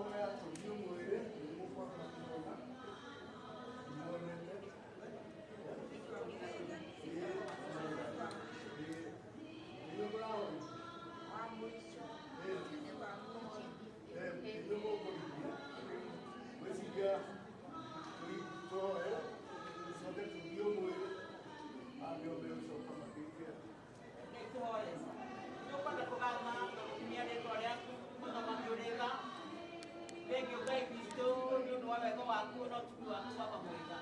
Tũkũhoya tũthiĩ mwĩrĩ nĩmũkwamba kuona muonete nĩguo mũrahoria nĩguo mũkũrigia gwĩciria tũhoe tũcoke tũthiĩ mwĩrĩ andũ megũcoka makĩingĩra. Nĩũkwenda kũgatha na gũkinyia rĩtwa rĩaku mũthamaki ũrĩ tha. Thengiũ Ngai witũ nĩ ũndũ wa wega waku na ũtugi waku baba mwega.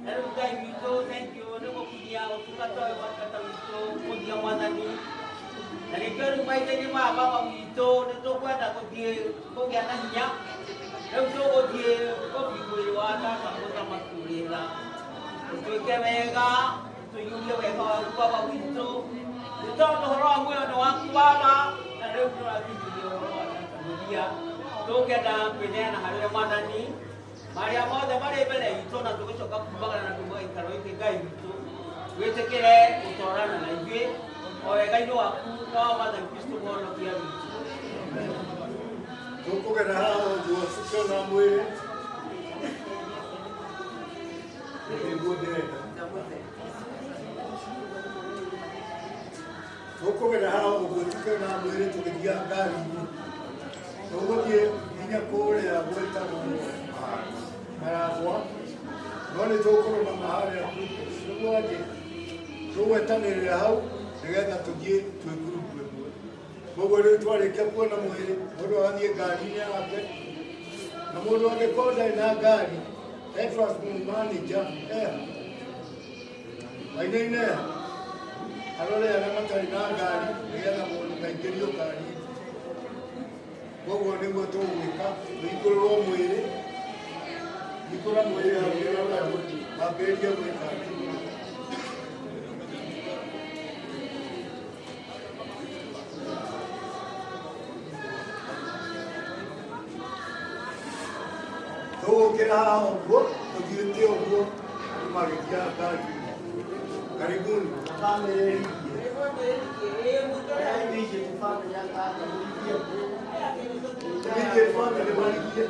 Na rĩu Ngai witũ thengiũ nĩ gũkinyia ũtungata ũyũ wa tata witũ mũthia mwathani. Na nĩkĩo rĩu mahinda-inĩ maya baba witũ nĩ tũkwenda gũthiĩ kũgĩa na hinya. Rĩu tũgũthiĩ gũthiĩ mwĩrĩ wa tata mũthamaki ũrĩ tha. Ũtuĩke wega, tũiyũrie wega waku baba witũ. Nĩ tondũ ũhoro wa muoyo nĩ waku baba, na rĩu tũrakinyĩria ũhoro wa tata mũthia. Tũngĩenda kwĩneana harĩ we mwathani, marĩa mothe marĩ mbere itũ na tũgĩcoka kumagara na kuma gĩikaro gĩkĩ Ngai witũ, wĩtĩkĩre gũtwarana na ithuĩ o wega-inĩ waku na wa mwathani Kristo mũhonokia witũ. Tũkũgera haha ũguo tũkĩona mwĩrĩ nĩguo ndĩrenda. Tũkũgera haha ũguo tũkĩona mwĩrĩ tũgĩthiaga ngari-inĩ. Tũgũthiĩ nginya kũrĩa gwĩtagwo Maragwa, no nĩ tũkũrũgama harĩa nĩguo atĩ tũgwetanĩrĩra hau nĩgetha tũthiĩ twĩ ngurubu ĩmwe. Koguo rĩu twarĩkia kuona mwĩrĩ, mũndũ agathiĩ ngari-inĩ yake, na mũndũ angĩkorwo ndarĩ na ngari, he transport manager eha Wainaina eha arore arĩa matarĩ na ngari nĩgetha mũndũ kaingĩrio ngari-inĩ. Koguo nĩguo tũgwĩka, tũikũrũrwo mwĩrĩ, ikũra mwĩrĩ hau nĩgetha wambĩrĩrie gwĩka atĩ. Tũgũkĩra haha ũguo, tũthiĩte ũguo, andũ magĩthiaga ngari-inĩ. Karibuni. Immediate family marigie.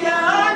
Yeah.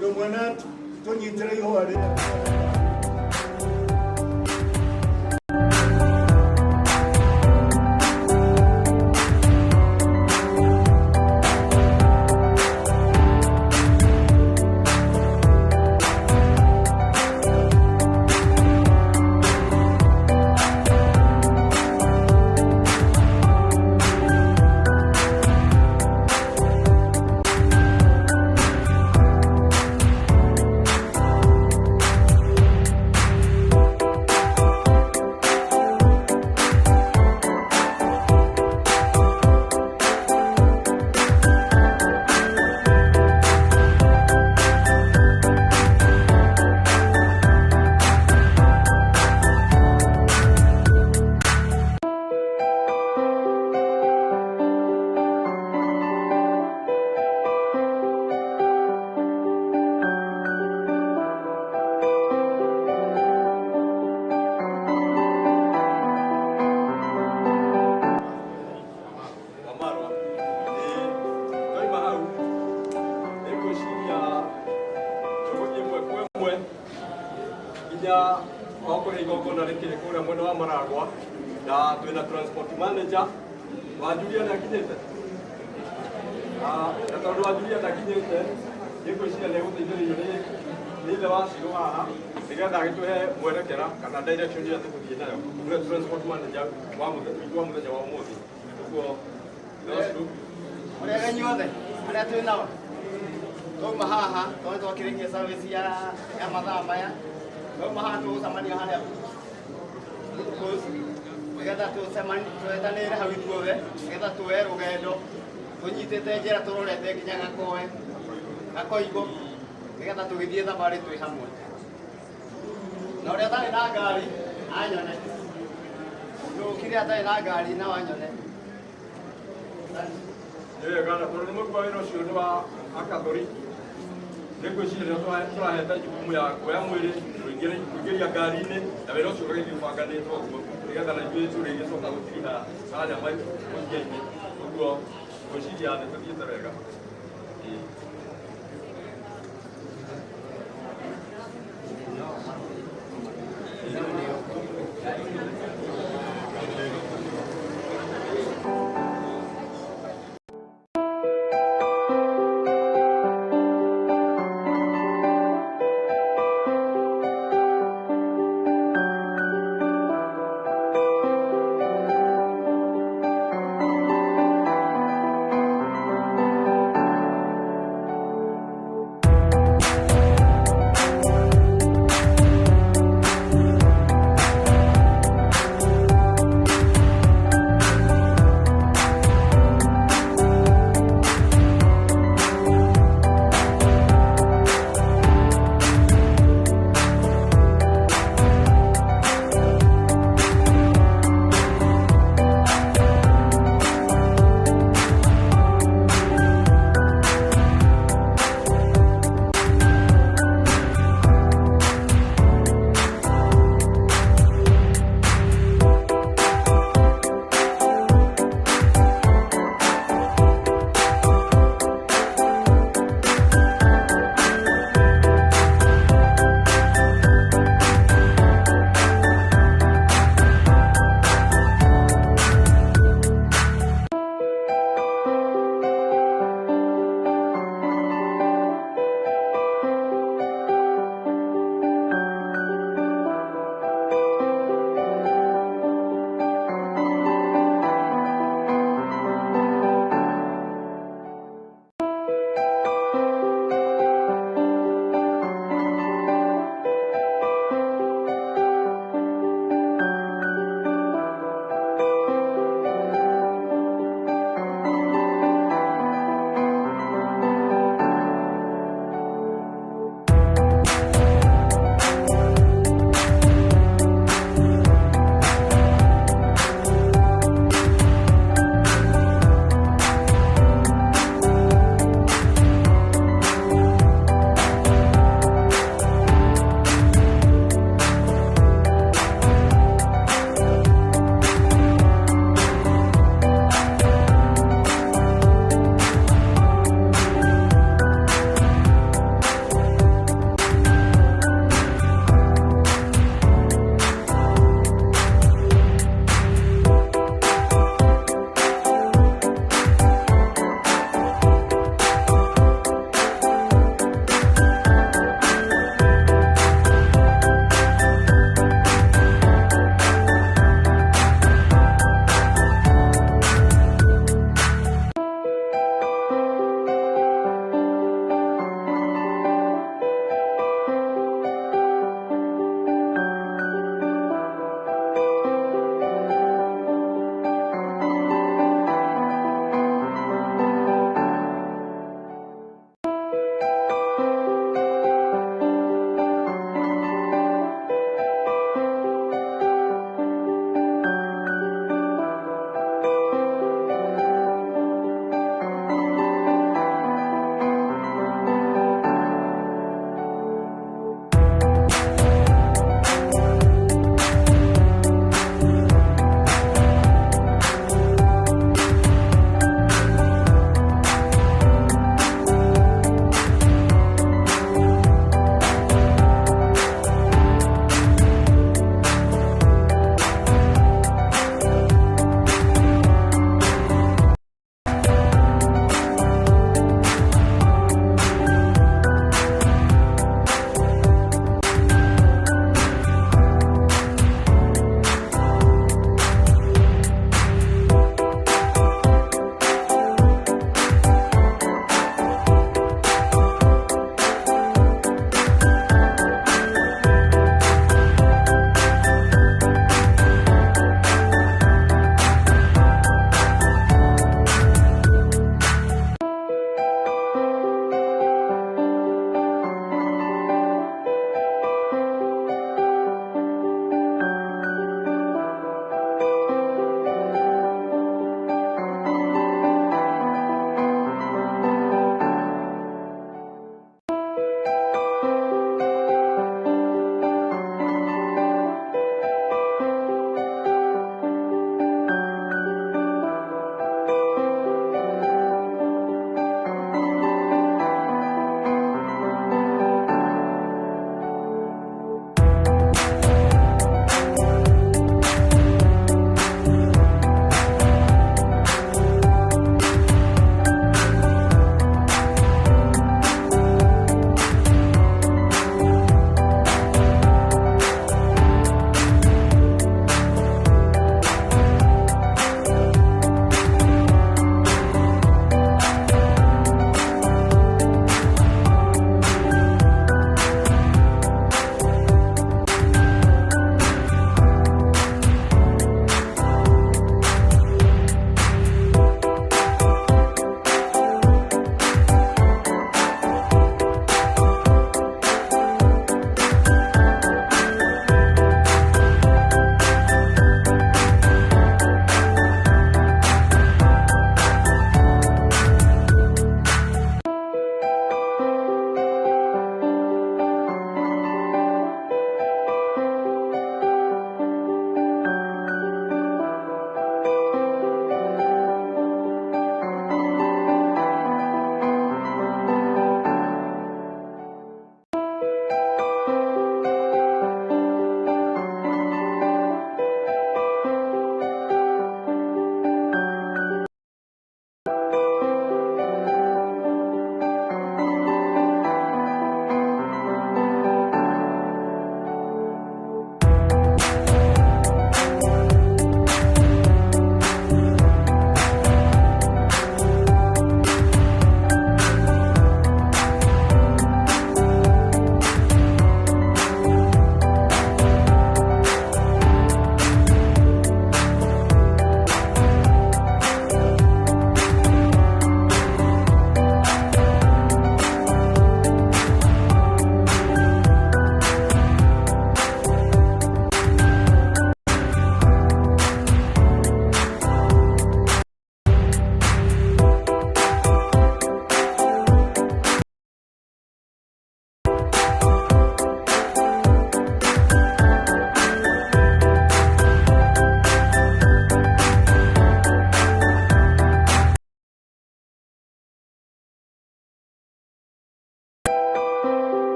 Mũndũ ũmwe na tũnyitĩre ihũa rĩrĩa. Na twina transport manager wa Julia ndakinyĩte na tondũ wa Julia ndakinyĩte nĩngwĩciria nĩegũteithĩrĩrio nĩ ithe wa Ciro haha nĩgetha agĩtũhe mwerekera kana direction ĩrĩa tũgũthiĩ nayo. Nĩwe transport manager wa mũthenya wa ũmũthĩ. Ũguo ithe wa Ciro mũrĩega inyuothe arĩa twĩ nao twauma haha tondũ twakĩrĩkia service ya mathaa maya twauma haha tũgũcemania harĩa nĩgetha twetanĩre hau ithuothe nĩgetha tuoe rũgendo tũnyitĩte njĩra tũrorete nginya Gakoe Gakoigo nĩgetha tũgĩthiĩ thabarĩ twĩ hamwe na ũrĩa atarĩ na ngari anyone ndũkire atarĩ na ngari no anyone. Nĩ wega na tondũ nĩ mũkua wĩra ũcio nĩ wa Akatholiki nĩngwĩciria tũrahete jukumu ya kuoya mwĩrĩ kũingĩria ngari-inĩ na wĩra ũcio ũgagĩthiĩ ũbanganĩtwo ũguo nĩgetha na ithuĩ tũrĩgĩcoka gũtiriha harĩa mũthia-inĩ. Ũguo ngwĩciria nĩ tũthiĩte wega.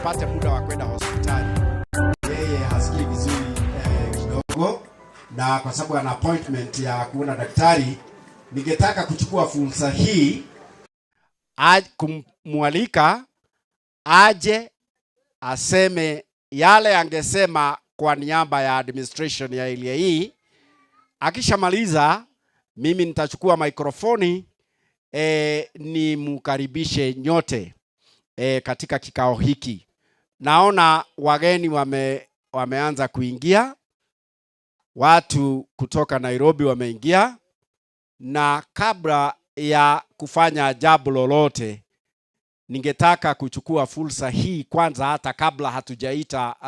apate muda wa kwenda hospitali. Yeye hasikii vizuri kidogo, na kwa sababu ana appointment ya kuona daktari, ningetaka kuchukua fursa hii kumwalika aje aseme yale angesema kwa niaba ya administration ya area hii. Akishamaliza mimi nitachukua mikrofoni nimkaribishe nyote katika kikao hiki. Naona wageni wameanza kuingia, watu kutoka Nairobi wameingia, na kabla ya kufanya jambo lolote ningetaka kuchukua fursa hii kwanza, hata kabla hatujaita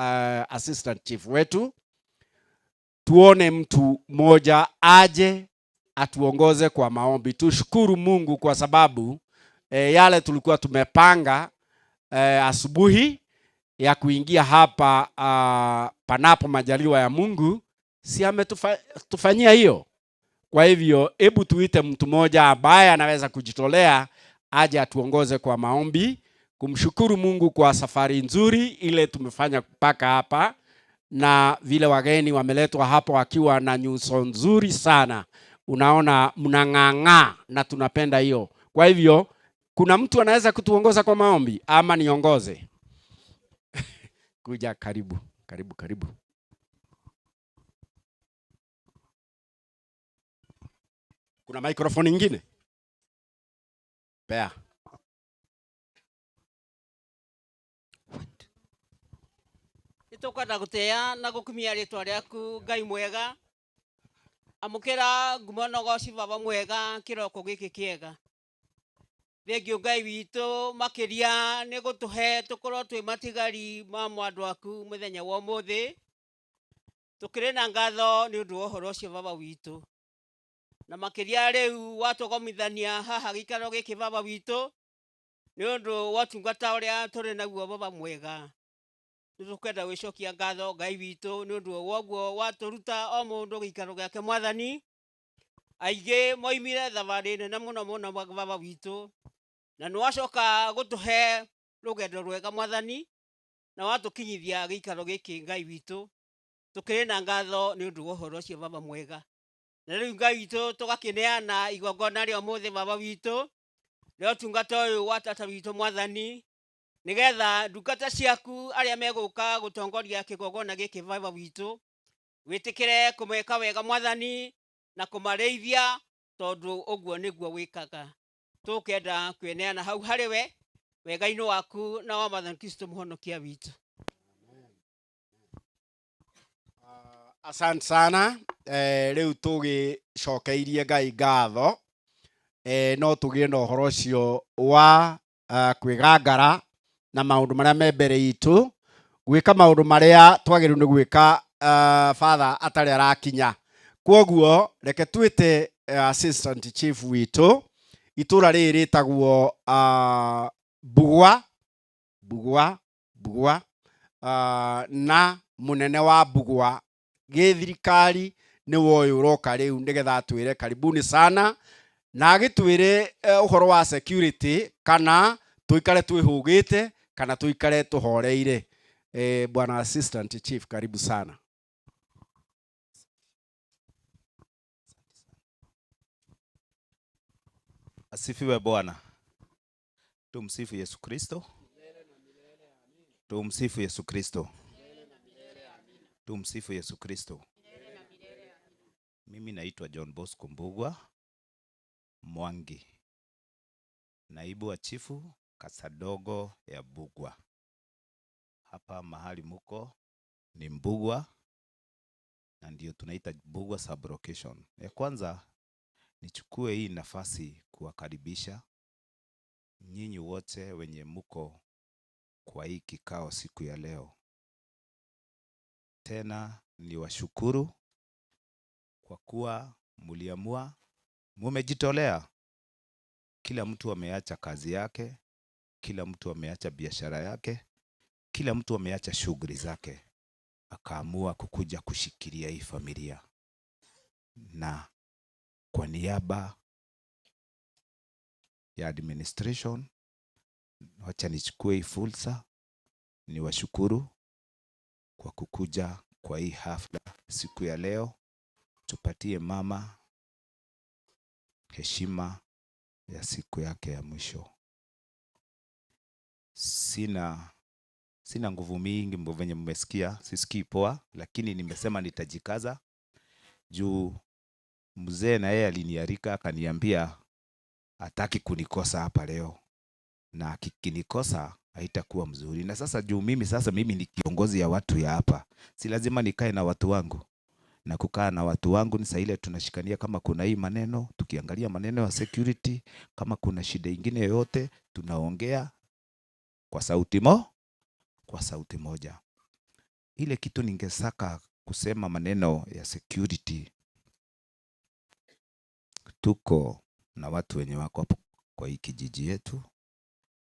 assistant chief wetu, tuone mtu mmoja aje atuongoze kwa maombi. Tushukuru Mungu kwa sababu yale tulikuwa tumepanga asubuhi ya kuingia hapa panapo majaliwa ya Mungu, si ametufanyia hiyo. Kwa hivyo hebu tuite mtu mmoja ambaye anaweza kujitolea aje atuongoze kwa maombi, kumshukuru Mungu kwa safari nzuri ile tumefanya mpaka hapa, na vile wageni wameletwa hapo wakiwa na nyuso nzuri sana. Unaona mnang'ang'aa na tunapenda hiyo. Kwa hivyo kuna mtu anaweza kutuongoza kwa maombi ama niongoze? Kuja karibu, karibu, karibu. Kuna microphone nyingine? Pea. Nĩtũkwenda gũtĩĩa na gũkumia rĩtwa rĩaku Ngai mwega. Amũkĩra ngumo na ũgoci Baba mwega kĩroko gĩkĩ kĩega. Thengiũ Ngai witũ makĩria nĩ gũtũhe tũkorwo twĩ matigari ma mwandũ waku mũthenya wa ũmũthĩ. Tũkĩrĩ na ngatho nĩ ũndũ wa ũhoro ũcio Baba witũ. Na makĩria rĩu watũgomithania haha gĩikaro gĩkĩ Baba witũ nĩ ũndũ wa ũtungata ũrĩa tũrĩ naguo Baba mwega. Nĩtũkwenda gwĩcokia ngatho Ngai witũ nĩ ũndũ wa ũguo watũruta o mũndũ gĩikaro gĩake Mwathani. Aingĩ moimire thabarĩ nene mũno mũno Baba witũ, na nĩwacoka gũtũhe rũgendo rwega Mwathani, na watũkinyithia gĩikaro gĩkĩ Ngai witũ. Tũkĩrĩ na ngatho nĩ ũndũ wa ũhoro ũcio Baba mwega. Na rĩu Ngai witũ tũgakĩneana igongona rĩa ũmũthĩ Baba witũ, rĩa ũtungata ũyũ wa tata witũ Mwathani, nĩgetha ndungata ciaku arĩa megũka gũtongoria kĩgongona gĩkĩ Baba witũ, wĩtĩkĩre kũmeka wega Mwathani na kũmarĩithia, tondũ ũguo nĩguo wĩkaga. Tũkenda kwĩneana hau harĩ we wega-inĩ waku na wa Mwathani Kristo mũhonokia witũ. Asante sana. Rĩu tũgĩcokeirie Ngai ngatho, no tũgĩe na ũhoro ũcio wa kwĩgangara na maũndũ marĩa me mbere itũ, gwĩka maũndũ marĩa twagĩrĩirwo nĩ gwĩka father atarĩ arakinya. Kwoguo reke twĩte assistant chief witũ. Itũra rĩrĩ rĩtagwo Mbugua, Mbugua, Mbugua, na mũnene wa Mbugua gĩthirikari nĩwe ũyũ ũroka rĩu nĩgetha atwĩre karibuni sana, na agĩtwĩre ũhoro wa security, kana tũikare twĩhũgĩte kana tũikare tũhoreire. Bwana assistant chief, karibu sana. Asifiwe Bwana. Tumsifu Yesu Kristo. Tumsifu Yesu Kristo. Tumsifu Yesu Kristo. Mimi naitwa John Bosco Mbugua Mwangi, naibu wa chifu Kasadogo ya Mbugua. Hapa mahali muko ni Mbugua, na ndio tunaita Mbugua sub-location. Ya kwanza nichukue hii nafasi kuwakaribisha nyinyi wote wenye muko kwa hii kikao siku ya leo. Tena niwashukuru kwa kuwa muliamua, mumejitolea. Kila mtu ameacha kazi yake, kila mtu ameacha biashara yake, kila mtu ameacha shughuli zake, akaamua kukuja kushikilia hii familia. Na kwa niaba ya administration, wacha nichukue hii fursa Niwashukuru kwa kukuja kwa hii hafla siku ya leo. Tupatie mama heshima ya siku yake ya mwisho. Sina nguvu mingi venye mmesikia, sisikii poa, lakini nimesema nitajikaza juu mzee na yeye aliniarika akaniambia hataki kunikosa hapa leo, na akikinikosa haitakuwa mzuri. Na sasa juu mimi sasa mimi ni kiongozi ya watu ya hapa, si lazima nikae na watu wangu, na kukaa na watu wangu ni saa ile tunashikania kama kuna hii maneno, tukiangalia maneno ya security, kama kuna shida ingine yoyote tunaongea kwa sauti moja. Ile kitu ningesaka kusema maneno ya security, tuko na watu wenye wako hapo kwa hii kijiji yetu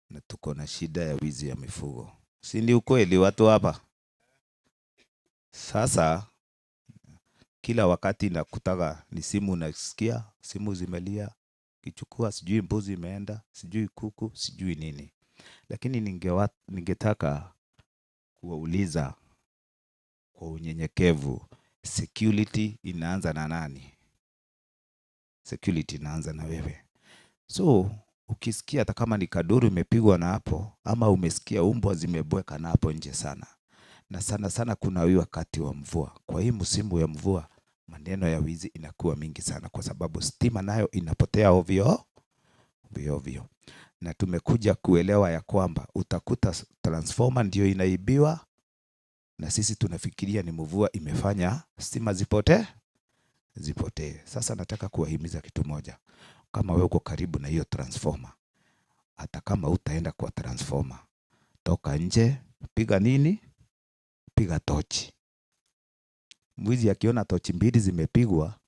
na tuko na shida ya wizi ya mifugo. Si ni ukweli watu hapa? Sasa kila wakati nakutaga ni simu nasikia, simu zimelia, kichukua sijui mbuzi imeenda, sijui kuku, sijui nini. Lakini ningetaka kuwauliza kwa unyenyekevu, security inaanza na nani? Security inaanza na wewe. So ukisikia hata kama ni kaduru imepigwa na hapo, ama umesikia umbwa zimebweka na hapo nje sana, na sana sana kuna hii wakati wa mvua. Kwa hii msimu ya mvua maneno ya wizi inakuwa mingi sana, kwa sababu stima nayo inapotea ovyo ovyo. Na tumekuja kuelewa ya kwamba utakuta transformer ndio inaibiwa, na sisi tunafikiria ni mvua imefanya stima zipotee. Sasa nataka kuwahimiza kitu moja. Kama wewe uko karibu na hiyo transformer, hata kama utaenda kwa transformer, toka nje, piga nini? Piga tochi. Mwizi akiona tochi mbili zimepigwa,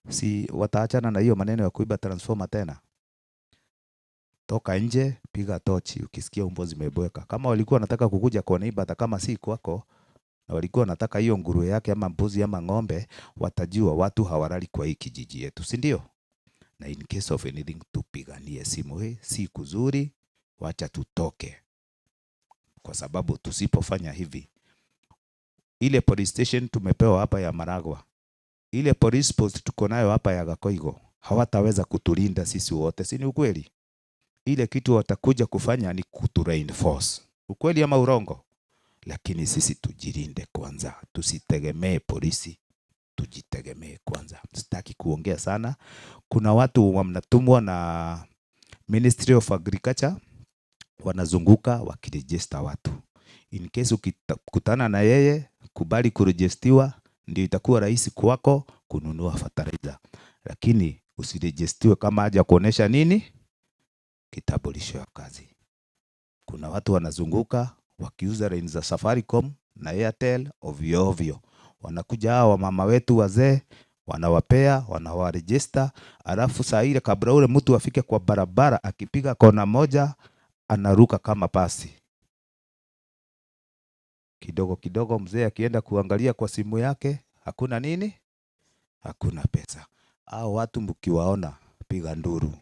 si wataachana na hiyo maneno ya kuiba transformer tena? Toka nje, piga tochi ukisikia umbo zimebweka. Kama walikuwa wanataka kukuja kwa neighbor, hata kama si kwako, na walikuwa wanataka hiyo nguruwe yake ama mbuzi ama ng'ombe, watajua watu hawalali kwa hii kijiji yetu, si ndio? Na in case of anything tupiganie simu hii, si kuzuri, wacha tutoke. Kwa sababu tusipofanya hivi, ile police station tumepewa hapa ya Maragwa, ile police post tuko nayo hapa ya Gakoigo, hawataweza kutulinda sisi wote, si ni ukweli? Ile kitu watakuja kufanya ni kutu reinforce. Ukweli ama urongo? Lakini sisi tujilinde kwanza, tusitegemee polisi, tujitegemee kwanza. Sitaki kuongea sana. Kuna watu wanatumwa na Ministry of Agriculture, wanazunguka wakiregister watu. In case ukikutana na yeye, kubali kuregistiwa, ndio itakuwa rahisi kwako kununua fertilizer. Lakini usiregistiwe kama haja kuonesha nini? Kitambulisho ya kazi. Kuna watu wanazunguka wakiuza line za Safaricom na Airtel ovyo ovyo. Wanakuja hawa mama wetu wazee, wanawapea, wanawaregister, alafu saa ile kabla ule mtu afike kwa barabara, akipiga kona moja anaruka kama pasi. Kidogo kidogo mzee akienda kuangalia kwa simu yake, hakuna nini? Hakuna pesa. Hao watu mkiwaona, piga nduru.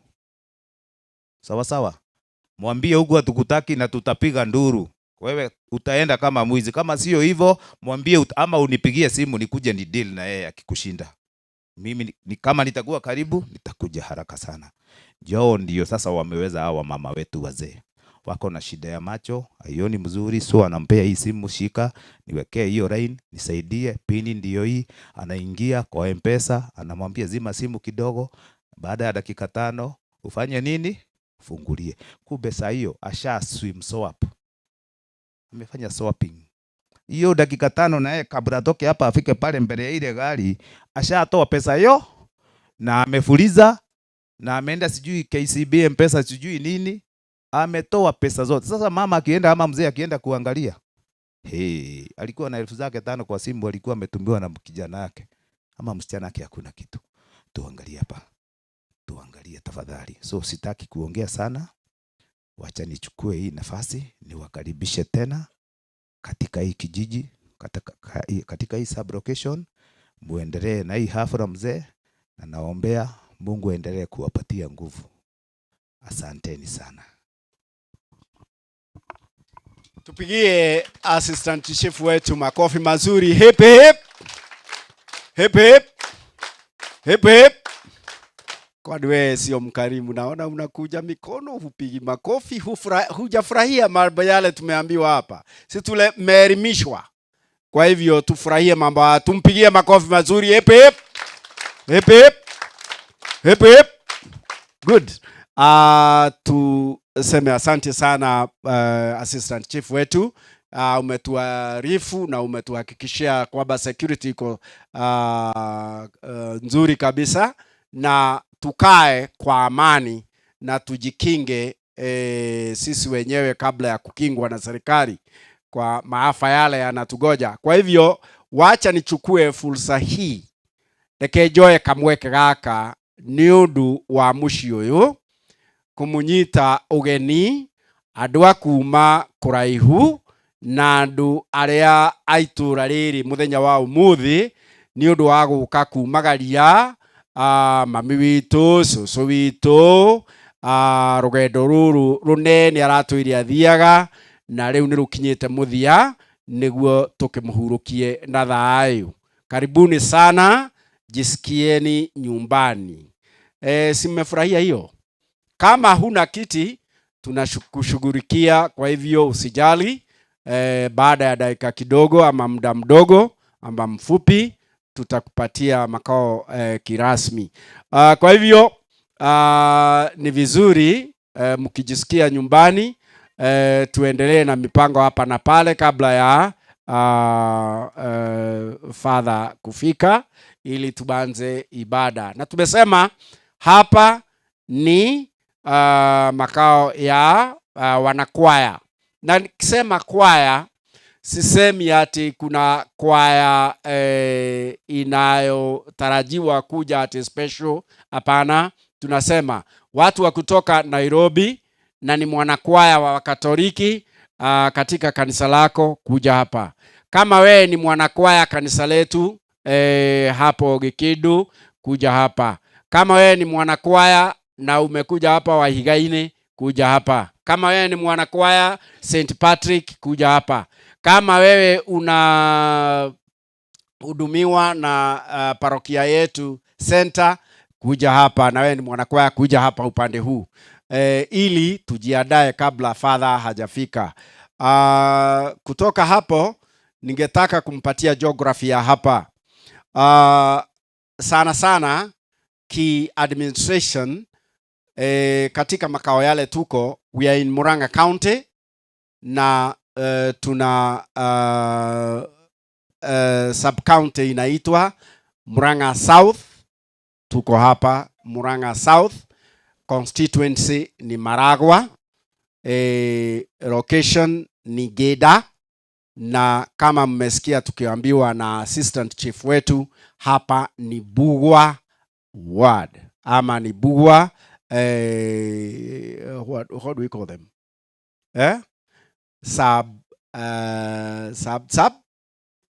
Sawa sawa. Mwambie huku hatukutaki na tutapiga nduru. Wewe utaenda kama mwizi. Kama sio hivyo, mwambie ama unipigie simu nikuje ni deal na yeye akikushinda. Mimi ni kama nitakuwa karibu, nitakuja haraka sana. Jao ndio sasa wameweza hawa mama wetu wazee. Wako na shida ya macho, haioni mzuri, so anampea hii simu, shika, niwekee hiyo line, nisaidie, pini ndio hii. Anaingia kwa M-Pesa, anamwambia zima simu kidogo, baada ya dakika 5 ufanye nini? Fungulie. Kumbe saa hiyo asha swim swap. Amefanya swapping. Hiyo dakika 5 na yeye kabla atoke hapa afike pale mbele ya ile gari, ashatoa pesa hiyo na amefuliza na ameenda sijui KCB M-Pesa sijui nini, ametoa pesa zote. Sasa mama akienda ama mzee akienda kuangalia, hey, alikuwa na 5,000 kwa simu, alikuwa ametumiwa na kijana yake ama msichana yake, hakuna kitu. Tuangalie hapa. Tuangalie tafadhali. So sitaki kuongea sana. Wacha nichukue hii nafasi niwakaribishe tena katika hii kijiji, katika hii sub location. Muendelee na hii hafla mzee, na naombea Mungu aendelee kuwapatia nguvu. Asanteni sana. Tupigie assistant chief wetu makofi mazuri. Hip hip. Hip hip. Hip hip. Kwani wewe sio mkarimu? Naona unakuja mikono, hupigi makofi, hujafurahia mambo yale tumeambiwa hapa. Si tumeelimishwa. Kwa hivyo tufurahie mambo haya, tumpigie makofi mazuri. Hip hip. Hip hip. Hip hip. Good. Tuseme asante sana assistant chief wetu. Umetuarifu na umetuhakikishia kwamba security iko nzuri kabisa, na tukae kwa amani na tujikinge sisi wenyewe kabla ya kukingwa na serikali kwa maafa yale yanatugoja. Kwa hivyo wacha nichukue fursa hii, reke njoe kamweke gaka nĩ ũndũ wa mũciĩ ũyũ kũmũnyita ũgeni andũ a kuma kũraihu na andũ arĩa a itũũra rĩrĩ mũthenya wa ũmũthĩ nĩ ũndũ wa gũka kumagaria mami witũ, cũcũ witũ, rũgendo rũrũ rũnene aratwĩre athiaga na rĩu nĩ rũkinyĩte mũthia nĩguo tũkĩmũhurũkie na thayũ. Karibuni sana, jisikieni nyumbani. Si mmefurahia hiyo? Kama huna kiti tunakushughulikia, kwa hivyo usijali. Baada ya dakika kidogo ama muda mdogo ama mfupi tutakupatia makao kirasmi. Kwa hivyo ni vizuri mkijisikia nyumbani, tuendelee na mipango hapa na pale kabla ya father kufika ili tubanze ibada. Na tumesema hapa ni makao ya wanakwaya. Na nikisema kwaya sisemi ati kuna kwaya inayotarajiwa kuja ati special. Hapana, tunasema watu wa kutoka Nairobi na ni mwanakwaya wa Katoliki katika kanisa lako kuja hapa. Kama wewe ni mwanakwaya kanisa letu hapo Gikindu, kuja hapa. Kama wewe ni mwanakwaya na umekuja hapa Wahigaini, kuja hapa. Kama wewe ni mwanakwaya St Patrick, kuja hapa. Kama wewe una hudumiwa na parokia yetu center, kuja hapa. Na wewe ni mwanakwaya, kuja hapa upande huu ili tujiandae kabla father hajafika. Kutoka hapo ningetaka kumpatia geography ya hapa. Sana sana ki administration, katika makao yale tuko, we are in Murang'a County na tuna sub county inaitwa Murang'a South. Tuko hapa Murang'a South, constituency ni Maragua, location ni Geda, na kama mmesikia tukiambiwa na assistant chief wetu hapa ni Bugwa ward ama ni Bugwa, what do we call them? Eh? Sub, sub, sub,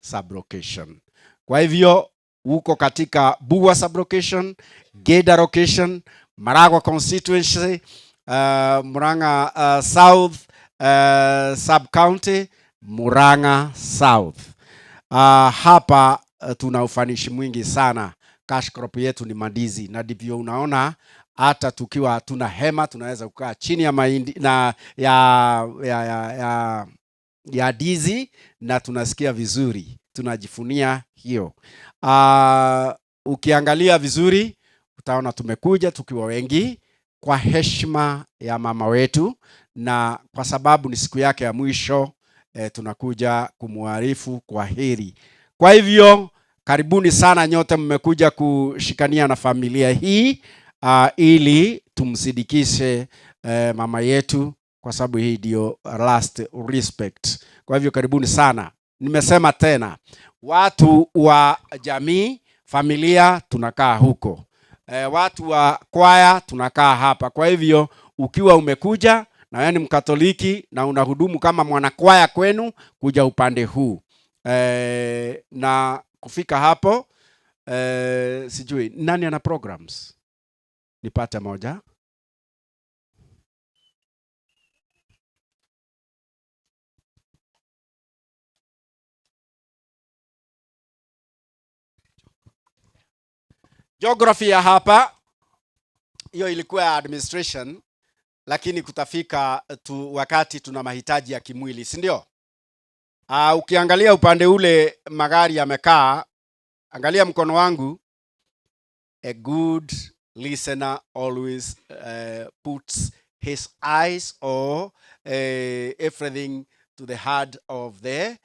sub location. Kwa hivyo uko katika Bugwa sub location, Geda location, Maragua constituency, Murang'a South sub county, Murang'a South. Hapa tuna ufanishi mwingi sana. Cash crop yetu ni mandizi, na ndivyo unaona hata tukiwa hatuna hema tunaweza kukaa chini ya mahindi na ya ndizi na tunasikia vizuri, tunajifunia hiyo. Ukiangalia vizuri utaona tumekuja tukiwa wengi kwa heshima ya mama wetu, na kwa sababu ni siku yake ya mwisho, tunakuja kumuarifu kwa heri. Kwa hivyo karibuni sana nyote, mmekuja kushikania na familia hii ili tumsindikishe mama yetu, kwa sababu hii ndio last respect. Kwa hivyo karibuni sana. Nimesema tena, watu wa jamii, familia tunakaa huko. Watu wa kwaya tunakaa hapa. Kwa hivyo ukiwa umekuja na wewe ni Mkatoliki na unahudumu kama mwanakwaya kwenu, kuja upande huu. Na kufika hapo, sijui nani ana programs, nipate moja. Geography ya hapa hiyo ilikuwa ya administration, lakini kutafika tu wakati tuna mahitaji ya kimwili, si ndio? Ukiangalia upande ule magari yamekaa, angalia mkono wangu. A good listener always puts his eyes or everything to the heart of the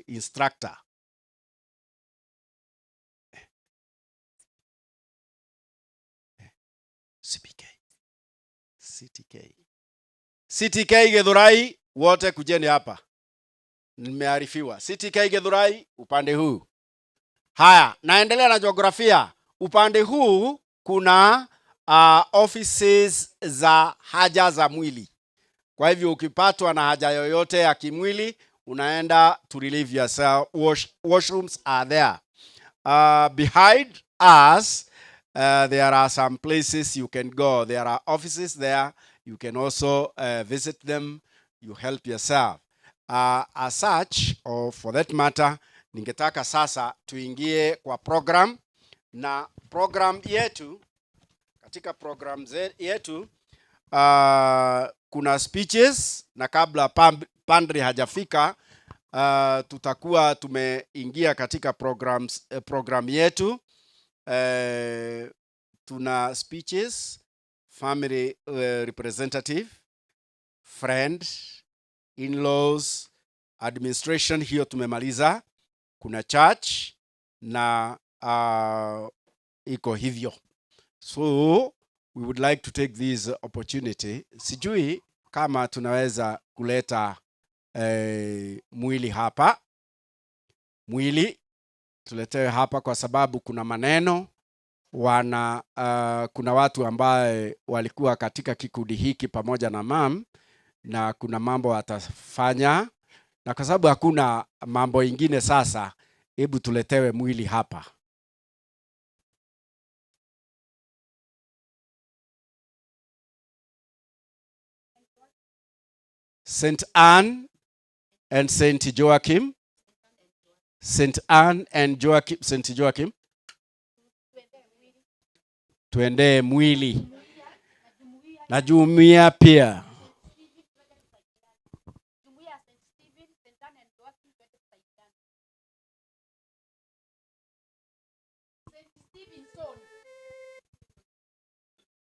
instructor. CPK, CTK, CTK Githurai, wote kujeni hapa, nimearifiwa. CTK Githurai upande huu. Haya, naendelea na jiografia. Upande huu kuna offices za haja za mwili. Kwa hivyo ukipatwa na haja yoyote ya kimwili unaenda to relieve yourself. Washrooms are there. Behind us there are some places you can go. There are offices there. You can also visit them. You help yourself. As such, or for that matter, ningetaka sasa tuingie kwa program, na program yetu, katika program yetu kuna speeches, na kabla padri hajafika tutakuwa tumeingia katika program yetu. Tuna speeches, family representative, friend, in-laws, administration, hiyo tumemaliza. Kuna church na iko hivyo. So we would like to take this opportunity. Sijui kama tunaweza kuleta mwili hapa. Mwili tuletewe hapa kwa sababu kuna maneno wana kuna watu ambaye walikuwa katika kikundi hiki pamoja na mam, na kuna mambo watafanya, na kwa sababu hakuna mambo ingine sasa, hebu tuletewe mwili hapa. St. Anne and St. Joachim. St. Anne and Joachim, St. Joachim. Tuendee mwili. Na jumuiya pia.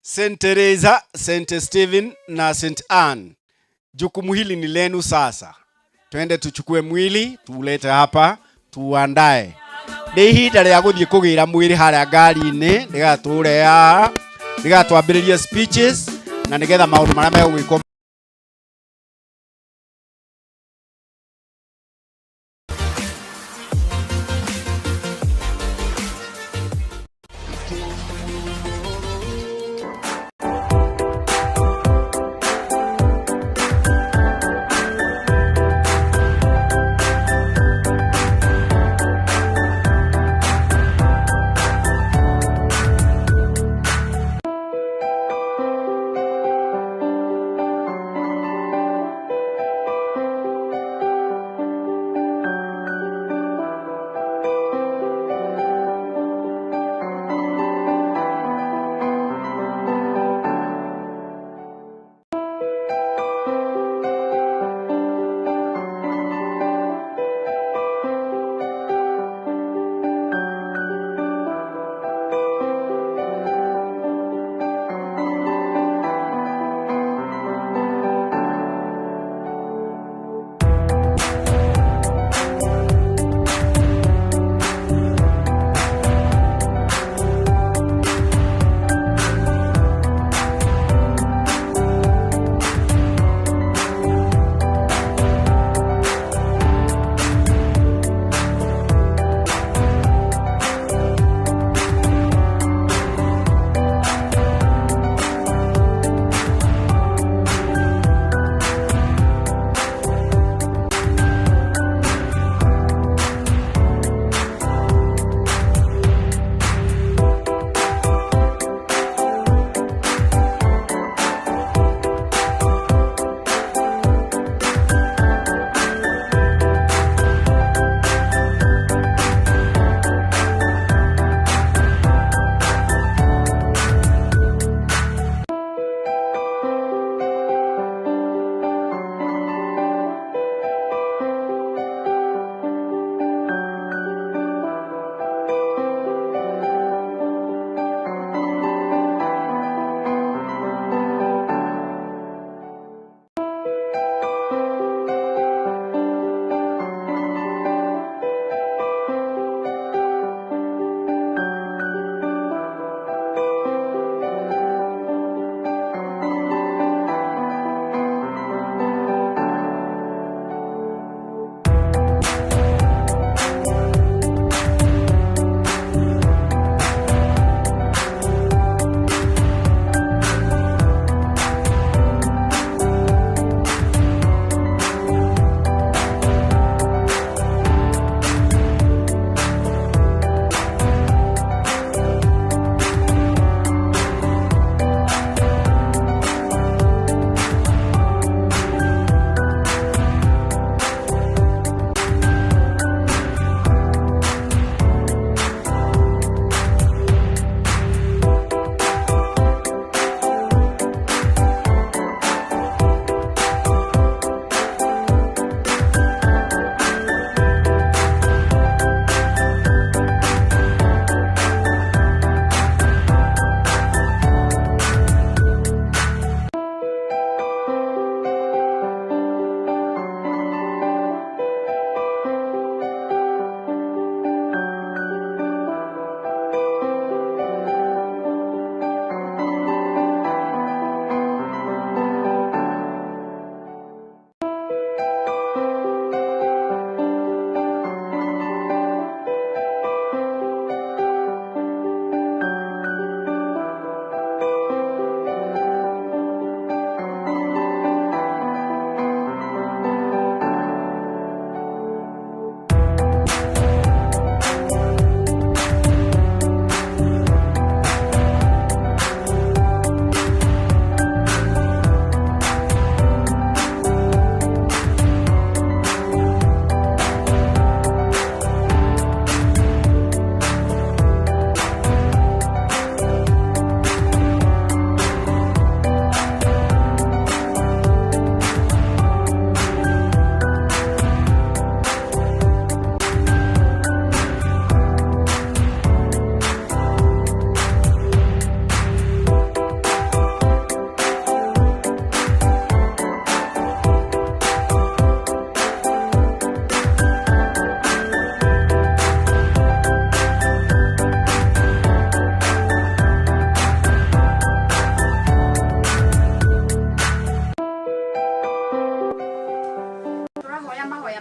St. Teresa, St. Stephen na St. Anne. Jukumu hili ni lenu sasa. Twende tuchukue mwili, tuulete hapa, tuandae. Nĩ ihinda rĩa gũthiĩ kũgĩra mwĩrĩ harĩa ngari-inĩ, nĩgetha tũre haha, nĩgetha twambĩrĩrie speeches, na nĩgetha maũndũ marĩa megwĩkwo.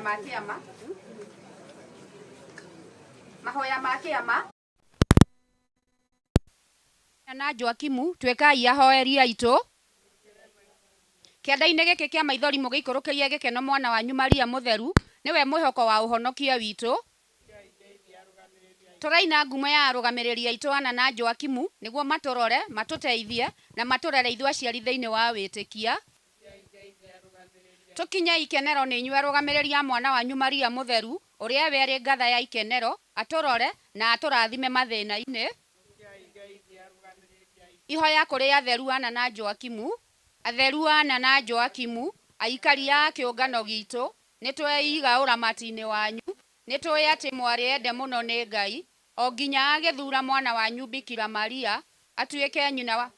Ma kĩama, mahoya ma kĩama na Joakimu, tuĩkai ahoeri aitũ kĩanda-inĩ gĩkĩ kĩa maithori, mũgĩikũrũkĩrie gĩkeno mwana wanyu Maria mũtheru, nĩwe mwĩhoko wa ũhonokia witũ. Tũraina ngumo ya arũgamĩrĩri aitũ Ana na Joakimu nĩguo matũrore, matũteithie na matũrere ithuĩ aciari thĩinĩ wa wĩtĩkia. Tũkinye ikenero nĩ inyuĩ arũgamĩrĩri a mwana wanyu Maria mũtheru, ũrĩa we arĩ ngatha ya ikenero, atũrore na atũrathime mathĩna-inĩ. Ihoya kũrĩ atheru Ana na Joakimu. Atheru Ana na Joakimu, aikari a kĩũngano gitũ, nĩ tweiga ũramati-inĩ wanyu. Nĩ tũĩ atĩ mwarĩ ende mũno nĩ Ngai, o nginya agĩthura mwana wanyu Bikira Maria atuĩke nyina wa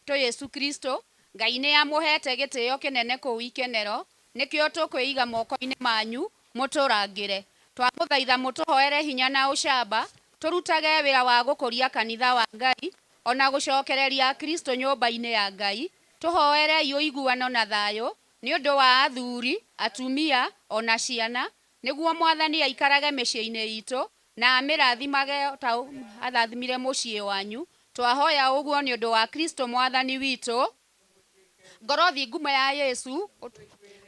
tũ Yesu Kristo. Ngai nĩ amũhete gĩtĩo kĩnene kũu ikenero, nĩkĩo tũkwĩiga moko-inĩ manyu mũtũrangĩre. Twamũthaitha mũtũhoere hinya na ũcamba, tũrutage wĩra wa gũkũria kanitha wa Ngai, ona gũcokereria Kristo nyũmba-inĩ ya Ngai. Tũhoerei ũiguano na thayũ nĩ ũndũ wa athuri, atumia ona ciana, nĩguo Mwathani aikarage mĩciĩ-inĩ itũ na amĩrathimage ta arathimire mũciĩ wanyu. Twahoya ũguo nĩ ũndũ wa Kristo Mwathani witũ. Ngoro thingumo ya Yesu,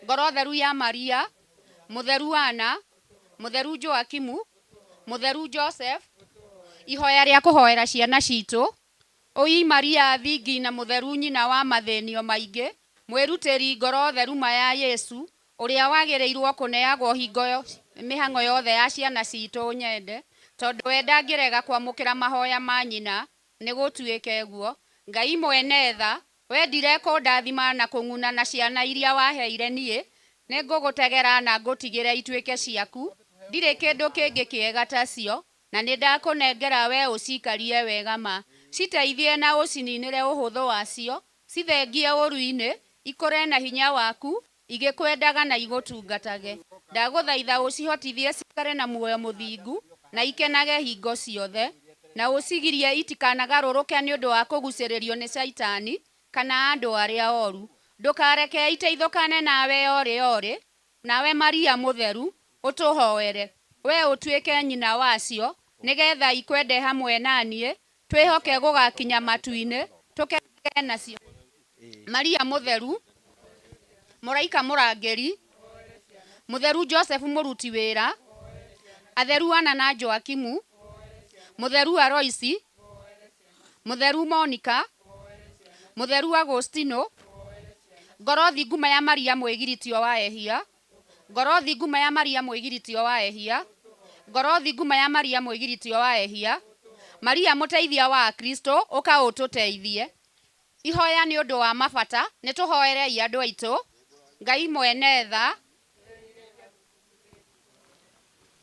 ngoro theru ya Maria, mũtheru Ana, mũtheru Joakimu, mũtheru Joseph. Ihoya rĩa kũhoera ciana citũ. Ũi Maria thingi na mũtheru, nyina wa mathĩnio maingĩ, mwĩrutĩri ngoro theru ma ya Yesu, ũrĩa wagĩrĩirwo kũneagwo hingo mĩhang'o yothe ya ciana citũ nyende, tondũ we ndangĩrega kwamũkĩra mahoya ma nyina, nĩ gũtuĩke guo. Ngai mwene tha, wendire kũndathima na kũng'una na ciana iria waheire niĩ, nĩ ngũgũtegera na ngũtigĩre ituĩke ciaku. Ndirĩ kĩndũ kĩngĩ kĩega tacio, na nĩ ndakũnengera we ũcikarie wega ma. Citeithie na ũcininĩre ũhũthũ wacio, cithengie ũru-inĩ, ikũre na hinya waku, igĩkwendaga na igũtungatage. Ndagũthaitha ũcihotithie cikare na muoyo mũthingu na ikenage hingo ciothe, na ũcigirie itikanagarũrũke nĩ ũndũ wa kũgucĩrĩrio nĩ Caitani kana andũ arĩa oru. Ndũkareke iteithũkane nawe orĩ orĩ, nawe Maria mũtheru ũtũhoere. We ũtuĩke nyina wacio, nĩgetha ikwende hamwe na niĩ, twĩhoke gũgakinya matu-inĩ, tũkenage nacio. Maria mũtheru, mũraika mũrangĩri, mũtheru Joseph mũruti wĩra, atheru Ana na Joakimu, mũtheru Aloisi, mũtheru Monica, mũtheru Agostino, ngoro thinguma ya Maria mwĩgiritio wa ehia, ngoro thinguma ya Maria mwĩgiritio wa ehia, ngoro thinguma ya Maria mwĩgiritio wa ehia, Maria mũteithia wa Kristo, ũka ũtũteithie. Ihoya nĩ ũndũ wa mabata, nĩ tũhoerei andũ aitũ. Ngai mwene tha,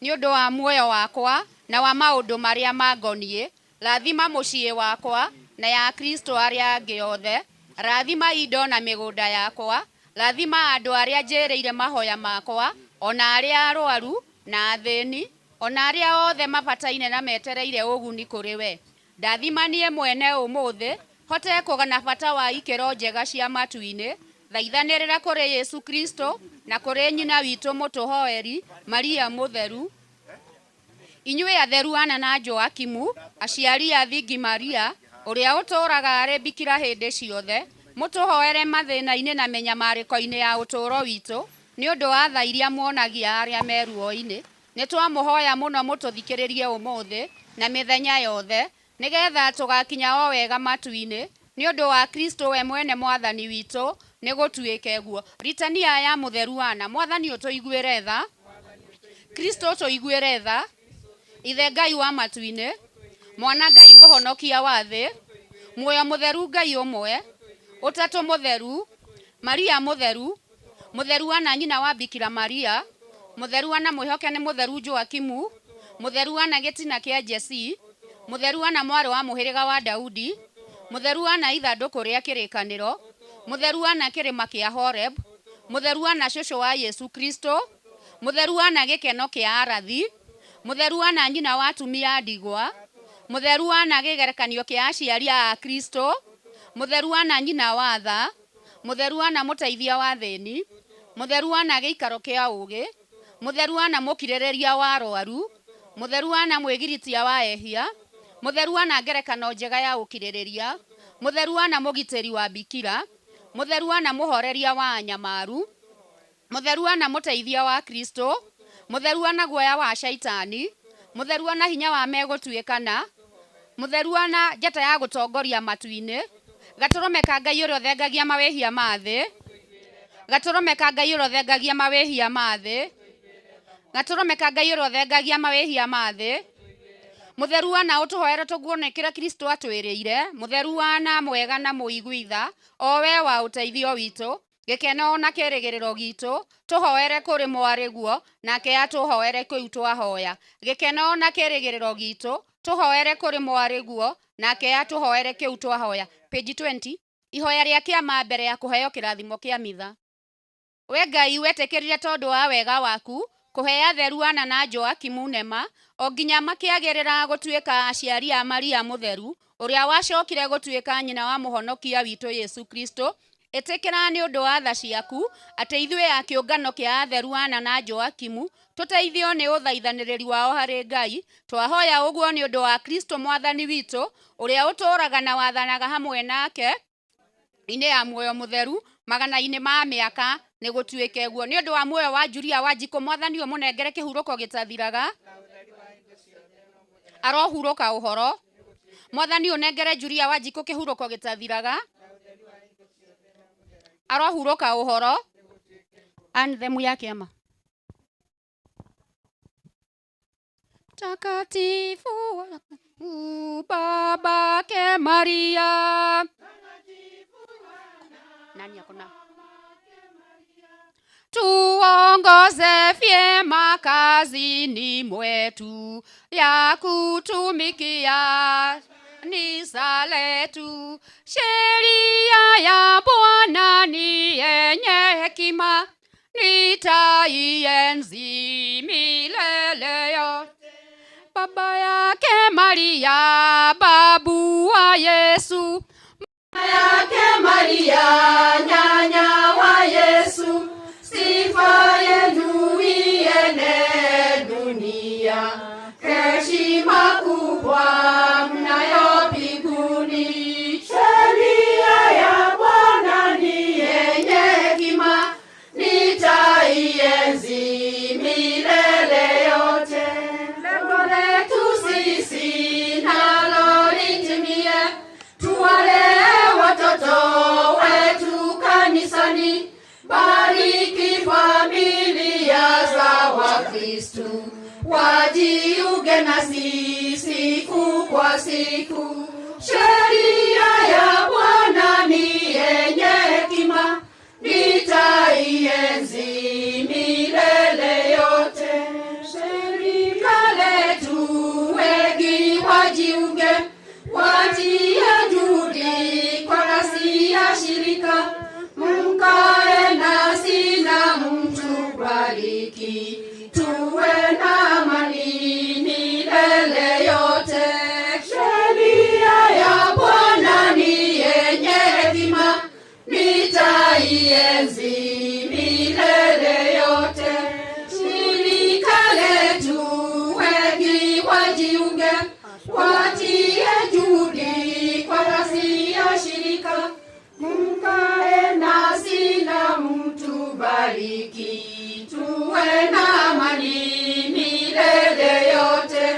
nĩ ũndũ wa muoyo wakwa na wa maũndũ marĩa mangoniĩ, rathima mũciĩ wakwa na ya Kristo arĩa angĩ othe, rathima indo na mĩgũnda yakwa, rathima andũ arĩa njĩrĩire mahoya makwa, ona arĩa arwaru na athĩni, ona arĩa othe mabataine na metereire ũguni kũrĩ we. Ndathima niĩ mwene ũmũthĩ, hote kũgana bata wa ikĩro njega cia matu-inĩ. Thaithanĩrĩra kũrĩ Yesu Kristo na kũrĩ nyina witũ mũtũhoeri Maria mũtheru. Inyuĩ atheru Ana na Joakimu, aciari a thingi Maria, ũrĩa ũtũũraga arĩ bikira hĩndĩ ciothe, mũtũhoere mathĩna-inĩ na mĩnyamarĩko-inĩ ya ũtũũro witũ, nĩ ũndũ wa tha iria muonagia arĩa me ruo-inĩ. Nĩ twamũhoya mũno mũtũthikĩrĩrie ũmũthĩ na mĩthenya yothe, nĩgetha tũgakinya o wega matu-inĩ, nĩ ũndũ wa Kristo we mwene Mwathani witũ, nĩ gũtuĩke guo. Ritania ya mũtheru Ana. Mwathani ũtũiguĩre tha, Kristo ũtũiguĩre tha, Ithe Ngai wa matu-inĩ, Mwana Ngai mũhonokia wa thĩ, muoyo mũtheru Ngai ũmwe, Ũtatũ mũtheru, Maria mũtheru, mũtheru Ana nyina wa Bikira Maria, mũtheru Ana mwĩhoke nĩ mũtheru Joakimu, mũtheru Ana gĩtina kĩa Jesii, mũtheru Ana mwarĩ wa mũhĩrĩga wa Daudi, mũtheru Ana ithandũkũ rĩa kĩrĩkanĩro, mũtheru Ana kĩrĩma kĩa Horeb, mũtheru Ana cũcũ wa Yesu Kristo, mũtheru Ana gĩkeno kĩa arathi, mũtheru Ana nyina wa atumia a ndigwa, mũtheru Ana kĩgerekanio kĩa aciari a Kristo, mũtheru Ana nyina wa tha, mũtheru Ana mũteithia wa athĩni, mũtheru Ana gĩikaro kĩa ũũgĩ, Mũtheru Ana mũkirĩrĩria wa arwaru, Mũtheru Ana mwĩgiritia wa ehia, Mũtheru Ana ngerekano njega ya ũkirĩrĩria, Mũtheru Ana mũgitĩri wa bikira, Mũtheru Ana mũhoreria wa anyamaru, Mũtheru Ana mũteithia wa Kristo, Mũtheru Ana guoya wa shaitani, Mũtheru Ana hinya wa megũtuĩkana, Mũtheru Ana njata ya gũtongoria matu-inĩ, Gatũrũme ka Ngai ũrĩa ũthengagia mawĩhia ma thĩ, Gatũrũme ka Ngai ũrĩa ũthengagia mawĩhia ma thĩ, Gatũrũme ka Ngai ũrĩa ũthengagia mawĩhia ma thĩ. Mũtheru Ana ũtũhoere tũguone kĩrĩa Kristo atwĩrĩire, Mũtheru Ana mwega na mũiguitha, o we wa ũteithio witũ, gĩkeno na kĩrĩgĩrĩro gitũ, tũhoere kũrĩ mwarĩguo, nake atũhoere kũu twahoya. Gĩkeno na kĩrĩgĩrĩro gitũ, tũhoere kũrĩ mwarĩguo, nake atũhoere kĩu twahoya. Page 20. Ihoya rĩa kĩama mbere ya kũheo kĩrathimo kĩa mitha. We Ngai wetĩkĩrire tondũ wa wega waku kũhe atheru Ana na Joakimu nema o nginya makĩagĩrĩra gũtuĩka aciari a Maria mũtheru ũrĩa wacokire gũtuĩka nyina wa mũhonokia witũ Yesu Kristo. Ĩtĩkĩra nĩ ũndũ wa tha ciaku atĩ ithuĩ a kĩũngano kĩa atheru Ana na Joakimu tũteithio nĩ ũthaithanĩrĩri wao harĩ Ngai. Twahoya ũguo nĩ ũndũ wa Kristo mwathani witũ ũrĩa ũtũũraga na wathanaga hamwe nake inĩ ya muoyo mũtheru magana-inĩ ma mĩaka nĩ gũtuĩke guo. Nĩ ũndũ wa muoyo wa Julia Wanjikũ mwathani ũmũnengere kĩhurũko gĩtathiraga, arohurũka ũhoro. Mwathani ũnengere Julia Wanjikũ kĩhurũko gĩtathiraga, arohurũka ũhoro. Anthem ya kĩama. Takatifu Babake Maria. Nani akona? Tuongoze vyema kazini mwetu ya kutumikia kanisa letu. Sheria ya Bwana ni yenye hekima, nitaienzi milele yote. Baba yake Maria, babu wa Yesu, mama yake Maria, nyanya wa Yesu, sifa yenu iene dunia, heshima kubwa mnayo mbinguni. Sheria ya Bwana ni yenye hekima, nitaienzi milele yote. Lengo letu sisi nalo litimie, tuwalee watoto wetu kanisani. Bariki familia za Wakristu, wajiunge nasi siku kwa siku. Sheria ya Bwana ni yenye hekima, nitaienzi milele yote. Shirika letu wengi wajiunge, watie juhudi kwa kasi ya shirika. Mkae nasi na mtubariki, tuwe na amani milele yote. Sheria ya Bwana ni yenye hekima, nitaienzi milele yote. Shirika letu wengi wajiunge, watie juhudi kwa kasi ya shirika. Mkae nasi na mtubariki, tuwe na amani milele yote.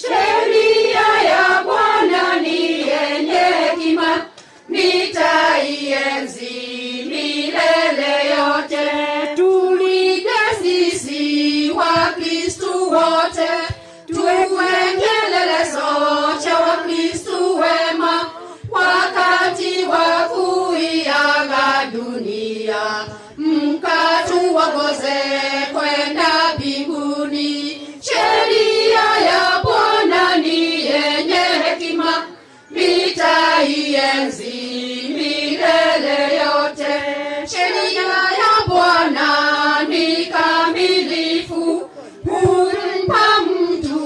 Sheria ya Bwana ni yenye hekima, nitaienzi milele yote. Tulinde sisi Wakristu wote, tuwe kielelezo cha Wakristu wema, wakati wa kuiaga dunia, mkatuongoze kwenda mbinguni. Sheria ya Bwana ni yenye hekima, nitaienzi milele yote. Sheria ya Bwana ni kamilifu, humpa mtu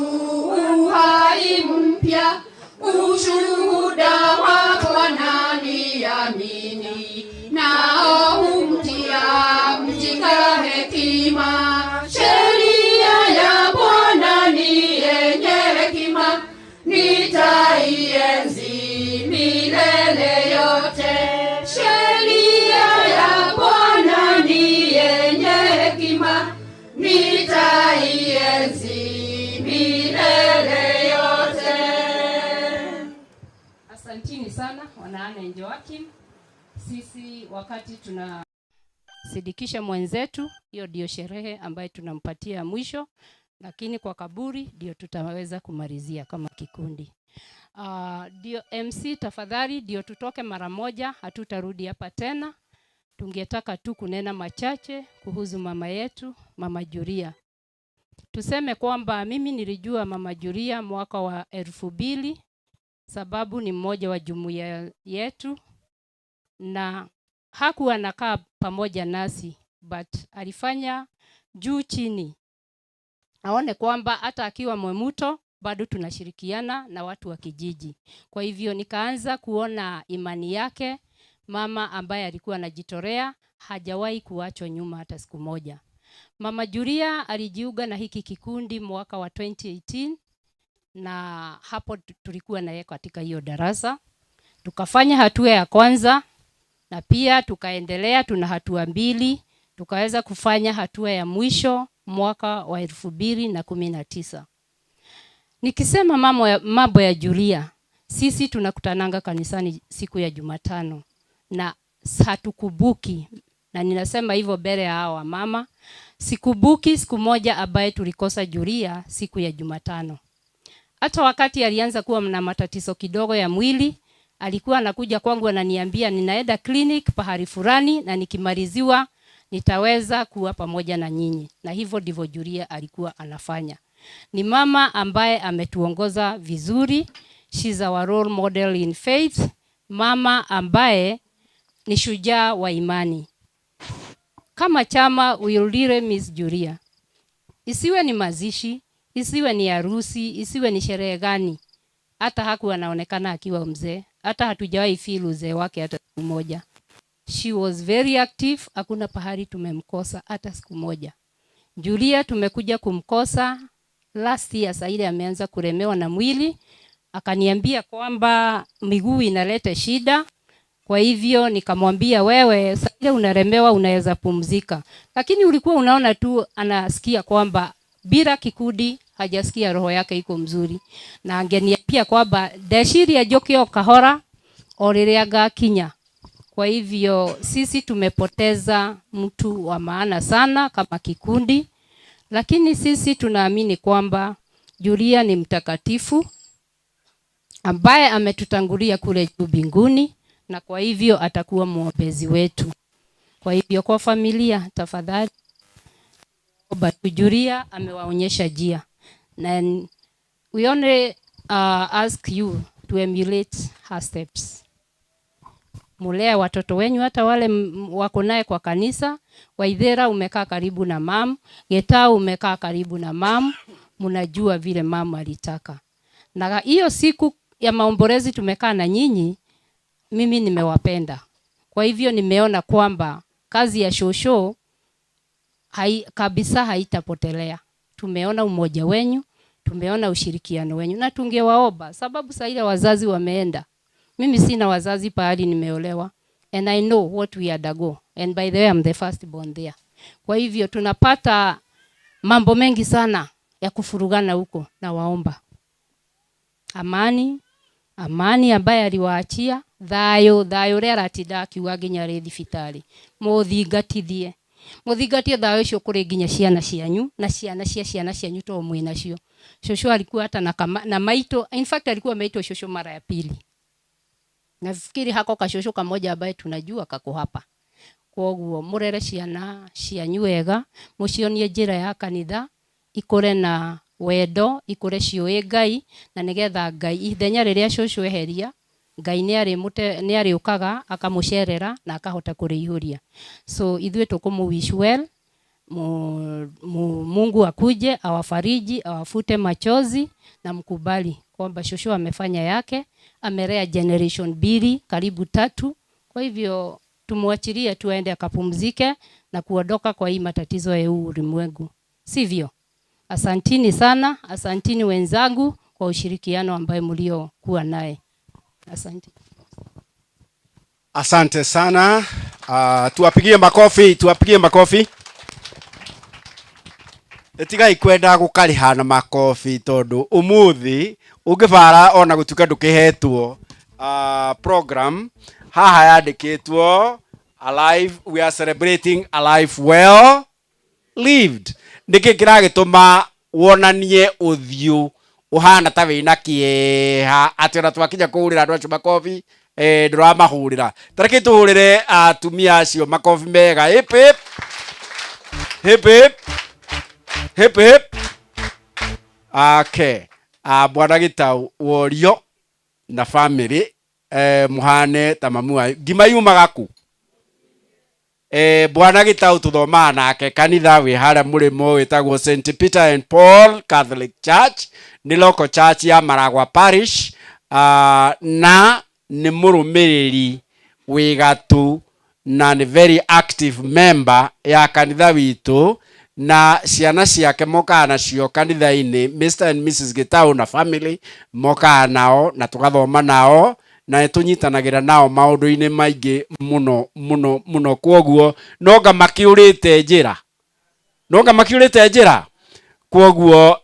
uhai mpya. Ushuhuda wa Bwana ni amini, nao humtia mjinga hekima. Anne and Joachim. Sisi wakati tunasidikisha mwenzetu, hiyo ndio sherehe ambayo tunampatia mwisho, lakini kwa kaburi ndio tutaweza kumalizia kama kikundi. Ndio MC tafadhali, ndio tutoke mara moja, hatutarudi hapa tena. Tungetaka tu kunena machache kuhusu mama yetu, Mama Julia. Tuseme kwamba mimi nilijua Mama Julia mwaka wa 2000, sababu ni mmoja wa jumuiya yetu na hakuwa anakaa pamoja nasi, but alifanya juu chini aone kwamba hata akiwa Mwemuto bado tunashirikiana na watu wa kijiji. Kwa hivyo nikaanza kuona imani yake, mama ambaye alikuwa anajitolea, hajawahi kuachwa nyuma hata siku moja. Mama Julia alijiunga na hiki kikundi mwaka wa 2018 na hapo tulikuwa na yeye katika hiyo darasa. Tukafanya hatua ya kwanza na pia tukaendelea, tuna hatua mbili, tukaweza kufanya hatua ya mwisho mwaka wa 2019. Nikisema mambo ya Julia, sisi tunakutananga kanisani siku ya Jumatano na hatukubuki, na ninasema hivyo mbele ya hawa mama, sikubuki siku moja ambaye tulikosa Julia siku ya Jumatano. Hata wakati alianza kuwa na matatizo kidogo ya mwili, alikuwa anakuja kwangu ananiambia ninaenda clinic pahali fulani na nikimaliziwa nitaweza kuwa pamoja na nyinyi. Na hivyo ndivyo Julia alikuwa anafanya. Ni mama ambaye ametuongoza vizuri. She's our role model in faith. Mama ambaye ni shujaa wa imani. Kama chama we will really miss Julia. Isiwe ni mazishi, isiwe ni harusi, isiwe ni sherehe gani. Hata hakuwa anaonekana akiwa mzee, hata hatujawahi feel uzee wake hata siku moja. She was very active, hakuna pahali tumemkosa hata siku moja. Julia tumekuja kumkosa last year, saa ile ameanza kulemewa na mwili, akaniambia kwamba miguu inaleta shida. Kwa hivyo nikamwambia wewe saa ile unalemewa unaweza pumzika. Lakini ulikuwa unaona tu anasikia kwamba bila kikundi hajasikia roho yake iko mzuri. Na angeniambia kwamba ndeciria njuke o kahora o rĩrĩa ngakinya. Kwa hivyo sisi tumepoteza mtu wa maana sana kama kikundi, lakini sisi tunaamini kwamba Julia ni mtakatifu ambaye ametutangulia kule juu mbinguni, na kwa hivyo atakuwa mwombezi wetu. Kwa hivyo kwa familia, tafadhali, Julia amewaonyesha njia. And we only ask you to emulate her steps. Mulea watoto wenyu hata wale wako naye kwa kanisa. Waithera umekaa karibu na mam, Getau umekaa karibu na mam, mnajua vile mam alitaka. Na hiyo siku ya maombolezi tumekaa na nyinyi, mimi nimewapenda. Kwa hivyo nimeona kwamba kazi ya shosho kabisa haitapotelea. Tumeona umoja wenyu, tumeona ushirikiano wenyu, na tungewaomba sababu saa ile wazazi wameenda. Mimi sina wazazi pahali nimeolewa, and I know what we undergo, and by the way I'm the first born there. Kwa hivyo tunapata mambo mengi sana ya kufurugana huko, na waomba amani, amani ambaye aliwaachia thayo, thayo ũrĩa aratinda akiuga nginya arĩ thibitarĩ, mũthingatithie, mũthingatie thayo ũcio kũrĩ nginya ciana cianyu na ciana cia ciana cianyu to mwĩ nacio. Shosho alikuwa hata na kama, na maito, in fact alikuwa ameitwa shosho mara ya pili. Nafikiri hako kashosho kamoja ambaye tunajua kako hapa. Koguo murere ciana cianyu wega, mucionie njira ya kanitha, ikure na wendo, ikure ciũĩ Ngai, na nigetha Ngai ithenya rĩrĩa cũcũ eheria, Ngai nĩarĩũkaga akamũcerera na akahota kũrĩihũria. So ithuĩ tũkũmũ wish well, Mungu akuje awafariji, awafute machozi na mkubali kwamba shosho amefanya yake, amelea generation 2 karibu 3. Kwa hivyo tumuachilie tu aende akapumzike na kuondoka kwa hii matatizo ya huu ulimwengu, sivyo? Asantini sana, asantini wenzangu kwa ushirikiano ambaye mliokuwa naye. Asante. Asante sana. Tuwapigie makofi, tuwapigie makofi. Tigai kwenda gukariha na makofi tondu umuthi ungibara ona gutuika ndukihetwo Program haha yandĩkĩtwo alive, we are celebrating a life well lived. Nĩkĩ kĩragĩtũma wonanie ũthiũ ũhana ta wĩna kĩeha atĩ ona twakinya kũhũrĩra andũ acio makobi, ndũramahũrĩra? Tareke tũhũrĩre atumia acio makobi mega. Hip hip hip hip hip hip. Okay, bwana Gĩtau, worio na family, muhane ta mamu wanyu. Ngima yumaga kũ? Bwana Gĩtau tũthomaga nake kanitha wĩ harĩa mũrĩmo wĩtagwo St Peter and Paul Catholic Church, nĩ local church ya Maragwa Parish, na nĩ mũrũmĩrĩri wĩ gatu na nĩ very active member ya kanitha witũ, na ciana ciake mokaga nacio kanitha-inĩ. Mr and Mrs Gĩtau na family mokaga nao na tũgathoma nao na nĩ tũnyitanagĩra nao maũndũ-inĩ maingĩ mũno mũno mũno. Kwoguo nonga makĩũrĩte njĩra, nonga makĩũrĩte njĩra. Kwoguo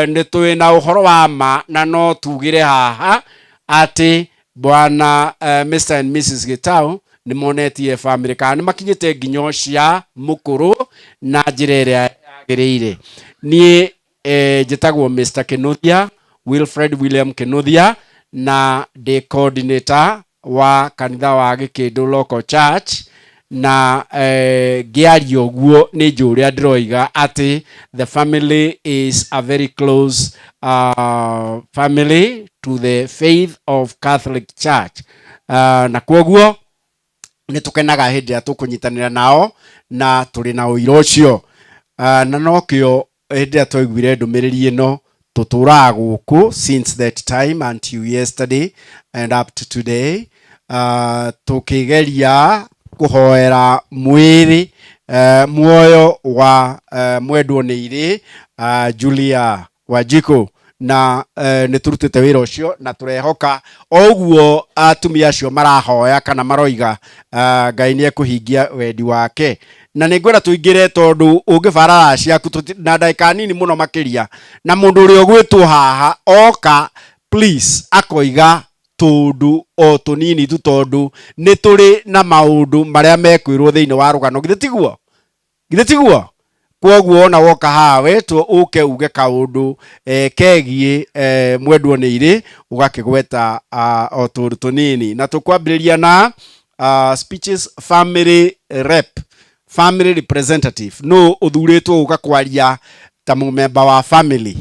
nĩ twĩ na ũhoro wa ma na no tugĩre haha atĩ bwana Mr and Mrs Gĩtau nĩ monetie family kana nĩ makinyĩte nginyo cia mũkũrũ na njĩra ĩrĩa yagĩrĩire. Niĩ njĩtagwo Mr Kinuthia, Wilfred William Kinuthia, na ndĩ coordinator wa kanitha wa Gĩkĩndũ Local Church. Na ngĩaria ũguo nĩ njũĩ ũrĩa ndĩroiga atĩ the family is a very close family to the faith of Catholic Church, na kwoguo nĩ tũkenaga hĩndĩ ĩrĩa tũkũnyitanĩra nao na tũrĩ na ũira ũcio, na nokĩo hĩndĩ ĩrĩa twaiguire ndũmĩrĩri ĩno tũtũraga gũkũ since that time until yesterday and up to today, tũkĩgeria kũhoera mwĩrĩ, muoyo wa mwendwo nĩ irĩ Julia Wanjikũ, na nĩ tũrutĩte wĩra ũcio na tũrehoka o ũguo atumia acio marahoya kana maroiga, Ngai nĩ ekũhingia wendi wake. Na nĩ ngwenda tũingĩre tondũ ũngĩbarara ciaku na ndagĩka nini mũno makĩria, na mũndũ ũrĩa ũgwĩtwo haha oka please akoiga tũndũ o tũnini tu tondũ nĩ tũrĩ na maũndũ marĩa mekwĩrwo thĩinĩ wa rũgano. Githĩ tiguo? Githĩ tiguo? Kwoguo ona woka haha wetwo ũke uge kaũndũ kegiĩ mwendwo nĩ irĩ, ũgakĩgweta o tũndũ tũnini. Na tũkwambĩrĩria na speeches, family rep, family representative. Nũ ũthurĩtwo gũka kwaria ta mũmemba wa family?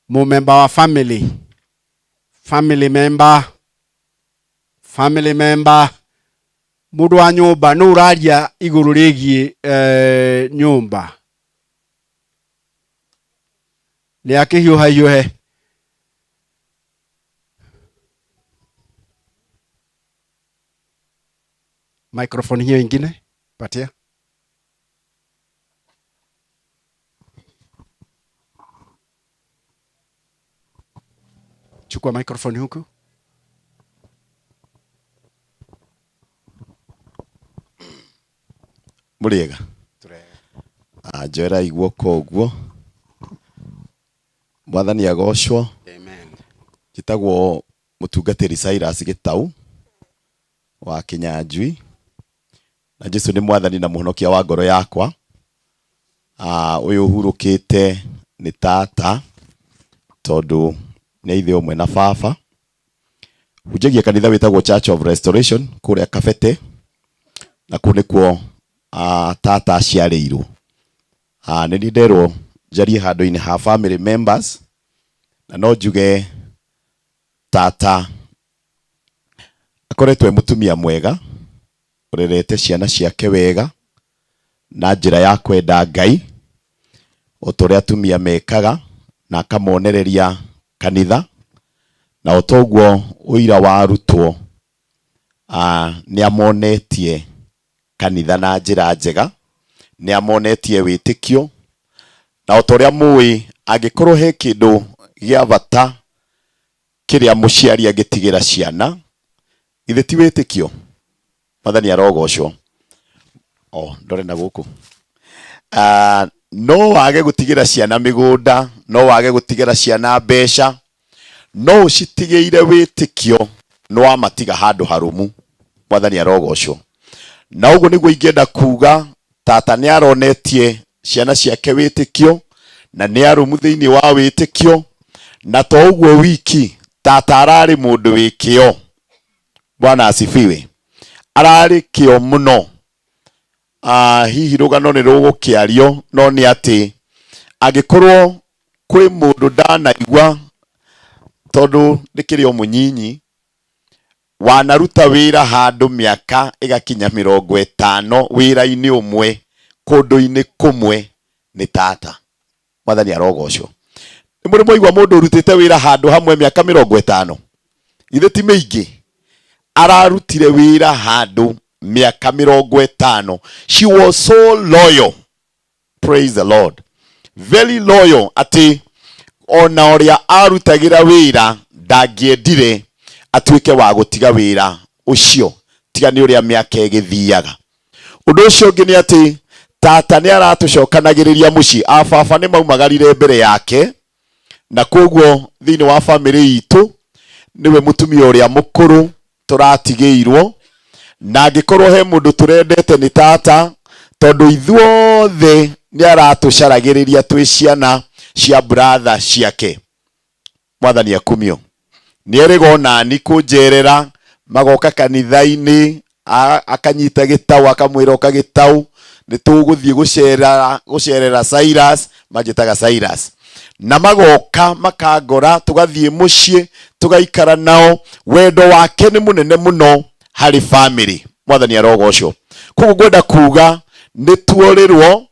Mũmemba wa family, family member, family member, mũndũ wa nyũmba. Nũ ũraria igũrũ rĩgiĩ nyũmba? Nĩ akĩhiũha hiũhe. Microphone hiyo ingine patia. Chukua microphone huku. Mũrĩega? Njoerai guoko ũguo. Mwathani agocwo. Amen. Njĩtagwo mũtungatĩri Cyrus Gĩtau wa Kĩnyanjui, na Jesu nĩ mwathani na mũhonokia wa ngoro yakwa. Ũyũ ũhurũkĩte nĩ tata tondũ nĩ ithe ũmwe na baba. Hunjagia kanitha wĩtagwo Church of Restoration kũrĩa Kabete, na kũu nĩkuo tata aciarĩirwo. Nĩ niĩ nderwo njarie handũ-inĩ ha family members, na no njuge tata akoretwo e mũtumia mwega ũrerete ciana ciake wega na njĩra ya kwenda Ngai o ta ũrĩa atumia mekaga, na akamonereria kanitha, na o ta ũguo ũira wa arutwo, nĩ amonetie kanitha na njĩra njega, nĩ amonetie wĩtĩkio, na o ta ũrĩa mũĩ, angĩkorwo he kĩndũ gĩa bata kĩrĩa mũciari angĩtigĩra ciana, githĩ ti wĩtĩkio? Mwathani arogocwo. O ndore na gũkũ. No wage gũtigĩra ciana mĩgũnda, no wage gũtigĩra ciana mbeca, no ũcitigĩire wĩtĩkio nĩ wamatiga handũ harũmu. Mwathani arogocwo. Na ũguo nĩguo ingĩenda kuga, tata nĩ aronetie ciana ciake wĩtĩkio na nĩ arũmu thĩinĩ wa wĩtĩkio, na to ũguo wiki, tata ararĩ mũndũ wĩ kĩo. Bwana asifiwe. Ararĩ kĩo mũno. Hihi rũgano nĩ rũgũkĩario, no nĩ atĩ angĩkorwo kwĩ mũndũ ndanaigua, tondũ ndĩkĩrĩ o mũnyinyi, wanaruta wĩra handũ mĩaka ĩgakinya 50 wĩra-inĩ ũmwe kũndũ-inĩ kũmwe, nĩ tata. Mwathani arogocwo. Nĩ mũrĩ mwaigua mũndũ ũrutĩte wĩra handũ hamwe mĩaka 50? Githĩ ti mĩingĩ? Ararutire wĩra handũ mĩaka 50. She was so loyal. Praise the Lord. Very loyal atĩ ona ũrĩa arutagĩra wĩra ndangĩendire atuĩke wa gũtiga wĩra ũcio, tiga nĩ ũrĩa mĩaka ĩgĩthiaga. Ũndũ ũcio ũngĩ nĩ atĩ tata nĩ aratũcokanagĩrĩria mũciĩ. A baba nĩ maumagarire mbere yake, na koguo thĩinĩ wa bamĩrĩ itũ nĩwe mũtumia ũrĩa mũkũrũ tũratigĩirwo, na angĩkorwo he mũndũ tũrendete nĩ tata, tondũ ithuothe nĩ aratũcaragĩrĩria twĩ ciana cia brother ciake. Mwathani akumio. Nĩ erĩga onani kũnjerera, magoka kanitha-inĩ, akanyita gĩtau, akamwĩra ũka gĩtau, nĩ tũgũthiĩ gũcerera Cyrus, manjĩtaga Cyrus. Na magoka makangora, tũgathiĩ mũciĩ, tũgaikara nao. Wendo wake nĩ mũnene mũno harĩ family. Mwathani arogocwo. Koguo ngwenda kuga nĩ tuorĩrwo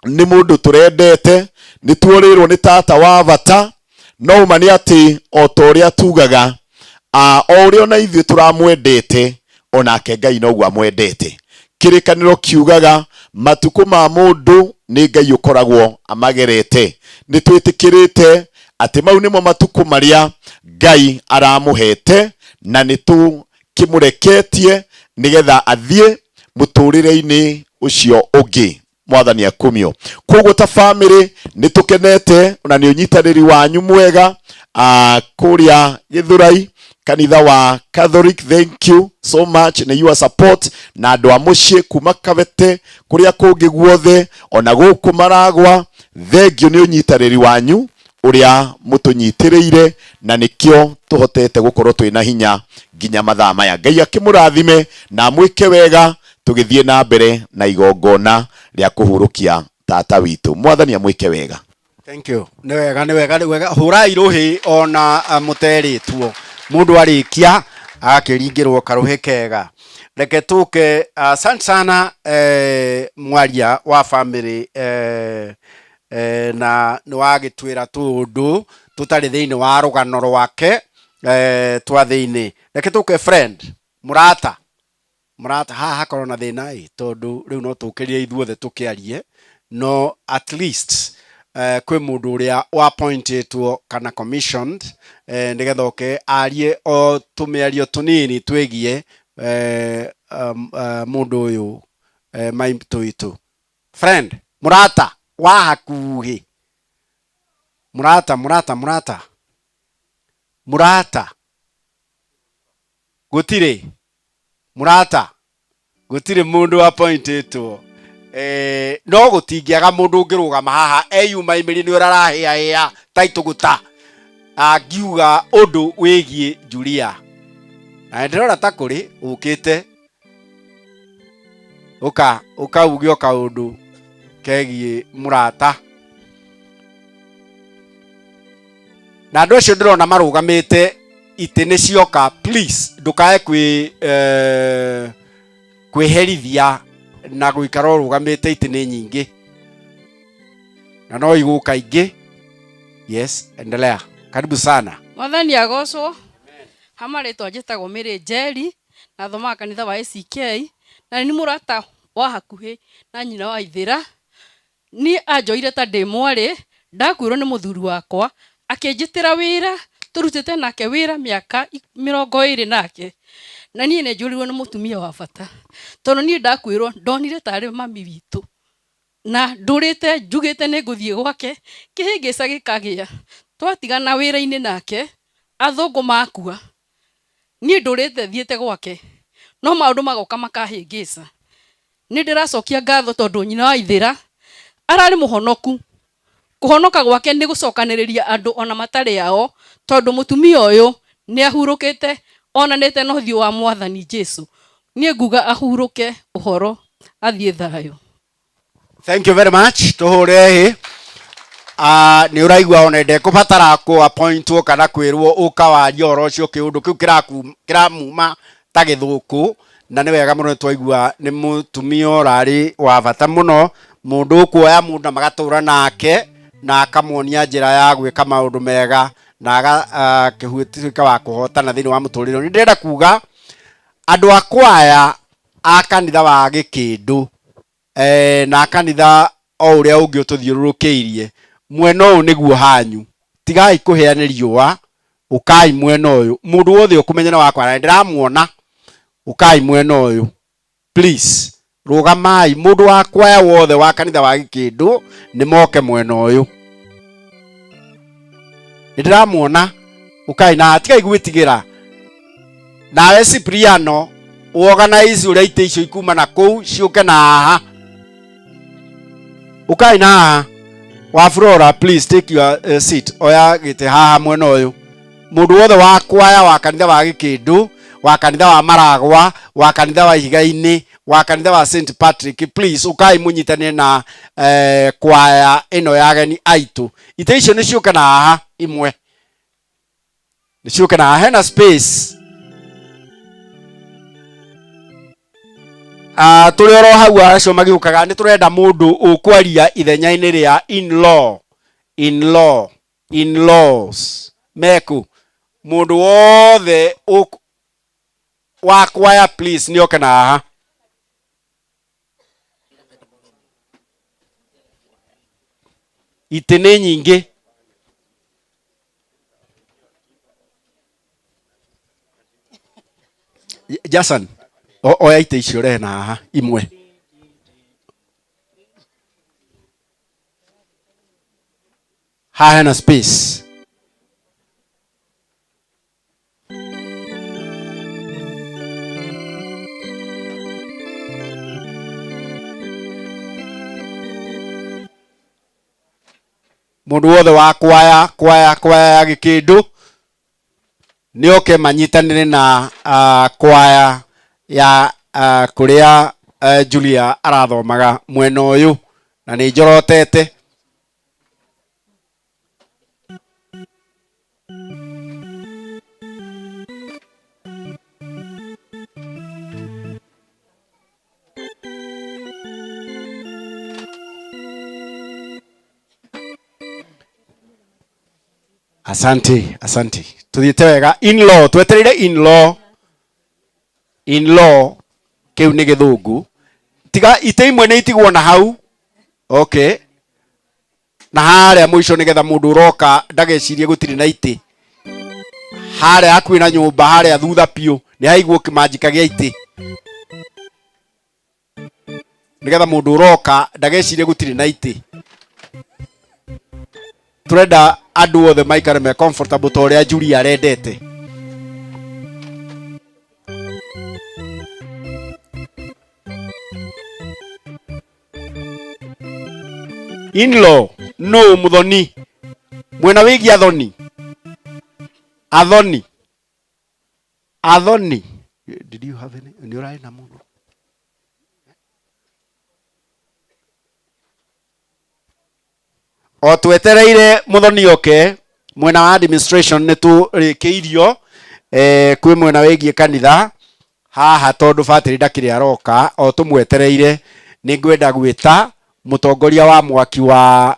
nĩ mũndũ tũrendete, nĩ tuorĩrwo nĩ tata wa bata, no ũma nĩ atĩ o ta ũrĩa tugaga, o ũrĩa ona ithuĩ tũramwendete, onake Ngai noguo amwendete. Kĩrĩkanĩro kiugaga matukũ ma mũndũ nĩ Ngai ũkoragwo amagerete. Nĩ twĩtĩkĩrĩte atĩ mau nĩmo matukũ marĩa Ngai aramũhete, na nĩ tũkĩmũreketie nĩgetha athiĩ mũtũrĩre-inĩ ũcio ũngĩ. Mwathani akumio. Koguo ta family nĩ tũkenete na nĩ ũnyitanĩri wanyu mwega, kũrĩa Gĩthũrai kanitha wa Catholic. Thank you so much nĩ your support, na andũ a mũciĩ kuma Kabete kũrĩa kũngĩ guothe ona gũkũ Maragwa, thank you nĩ ũnyitanĩri wanyu ũrĩa mũtũnyitĩrĩire, na nĩkĩo tũhotete gũkorwo twĩna hinya nginya mathaa maya. Ngai akĩmũrathime na amwĩke wega tũgĩthiĩ na mbere na igongona rĩa kũhurũkia tata witũ. Mwathani amwĩke wega. Thank you. Nĩ wega, nĩ wega, nĩ wega. Hũrai rũhĩ ona mũterĩtwo. Mũndũ arĩkia agakĩringĩrwo karũhĩ kega. Reke tũke, asante sana mwaria wa family, na nĩ wagĩtwĩra tũũndũ tũtarĩ thĩinĩ wa rũgano rwake twa thĩinĩ. Reke tũke friend, mũrata. Mũrata haha hakorwo na thĩna ĩ, tondũ rĩu no tũkĩrie ithuothe tũkĩarie, no at least kwĩ mũndũ ũrĩa appointĩtwo kana commissioned nĩgetha oke arie o tũmĩario tũnini twĩgiĩ mũndũ ũyũ, maitũ witũ. Friend, mũrata wa hakuhĩ, mũrata, mũrata, mũrata, mũrata, gũtirĩ mũrata, gũtirĩ mũndũ appointĩtwo, no gũtingĩaga mũndũ ũngĩrũgama haha eyuma imĩri nĩ ũrĩa arahĩahĩa ta itũgũta angiuga ũndũ wĩgiĩ Julia, na ndĩrona ta kũrĩ ũkĩte ũka ũkauge o kaũndũ kegiĩ mũrata. Na andũ acio ndĩrona marũgamĩte itĩ nĩ cioka, please ndũkae kwĩherithia na gũikara ũrũgamĩte, itĩ nĩ nyingĩ na no igũka ingĩ. Yes, endelea, karibu sana. Mwathani agocwo. Hama rĩtwa njĩtagwo Mary Njeri, na thomaga kanitha wa ACK, na nĩ mũrata wa hakuhĩ na nyina wa Ithĩra. Niĩ anjoire ta ndĩ mwarĩ, ndakuĩrwo nĩ mũthuri wakwa, akĩnjĩtĩra wĩra, tũrutĩte nake wĩra mĩaka 20 nake, na niĩ nĩ njũrĩirwo nĩ mũtumia wa bata, tondũ niĩ ndakuĩrwo ndonire tarĩ mami witũ. Na ndũrĩte njugĩte nĩ ngũthiĩ gwake, kĩhĩngĩca gĩkagĩa. Twatigana wĩra-inĩ nake, athũngũ makua. Niĩ ndũrĩte thiĩte gwake, no maũndũ magoka makahĩngĩca. Nĩ ndĩracokia ngatho tondũ nyina wa Ithĩra ararĩ mũhonoku. Kũhonoka gwake nĩ gũcokanĩrĩria andũ ona matarĩ ao, tondũ mũtumia ũyũ nĩ ahurũkĩte onanĩte na ũthiũ wa Mwathani Jesu. Niĩ nguga ahurũke ũhoro athiĩ thayũ. Thank you very much. Tũhũre hĩ. Nĩ ũraigua ona ndekũbatara kũ appointwo kana kwĩrwo ũka warie ũhoro ũcio kĩũndũ kĩu kĩramuma ta gĩthũkũ na nĩ wega mũno twaigua nĩ mũtumia ũrarĩ wa bata mũno mũndũ ũkuoya mũndũ na magatũra nake na akamuonia njĩra ya gwĩka maũndũ mega na agatuĩka wa kũhotana thĩinĩ wa mũtũrĩre. Nĩ ndĩrenda kuga andũ a kwaya a kanitha wa Gĩkĩndũ na kanitha o ũrĩa ũngĩ ũtũthiũrũrũkĩirie, mwena ũyũ nĩguo hanyu. Tigai kũhĩa nĩ riũa, ũkai mwena ũyũ. Mũndũ wothe ũkũmenya nĩ wakwa na ndĩramuona, ũkai mwena ũyũ. Please, rũgamai. Mũndũ wa kwaya wothe wa kanitha wa Gĩkĩndũ nĩ moke mwena ũyũ. Nĩ ndĩramuona, ũkai na tigai gwĩtigĩra. Nawe Cipriano, organize ũrĩa itĩ icio ikuma na kũu ciũke na haha. Ũkai na haha. Wa Flora, please take your seat. Oya gĩtĩ haha mwena ũyũ. Mũndũ wothe wa kwaya wa kanitha wa Gĩkĩndũ, wa kanitha wa Maragwa, wa kanitha wa Ihiga-inĩ, wa kanitha wa St Patrick, please ũkai mũnyitanĩre na kwaya ĩno ya ageni aitũ. Itĩ icio nĩ ciũke na haha imwe. Nĩ ciũke na haha hena space. Tũrĩ oro hau acio magĩũkaga nĩ tũrenda mũndũ ũkwaria ithenya-inĩ rĩa in-law, in-law, in-laws meku. Mũndũ wothe wa kwaya please nĩ oke na haha. Itĩ nĩ nyingĩ. Jason, oya itĩ icio ũrehe na haha imwe. Haha hena space. Mũndũ wothe wa kwaya, kwaya, kwaya ya Gĩkĩndũ nĩ oke manyitanĩre na kwaya ya kũrĩa Julia arathomaga mwena ũyũ, na nĩ njorotete. Asante, asante. Tuthiĩte wega. In-law, twetereire in-law. In-law, kĩu nĩ gĩthũngũ. Tiga itĩ imwe nĩ itigwo na hau. Okay. Na harĩa mũico nĩgetha mũndũ ũroka ndagecirie gũtirĩ na itĩ. Harĩa hakuhĩ na nyũmba, harĩa thutha biũ, nĩ haigwo kĩmanjika gĩa itĩ. Nĩgetha mũndũ ũroka ndagecirie gũtirĩ na itĩ. Tũrenda andũ othe maikare me comfortable ta ũrĩa Julia arendete. In-law, no mũthoni. Mwena wĩgiĩ athoni. Athoni. Athoni. Did you have any? Nĩ ũrarĩ na mũndũ? O twetereire mũthoni oke, mwena wa administration nĩ tũrĩkĩirio, kwĩ mwena wĩgiĩ kanitha haha tondũ batĩrĩ ndakĩrĩ aroka, o tũmwetereire nĩ ngwenda gwĩta mũtongoria wa mwaki wa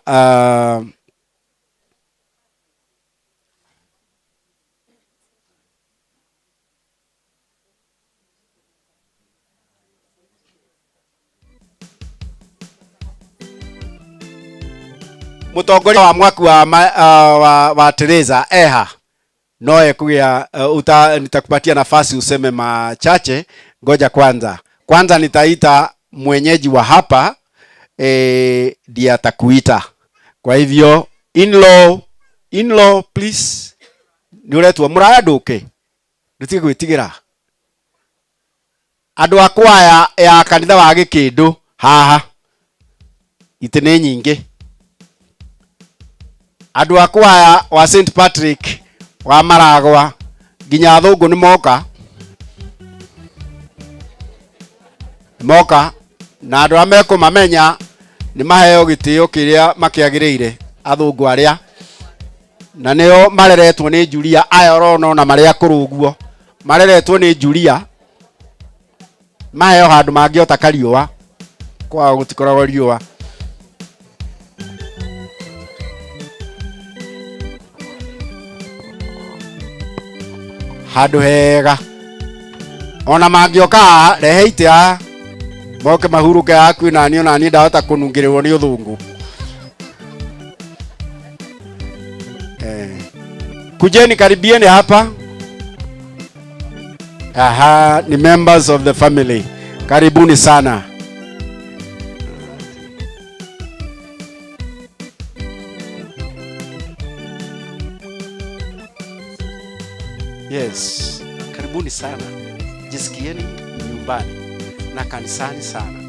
mũtongoria wa mwaki wa, wa Teresa eha no ekugia nitakupatia nafasi useme machache. Ngoja kwanza, kwanza nitaita mwenyeji wa hapa. Ndiye atakuita. Kwa hivyo in-law, in-law please, nĩ ũretwo mũraya ndũke, ndũtige gwĩtigĩra. Andũ a kwaya ya kanitha wa Gĩkĩndũ haha itĩ nĩ nyingĩ. Andũ a kwaya wa St Patrick wa Maragwa nginya athũngũ nĩ moka, moka na andũ arĩa mekũmamenya nĩ maheo gĩtĩo kĩrĩa makĩagĩrĩire athũngũ arĩa na nĩo mareretwo nĩ Julia. Aya ũrona ona marĩ akũrũ ũguo mareretwo nĩ Julia, maheo handũ mangĩota kariũa, kwao gũtikoragwo riũa. Handũ hega ona mangĩoka haha, rehe itĩ haha moke mahurũke hakuhĩ nani, ona niĩ ndahota kũnungĩrĩrwo nĩ ũthũngũ. Kujeni, karibieni hapa. Aha, ni members of the family. Karibuni sana. Yes, karibuni sana. Jisikieni nyumbani na kanisani sana.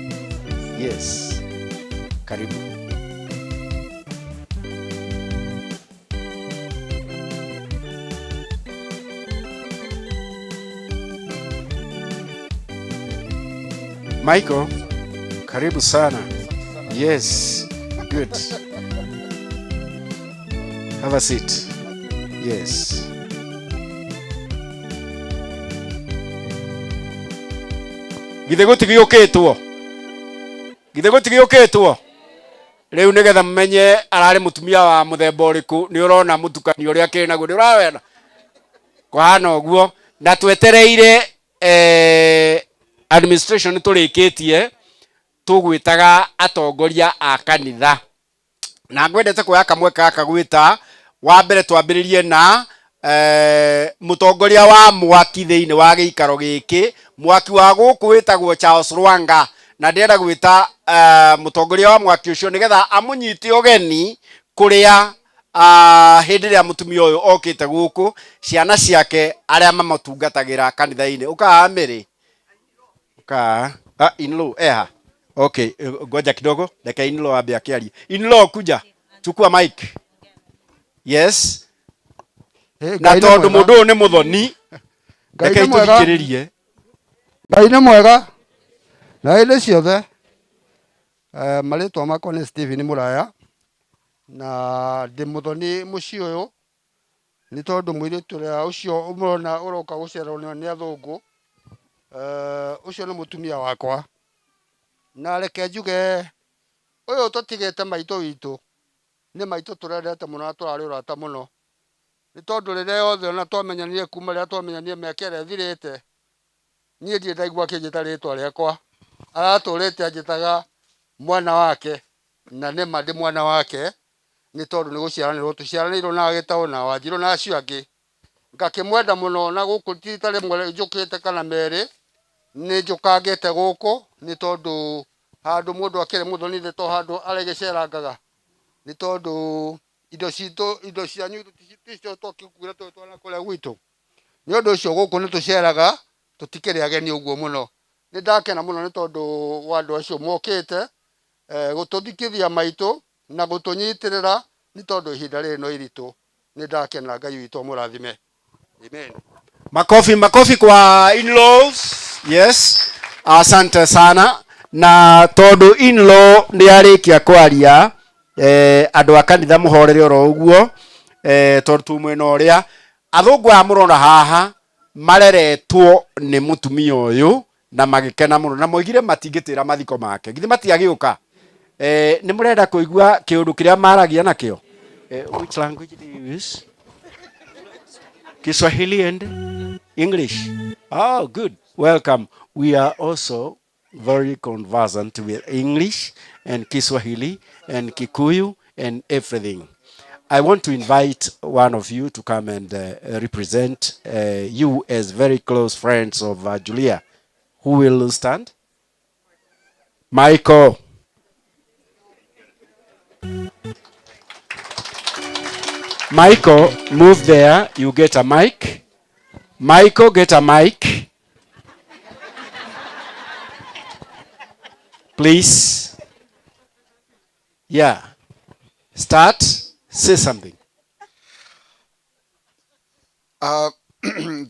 Yes, karibu. Michael, karibu sana. Yes, good. Have a seat. Yes. Githĩ gũtigĩũkĩtwo? Githĩ gũtigĩũkĩtwo? Rĩu nĩgetha mũmenye ararĩ mũtumia wa mũthemba ũrĩkũ, nĩ ũrona mũtukanio ũrĩa akĩrĩ naguo, nĩ ũrawena? Kũhana ũguo. Na twetereire administration tũrĩkĩtie, tũgwĩtaga atongoria a kanitha. Na ngwendete kuoya kamweke gaka gwĩta, wa mbere twambĩrĩrie na mũtongoria wa mwaki thĩinĩ wa gĩikaro gĩkĩ. Mwaki wa gũkũ wĩtagwo Charles Rwanga, na ndĩrenda gwĩta mũtongoria wa mwaki ũcio nĩgetha amũnyite ũgeni kũrĩa hĩndĩ ĩrĩa mũtumia ũyũ okĩte gũkũ, ciana ciake arĩa mamũtungatagĩra kanitha-inĩ. Ũkaha Mary? Ũkaha? Ah, in-law, eha. Okay, ngoja kidogo, reke in-law ambe akĩarie. In-law, kuja. Chukua mic. Yes. Na Ngai nĩ tondũ mwega. mũndũ ũyũ nĩ mũthoni, Ngai reke nĩ mwega. itũthikĩrĩrie. Ngai nĩ mwega na hĩndĩ ciothe. Marĩtwa makwa nĩ Stephen Mũraya na ndĩ mũthoni mũciĩ ũyũ nĩ tondũ mũirĩtu ũrĩa ũcio ũmũrona ũroka gũcererwo nĩ athũngũ, ũcio nĩ mũtumia wakwa. Na reke njuge ũyũ tũtigĩte maitũ witũ nĩ maitũ tũrendete mũno na tũrarĩ ũrata mũno, nĩ tondũ rĩrĩa yothe ona twamenyanire kuma rĩrĩa twamenyanire mĩaka ĩrĩa ĩthirĩte, niĩ ndirĩ ndaigua akĩnjĩta rĩtwa rĩakwa, aratũrĩte anjĩtaga mwana wake, na nĩma ndĩ mwana wake nĩ tondũ nĩ gũciaranĩrwo tũciaranĩirwo na Gĩtaũ na Wanjirũ na acio angĩ. Ngakĩmwenda mũno na gũkũ ti rita rĩmwe njũkĩte kana merĩ, nĩ njũkangĩte gũkũ nĩ tondũ handũ mũndũ akĩrĩ mũthoni nĩ to handũ arĩgĩcerangaga, nĩ tondũ indo citũ, indo cianyu ticio twakĩkuire tũgĩtwara kũrĩa gwitũ. Nĩ ũndũ ũcio gũkũ nĩ tũceraga, tũtikĩrĩ ageni ũguo mũno. Nĩ ndakena mũno nĩ tondũ wa andũ acio mokĩte gũtũthikithia maitũ na gũtũnyitĩrĩra, nĩ tondũ ihinda rĩrĩ no iritũ. Nĩ ndakena, Ngai witũ amũrathime. Amen. Makofi, makofi kwa in-laws. Yes. Asante sana. Na tondũ in-law nĩ arĩkia kwaria, andũ a kanitha mũhorere oro ũguo, tondũ tu mwena ũrĩa athũngũ aya mũrona haha mareretwo nĩ mũtumia ũyũ na magĩkena mũno na moigire matingĩtĩra mathiko make. Githĩ matiagĩũka? Nĩ mũrenda kũigua kĩũndũ kĩrĩa maragia nakĩo? Which language do you use? Kiswahili and English. Oh, good. Welcome. We are also very conversant with English and Kiswahili and Kikuyu and everything. I want to invite one of you to come and represent you as very close friends of Julia. Who will stand? Michael. Michael, move there. You get a mic. Michael, get a mic. Please. Yeah. Start. Say something.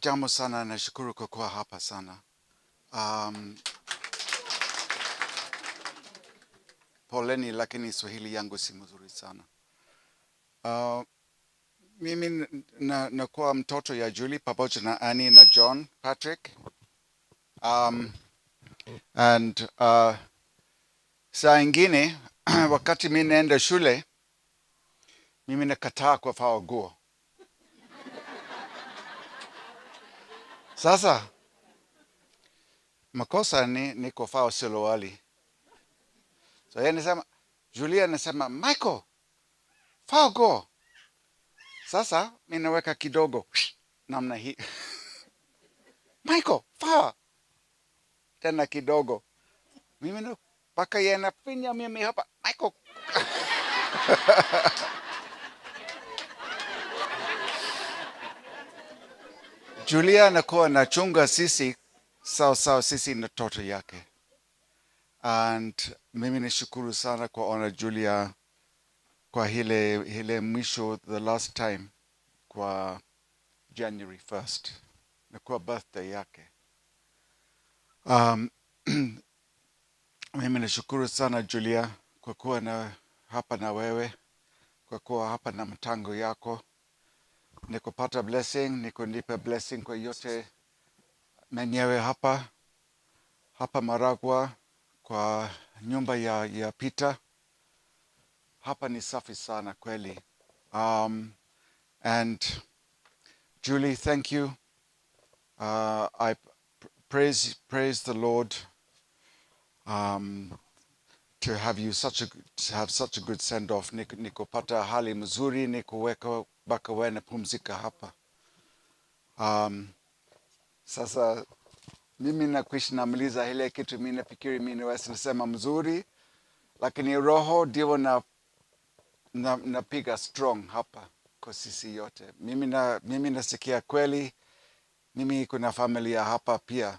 Jambo sana, nashukuru kwa kuwa hapa sana. Poleni, lakini Swahili yangu si mzuri sana. Mimi nakuwa mtoto ya Julie pamoja na Annie na John Patrick. And saa ingine wakati mimi naenda shule, mimi nakataa kuvaa nguo. Sasa makosa ni kuvaa suruali. So yeye anasema, Julia anasema, Michael, vaa nguo. Sasa mimi naweka kidogo namna hii. Michael, vaa. Tena kidogo. Mimi na paka yeye anafinya mimi hapa. Michael. Julia anakuwa anachunga sisi sawa sawa, sisi na toto yake. And mimi nishukuru sana kwa ona Julia kwa ile mwisho, the last time kwa January 1st, na kwa birthday yake. Mimi nashukuru sana Julia kwa kuwa na hapa na wewe, kwa kuwa hapa na mtango yako. Nikupata blessing, nikunipa blessing kwa yote menyewe hapa Maragua kwa nyumba ya Peter. Hapa ni safi sana kweli. And Julie, thank you. I praise the Lord to have you to have such a good send off. Nikupata hali mzuri, nikuweka baka wewe na pumzika hapa. Sasa mimi nakuishi namaliza ile kitu, mimi nafikiri mimi naweza nasema mzuri, lakini roho ndio napiga strong hapa kwa sisi yote. Mimi nasikia kweli, mimi kuna familia hapa pia.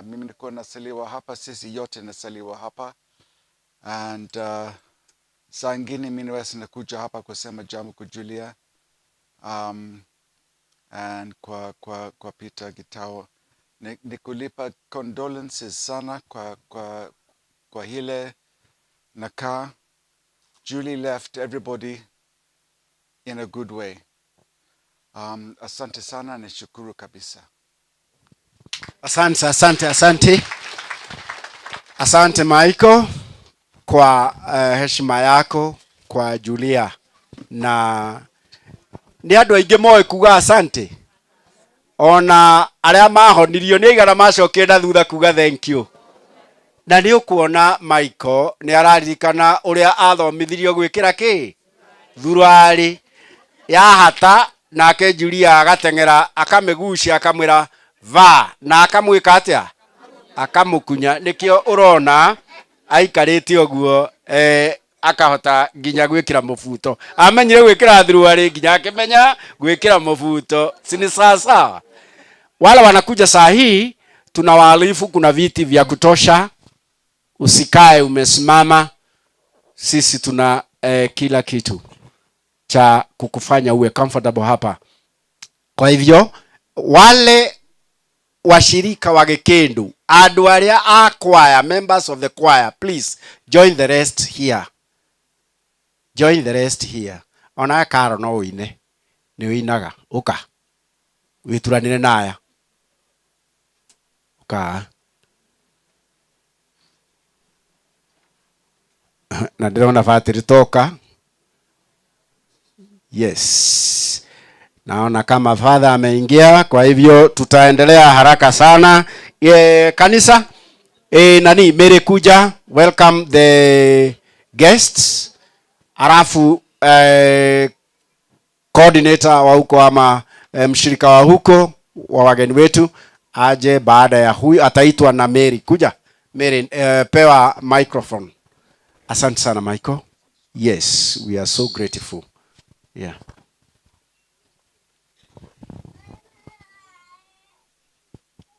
Mimi niko nasaliwa hapa, sisi yote nasaliwa hapa. And saa ingine mimi naweza nakuja hapa kusema jambo kwa Julia, and kwa Peter Gitao. Nikulipa condolences sana kwa hile nakaa. Julie left everybody in a good way. Asante sana, nishukuru kabisa. Asante, asante, asante. Asante Michael kwa heshima yako kwa Julia. Na ni andu aingi moĩ kuga asante, ona arĩa mahonirio nĩ aigana macokire na thutha kuga thank you. Na nĩ ũkuona Michael nĩ araririkana ũrĩa athomithirio gwĩkĩra kĩ thuruarĩ yahata, nake Julia agateng'era akamĩgucia akamwĩra va, na akamwĩka atĩa, akamũkunya. Nĩkĩo ũrona aikarĩte ũguo, akahota nginya gwĩkĩra mũbuto. Amenyire gwĩkĩra thuruarĩ nginya akĩmenya gwĩkĩra mũbuto. Si ni sawa sawa? Wale wanakuja saa hii tunawaarifu kuna viti vya kutosha, usikae umesimama. Sisi tuna kila kitu cha kukufanya uwe comfortable hapa. Kwa hivyo wale washirika wa Gĩkĩndũ, andũ arĩa a choir, members of the choir, please join the rest here. Join the rest here. Ona Karo no ũine, nĩ ũinaga, ũka wĩturanĩre na aya, ũka. Na ndĩrona batĩrĩ toka. Yes, naona kama father ameingia, kwa hivyo tutaendelea haraka sana. Kanisa nani Mary kuja, welcome the guests. Alafu coordinator wa huko ama mshirika wa huko wa wageni wetu aje baada ya huyu, ataitwa na Mary. Kuja Mary, pewa microphone. Asante sana Michael. Yes, we are so grateful. Yeah.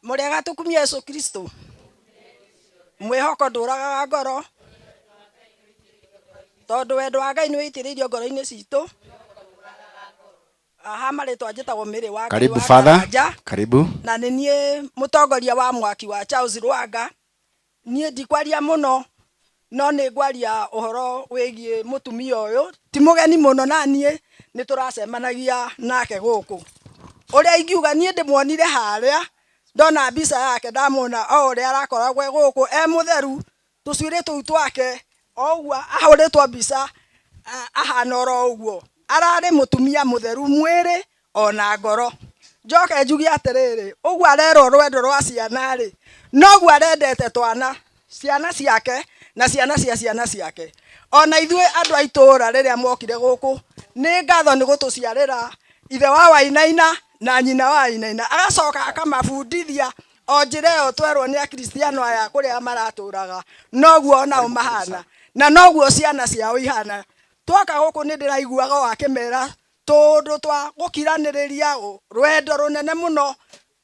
Mũrĩega tũkumie Yesu Kristo. Mwĩhoko ndũragaga ngoro tondũ wendo wa Ngai nĩ wĩitĩrĩirio ngoro-inĩ citũ. Aha marĩtwa njĩtagwo Mary wa Ngai Karibu wa father. Karanja Karibu. na nĩ niĩ mũtongoria wa mwaki wa Charles Rwanga. Niĩ ndikwaria mũno no nĩ ngwaria ũhoro wĩgiĩ mũtumia ũyũ, ti mũgeni mũno na niĩ nĩ tũracemanagia nake gũkũ. Ũrĩa ingiuga niĩ ndĩmuonire harĩa ndona mbica yake ndamwona o ũrĩa arakoragwo e gũkũ e mũtheru, tũcuĩrĩ tũu twake o ũguo ahũrĩtwo mbica ahana oro ũguo. Ararĩ mũtumia mũtheru mwĩrĩ ona ngoro. Njoke njuge atĩrĩrĩ, ũguo arerwo rwendo rwa ciana rĩ, noguo arendete twana, ciana ciake na ciana cia ciana ciake. Ona ithuĩ andũ a itũũra rĩrĩa mokire gũkũ, nĩ ngatho nĩ gũtũciarĩra ithe wa Wainaina na nyina wa Wainaina, agacoka akamabundithia o njĩra ĩyo twerwo nĩ akristiano aya kũrĩa maratũraga, noguo onao mahana na noguo ciana ciao ihana. Twoka gũkũ nĩ ndĩraiguaga o akĩmera tũũndũ twa gũkiranĩrĩria rwendo rũnene mũno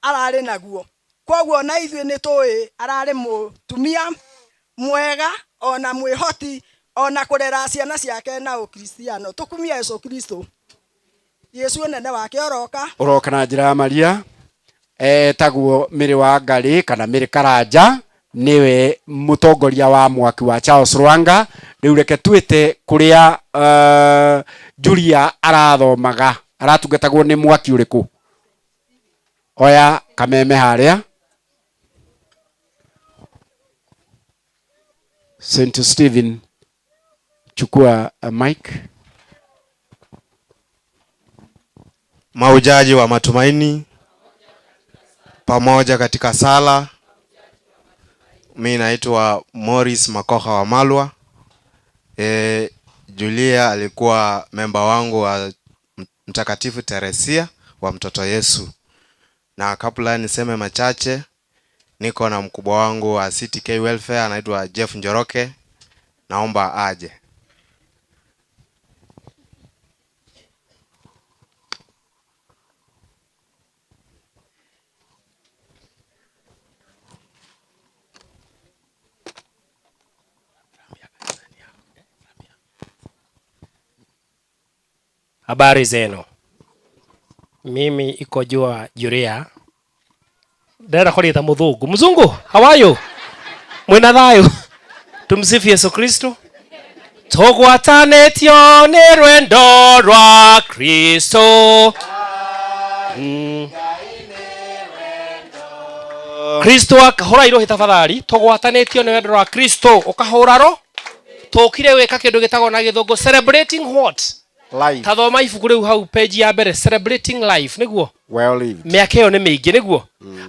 ararĩ naguo. Koguo na ithuĩ nĩ tũĩ ararĩ mũtumia mwega ona mwĩhoti ona kũrera ciana ciake na ũkristiano. Tũkumie Yesu Kristo. Yesu ũnene wake ũroka. Ũroka na njĩra ya Maria. Etagwo Mary wa Ngarĩ kana Mary Karanja, nĩwe mũtongoria wa mwaki wa Charles Rwanga. Rĩu reke twĩte kũrĩa Julia arathomaga, aratungatagwo nĩ mwaki ũrĩkũ? Oya kameme harĩa. Saint Stephen, chukua a mic. Mahujaji wa matumaini pamoja katika sala. Mimi naitwa Morris Makoha wa Malwa. Julia alikuwa memba wangu wa Mtakatifu Teresia wa Mtoto Yesu. Na kabla niseme machache, niko na mkubwa wangu wa CTK Welfare anaitwa Jeff Njoroke. Naomba aje. Habari zenu. Mimi iko jua Julia. Ndera kuri ta muthungu. Mzungu, how are you? Mwina thayu. Tumsifu Yesu Kristo. Tugwatanĩtio nĩ rwendo rwa Kristo. Kristo akahũra irohi tafadhali. Tugwatanĩtio nĩ rwendo rwa Kristo. Ũkahũra ro? Tũkire gwĩka kĩndũ gĩtagwo na gĩthũngũ celebrating what? Life. Ta thoma ibuku rĩu hau page ya mbere, celebrating life, nĩguo? Well lived. Mĩaka ĩyo nĩ mĩingĩ, nĩguo?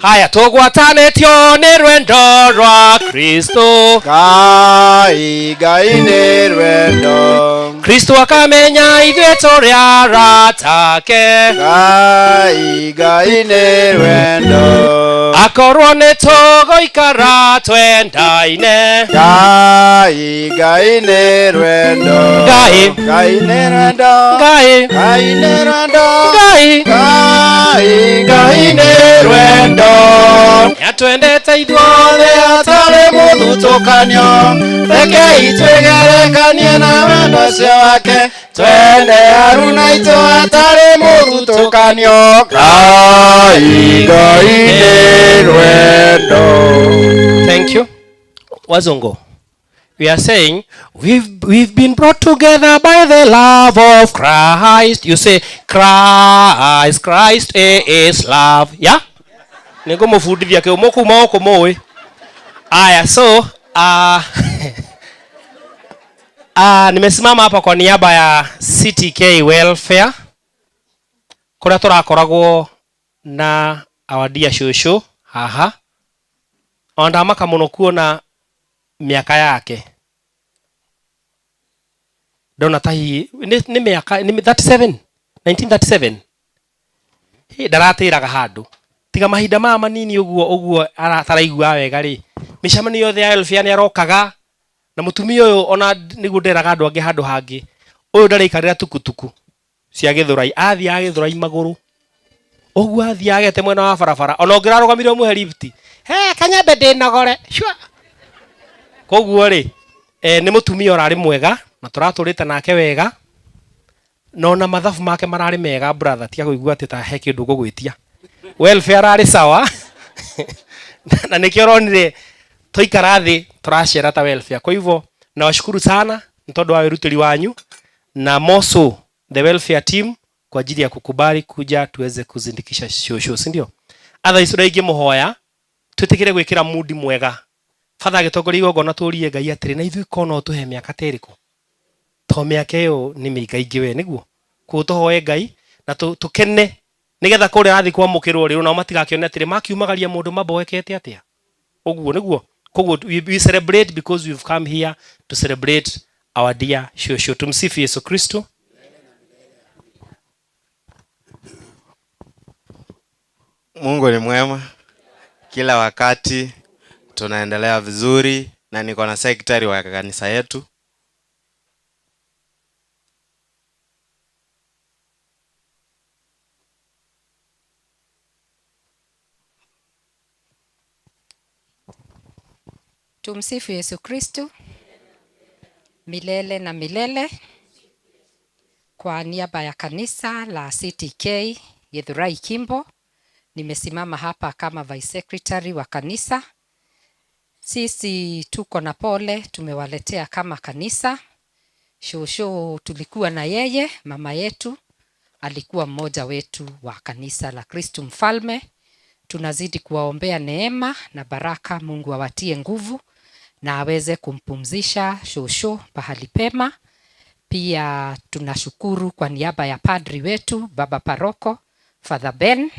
Haya, tũgwatanĩtio nĩ rwendo rwa Kristo. Ngai, Ngai nĩ rwendo. Kristo akamenya ithuĩ tũrĩ arata ake. Ngai, Ngai nĩ rwendo. Akorwo nĩ tũgũikara twendaine. Ngai, Ngai nĩ rwendo. Ngai. Ngai nĩ rwendo. Ngai. Ngai nĩ rwendo. Ngai. Ngai, Ngai nĩ rwendo. Nĩatwendete ithuothe atarĩ mũthutũkanio. Rekei twĩgerekanie na wendo ũcio wake. Twende aruna aitũ atarĩ mũthutũkanio. Ngai, Ngai nĩ rwendo. Thank you. Wazungu. We are saying we've been brought together by the love of Christ. You say Christ, Christ is love. Yeah? Nĩngũmũbundithia kĩu mũkuma gũkũ mũĩ. Aya, so nimesimama hapa kwa niaba ya CTK Welfare kũrĩa tũrakoragwo na our dear shosho haha. Ona ndamaka mũno kuona mĩaka yake. Ndona ta hihi nĩ mĩaka nĩ 37, 1937. Hĩ, ndaratĩraga handũ. Tiga mahinda maya manini ũguo ũguo ataraigua wega rĩ. Mĩcemanio yothe ya welfare nĩ arokaga. Na mũtumia ũyũ ona nĩguo nderaga andũ angĩ handũ hangĩ, ũyũ ndaraikarĩra tukutuku cia Gĩthũrai, athiaga Gĩthũrai magũrũ ũguo, athiaga agete mwena wa barabara, ona ũngĩrarũgamire ũmũhe lift, he kanyambe ndĩnogore shua. Koguo rĩ, nĩ mũtumia ũrarĩ mwega na tũratũrĩte nake wega, na ona mathabu make mararĩ mega. Brother, tiga kũigua atĩ ta he kĩndũ ngũgwĩtia, welfare ararĩ sawa, na nĩkĩo ũronire twaikara thĩ tũracera ta welfare. Kwa hivyo nawashukuru sana nĩ tondũ wa wĩrutĩri wanyu, na more so the welfare team kwa ajili ya kukubali kuja tuweze kuzindikisha shosho, si ndio? Otherwise ũrĩa ingĩmũhoya twĩtĩkĩre gwĩkĩra mudi mwega, batha agĩtongoria igongona, tũrie Ngai atĩrĩ, na ithuĩ ko no tũhe mĩaka ta ĩrĩkũ, to mĩaka ĩyo nĩ mĩingaingĩ we nĩguo koguo tũhoe Ngai na tũkene nĩgetha kũrĩa arathiĩ kwamũkĩrwo rĩ, nao matigakĩone atĩrĩ makiumagaria mũndũ maboekete atĩa ũguo nĩguo. Koguo we celebrate because we've come here to celebrate our dear shosho. Tumsifu Yesu Kristo. Mungu ni mwema kila wakati, tunaendelea vizuri na niko na secretary wa kanisa yetu. Tumsifu Yesu Kristu milele na milele. Kwa niaba ya kanisa la CTK Githurai Kimbo, nimesimama hapa kama vice secretary wa kanisa. Sisi tuko na pole, tumewaletea kama kanisa. Shosho tulikuwa na yeye, mama yetu alikuwa mmoja wetu wa kanisa la Kristu Mfalme. Tunazidi kuwaombea neema na baraka, Mungu awatie nguvu na aweze kumpumzisha shosho pahali pema. Pia tunashukuru kwa niaba ya padri wetu baba paroko Father Ben,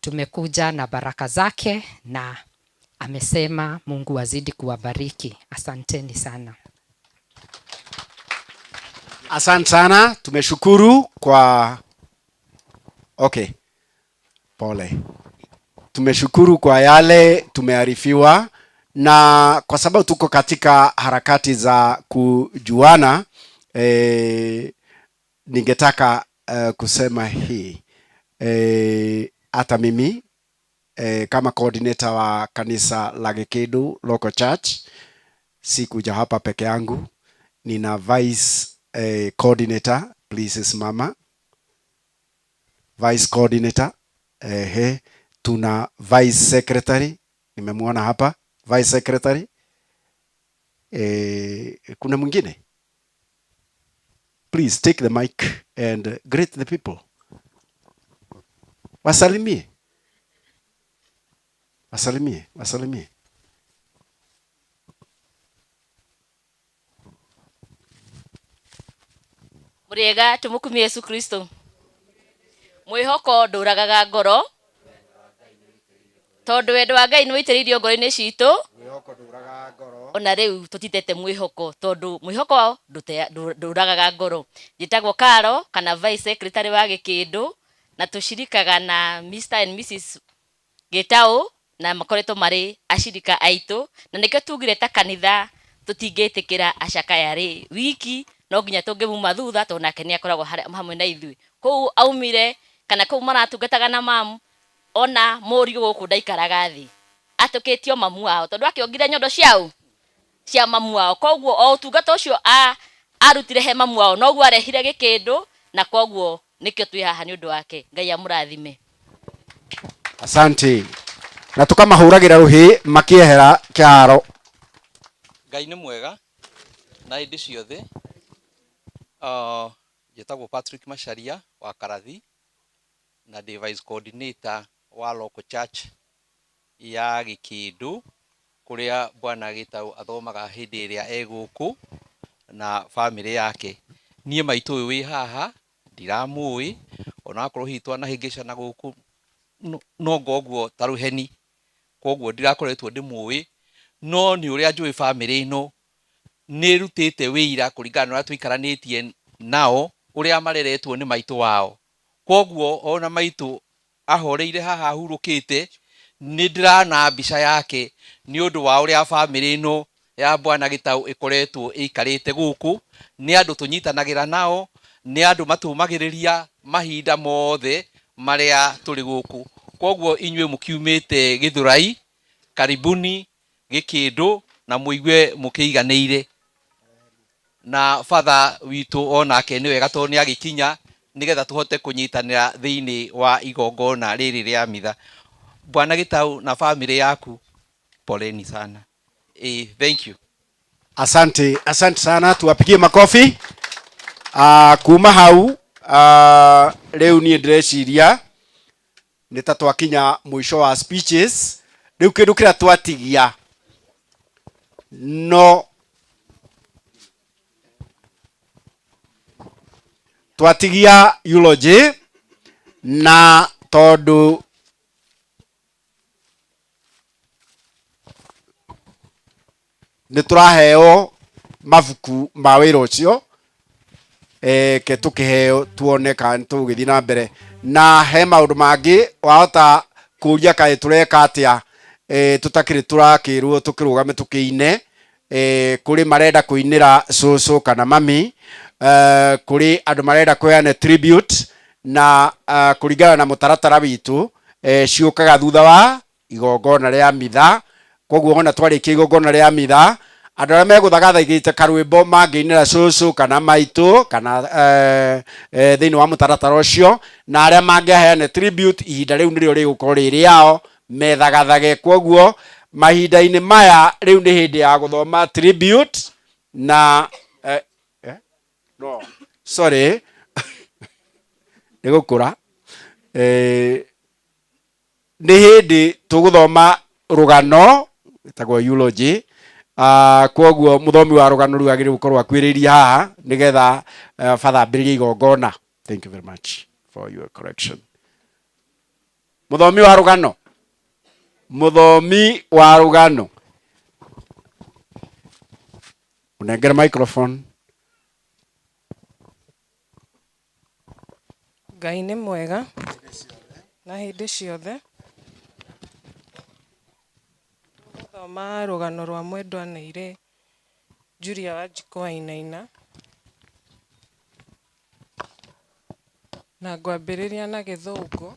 tumekuja na baraka zake na amesema Mungu azidi kuwabariki. Asanteni sana. Asante sana, tumeshukuru kwa okay, pole. Tumeshukuru kwa yale tumearifiwa, na kwa sababu tuko katika harakati za kujuana, ningetaka kusema hii, hata mimi kama coordinator wa kanisa la Gĩkĩndũ Local Church sikuja hapa peke yangu, nina vice coordinator, please simama. Vice coordinator, tuna vice secretary, nimemwona hapa vice secretary. Kuna mwingine? Please take the mic and greet the people. Wasalimie. Wasalimie, wasalimie. Mũrĩega, tũmũkumie Yesu Kristo. Mwĩhoko ndũragaga ngoro tondũ wendo wa Ngai nĩ wĩitĩrĩirio ngoro-inĩ citũ, ona rĩu tũtitete mwĩhoko tondũ mwĩhoko ndũragaga ngoro. Njĩtagwo Karo kana vice secretary wa Gĩkĩndũ, na tũcirikaga na Mr and Mrs Gĩtaũ, na makoretwo marĩ acirika aitũ, na nĩkĩo tugire ta kanitha tũtingĩtĩkĩra acakaya rĩ wiki, no nginya tũngĩmuma thutha tondũ nake nĩ akoragwo hamwe na ithuĩ kũu aumire kana kũu maratungataga na mamu, ona mũriũ gũkũ ndaikaraga thĩ atũkĩtio mamu wao tondũ akĩongire nyondo ciao cia mamu wao, koguo o ũtungata ũcio arutire he mamu wao noguo arehire Gĩkĩndũ, na koguo nĩkĩo twĩ haha nĩ ũndũ wake. Ngai amũrathime. Asante. Na tukamahũragĩra rũhĩ makĩehera kĩharo. Ngai nĩ mwega na hĩndĩ ciothe. Njĩtagwo Patrick Macharia wa Karathi na ndĩ vice coordinator wa local church ya Gĩkĩndũ kũrĩa Bwana Gĩtaũ athomaga hĩndĩ ĩrĩa e gũkũ na bamĩrĩ yake. Niĩ maitũ ũyũ wĩ haha ndiramũĩ, onakorwo hihi twanahĩngĩcana gũkũ no ngoguo ta rũheni, koguo ndirakoretwo ndĩmũĩ, no nĩ ũrĩa njũĩ bamĩrĩ ĩno nĩ ĩrutĩte wĩira kũringana na ũrĩa tũikaranĩtie nao, ũrĩa mareretwo nĩ maitũ wao. Koguo ona maitũ ahoreire haha ahurũkĩte, nĩ ndĩrana mbica yake nĩ ũndũ wa ũrĩa bamĩrĩ ĩno Ya Bwana Gitau ĩkoretwo ĩikarĩte gũkũ nĩ andũ tũnyitanagĩra nao, nĩ andũ matũmagĩrĩria mahinda mothe marĩa tũrĩ gũkũ. Koguo inyuĩ mũkiumĩte Gĩthũrai, karibuni Gĩkĩndũ na mũigue mũkĩiganĩire. Na batha witũ onake nĩ wega tondũ nĩ agĩkinya nĩgetha tũhote kũnyitanĩra thĩinĩ wa igongona rĩrĩ rĩa mitha. Bwana Gitau na family yaku, poleni sana. Thank you. Asante, asante sana, tuwapigie makofi. Kuma hau rĩu niĩ ndĩreciria nĩ ta twakinya mũico wa speeches. Rĩu kĩndũ kĩrĩa twatigia no twatigia eulogy, na tondũ nĩ tũraheo mabuku ma wĩra ũcio, ke tũkĩheo tuone kana nĩ tũgũgĩthiĩ na mbere. Na he maũndũ mangĩ wahota kũria kaĩ tũreka atĩa, tũtakĩrĩ tũrakĩrwo tũkĩrũgame tũkĩine. Kũrĩ marenda kũinĩra cũcũ kana mami, kũrĩ andũ marenda kũheana tribute, na kũringana na mũtaratara witũ, ciũkaga thutha wa igongona rĩa mitha. Koguo ona twarĩkia igongona rĩa mitha, andũ arĩa megũthagathagĩte karwĩmbo mangĩinĩra cũcũ kana maitũ kana thĩinĩ wa mũtaratara ũcio, na arĩa mangĩaheana tribute ihinda rĩu nĩrĩo rĩgũkorwo rĩ rĩao methagathage. Koguo mahinda-inĩ maya rĩu nĩ hĩndĩ ya gũthoma tribute na no sorry nĩ gũkũra, nĩ hĩndĩ tũgũthoma rũgano ĩtagwo eulogy. Koguo mũthomi wa rũgano rũu agĩrĩirwo gũkorwo akuhĩrĩirie haha nĩgetha father ambĩrĩrie igongona. Thank you very much for your correction. Mũthomi wa rũgano, mũthomi wa rũgano, ũnengere microphone. Ngai nĩ mwega na hĩndĩ ciothe. Tũgũthoma rũgano rwa mwendwa Neire Julia Wanjikũ Wainaina, na ngwambĩrĩria na Gĩthũngũ.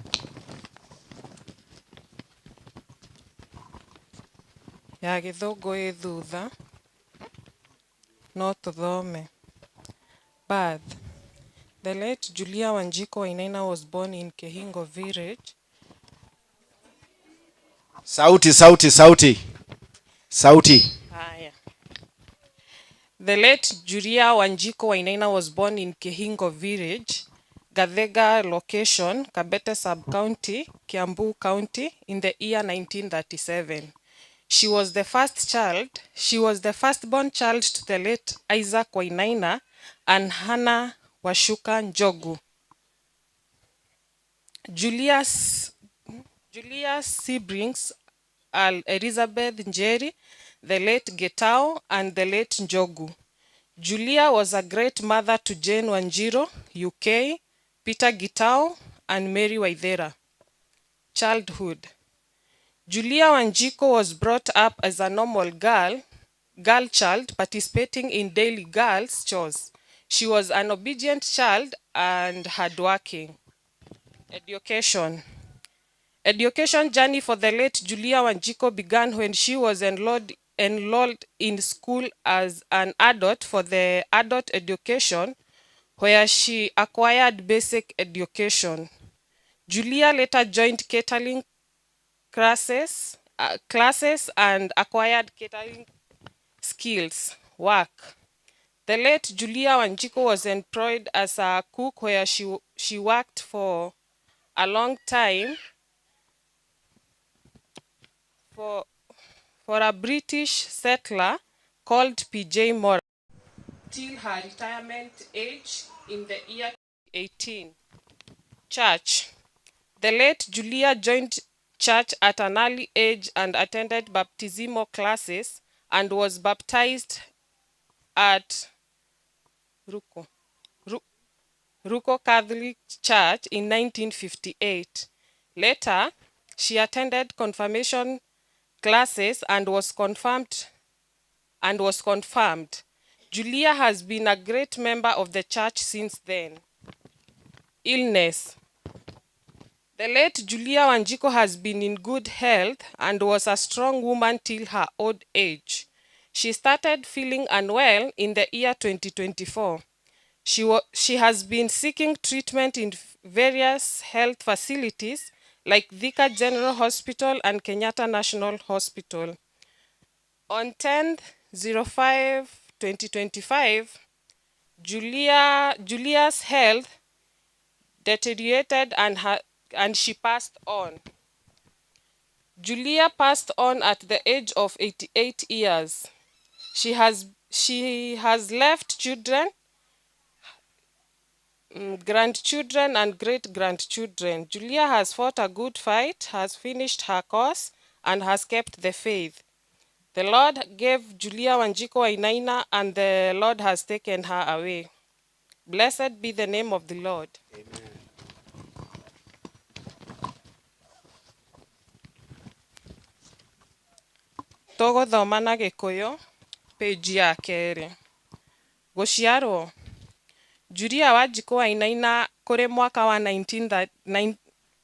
Ya Gĩthũngũ ĩ thutha, no tũthome. Birth. The late Julia Wanjiku Wainaina was born in Kehingo village. Sauti, sauti, sauti. Sauti. Haya. The late Julia Wanjiku Wainaina was born in Kehingo village, Gathega location, Kabete sub-county, Kiambu County, in the year 1937. She was the first child. She was the firstborn child to the late Isaac Wainaina and Hannah Washuka Njogu. Julia's siblings are Elizabeth Njeri, the late Getao, and the late Njogu. Julia was a great mother to Jane Wanjiru, UK, Peter Gitao, and Mary Waithera. Childhood. Julia Wanjiku was brought up as a normal girl child, participating in daily girls' chores. She was an obedient child and hardworking. Education. Education journey for the late Julia Wanjiku began when she was enrolled in school as an adult for the adult education, where she acquired basic education. Julia later joined catering classes and acquired catering skills. Work. The late Julia Wanjiku was employed as a cook, where she worked for a long time for a British settler called P.J. Moore till her retirement age in the year 18. Church. The late Julia joined church at an early age and attended baptismal classes and was baptized at Ruko Catholic Church in 1958. Later, she attended confirmation classes and was confirmed and was confirmed. Julia has been a great member of the church since then. Illness. The late Julia Wanjiku has been in good health and was a strong woman till her old age. She started feeling unwell in the year 2024. She has been seeking treatment in various health facilities like Thika General Hospital and Kenyatta National Hospital. On 10/05/2025, Julia's health deteriorated and she passed on. Julia passed on at the age of 88 years. She has left children, grandchildren, and great-grandchildren. Julia has fought a good fight, has finished her course, and has kept the faith. The Lord gave Julia Wanjiku Wainaina, and the Lord has taken her away. Blessed be the name of the Lord. Amen. Tũgũthoma na Gĩkũyũ, page ya kerĩ. Gũciarwo. Julia Wanjiku Wainaina kũrĩ mwaka wa 19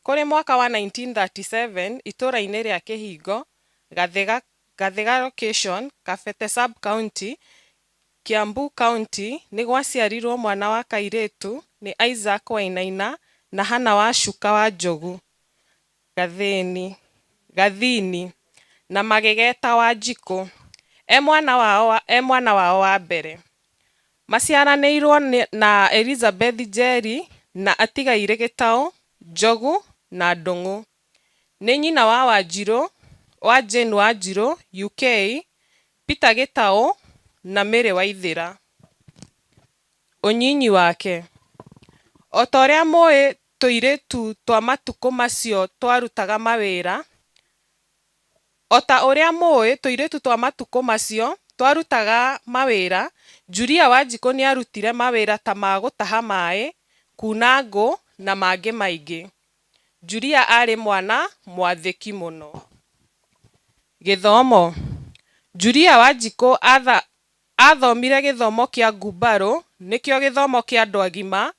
kũrĩ mwaka wa 1937 itũũra-inĩ rĩa Kĩhingo, Gathiga, Gathiga location, Kabete sub-county, Kiambu County, nĩ gwaciarirwo mwana wa kairĩtu nĩ Isaac Wainaina na Hannah Wacuka wa Njogu Gathini, Gathini na magĩgeta Wanjikũ e mwana wao, e mwana wao wa mbere. Maciaranĩirwo na Elizabeth Njeri na atigaire Gĩtaũ, Njogu na Ndung'u. Nĩ nyina wa Wanjirũ, wa Jane Wanjirũ UK, Peter Gĩtaũ na Mary Waithĩra. Ũnyinyi wake. O ta ũrĩa mũĩ tũirĩtu twa matukũ macio twarutaga mawĩra, o ta ũrĩa mũĩ tũirĩtu twa matukũ macio twarutaga mawĩra, Julia Wanjikũ nĩarutire mawĩra ta ma gũtaha maĩ, kuna ngũ na mangĩ maingĩ. Julia arĩ mwana mwathĩki mũno. Gĩthomo. Julia Wanjikũ athomire gĩthomo kĩa ngumbarũ nĩkĩo gĩthomo kĩa andũ agima.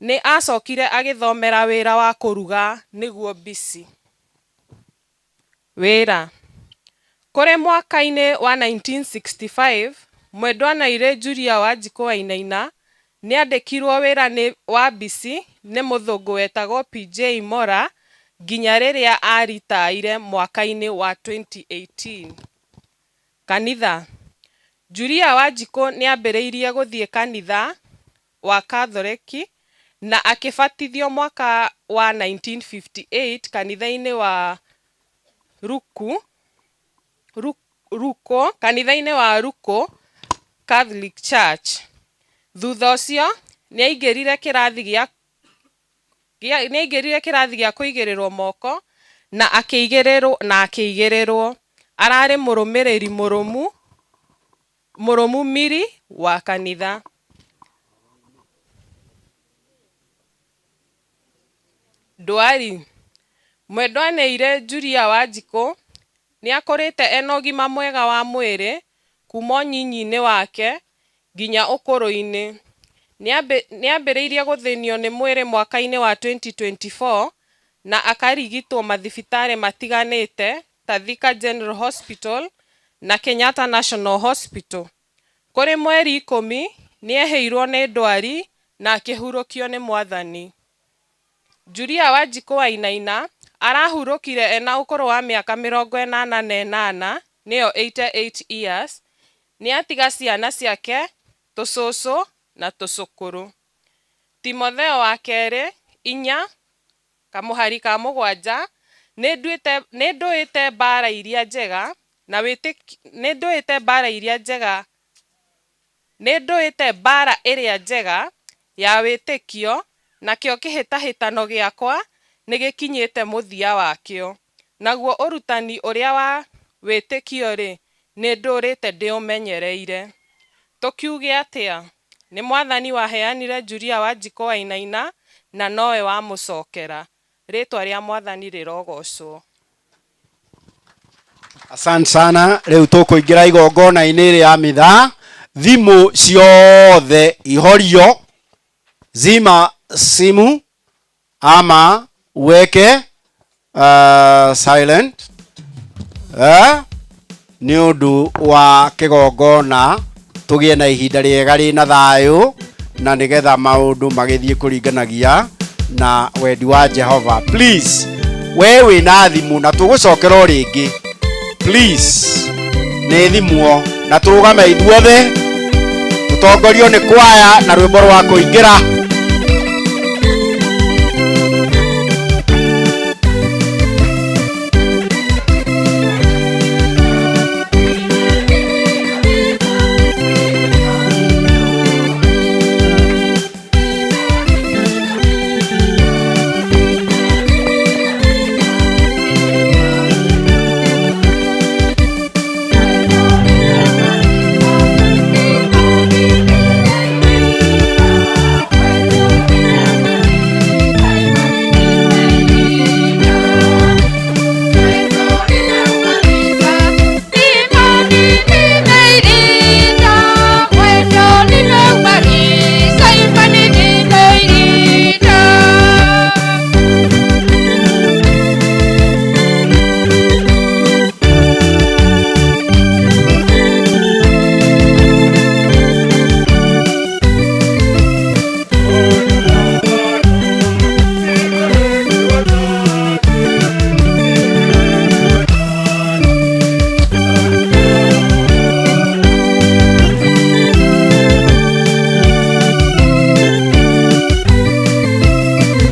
Nĩ acokire agĩthomera wĩra wa kũruga nĩguo mbici. Wĩra. Kũrĩ mwaka-inĩ wa 1965, mwendwa Nairĩ Julia Wanjikũ Wainaina nĩandĩkirwo wĩra nĩ wa mbici nĩ mũthũngũ wetagwo PJ Mora nginya rĩrĩa aritaire mwaka-inĩ wa 2018. Kanitha. Julia Wanjikũ nĩambĩrĩirie gũthiĩ kanitha wa Katholeki na akĩbatithio mwaka wa 1958 kanitha-inĩ wa Ruku, Ruku, kanitha-inĩ wa Ruku Catholic Church. Thutha ũcio nĩaingĩrire kĩrathi gĩa nĩaingĩrire kĩrathi gĩa kũigĩrĩrwo moko na akĩigĩrĩrwo na akĩigĩrĩrwo. Ararĩ mũrũmĩrĩri mũrũmu mũrũmu miri wa kanitha. Ndwari. Mwendwa Neire Julia Wanjikũ nĩakũrĩte ena ũgima mwega wa mwĩrĩ kuma ũnyinyi-inĩ wake nginya ũkũrũ-inĩ. Nĩambĩrĩirie gũthĩnio nĩ mwĩrĩ mwaka-inĩ wa 2024 na akarigitwo mathibitarĩ matiganĩte ta Thika General Hospital na Kenyatta National Hospital. Kũrĩ mweri 10 nĩehĩirwo nĩ ndwari na akĩhurũkio nĩ Mwathani. Julia Wanjikũ Wainaina arahurũkire ena ũkũrũ wa mĩaka 88 nĩyo 88 years. Nĩatiga ciana ciake, tũcũcũ na tũcũkũrũ. Timotheo wa kerĩ 4 kamũhari ka 7 nĩ ndũĩte mbara iria njega na nĩndũĩte mbara iria njega nĩndũĩte mbara ĩrĩa njega ya wĩtĩkio nakĩo kĩhĩtahĩtano gĩakwa nĩgĩkinyĩte mũthia wakĩo. Naguo ũrutani ũrĩa wa wĩtĩkio-rĩ, nĩndũrĩte ndĩũmenyereire. Tũkiuge atĩa? Nĩ Mwathani waheanire Julia Wanjikũ Wainaina na nowe wamũcokera. Rĩtwa rĩa Mwathani rĩrogocwo. Asante sana. Rĩu tũkũingĩra igongona-inĩ rĩa mitha. Thimũ ciothe ihorio, zima simu ama uweke silent nĩ ũndũ wa kĩgongona tũgĩe na ihinda rĩega rĩna thayũ na nĩgetha maũndũ magĩthiĩ kũringanagia na wendi wa Jehova. Please, we wĩna thimũ na tũgũcokera o rĩngĩ, please nĩ thimũ na tũrũgame ithuothe tũtongorio nĩ kwaya na rwĩmbo rwa kũingĩra.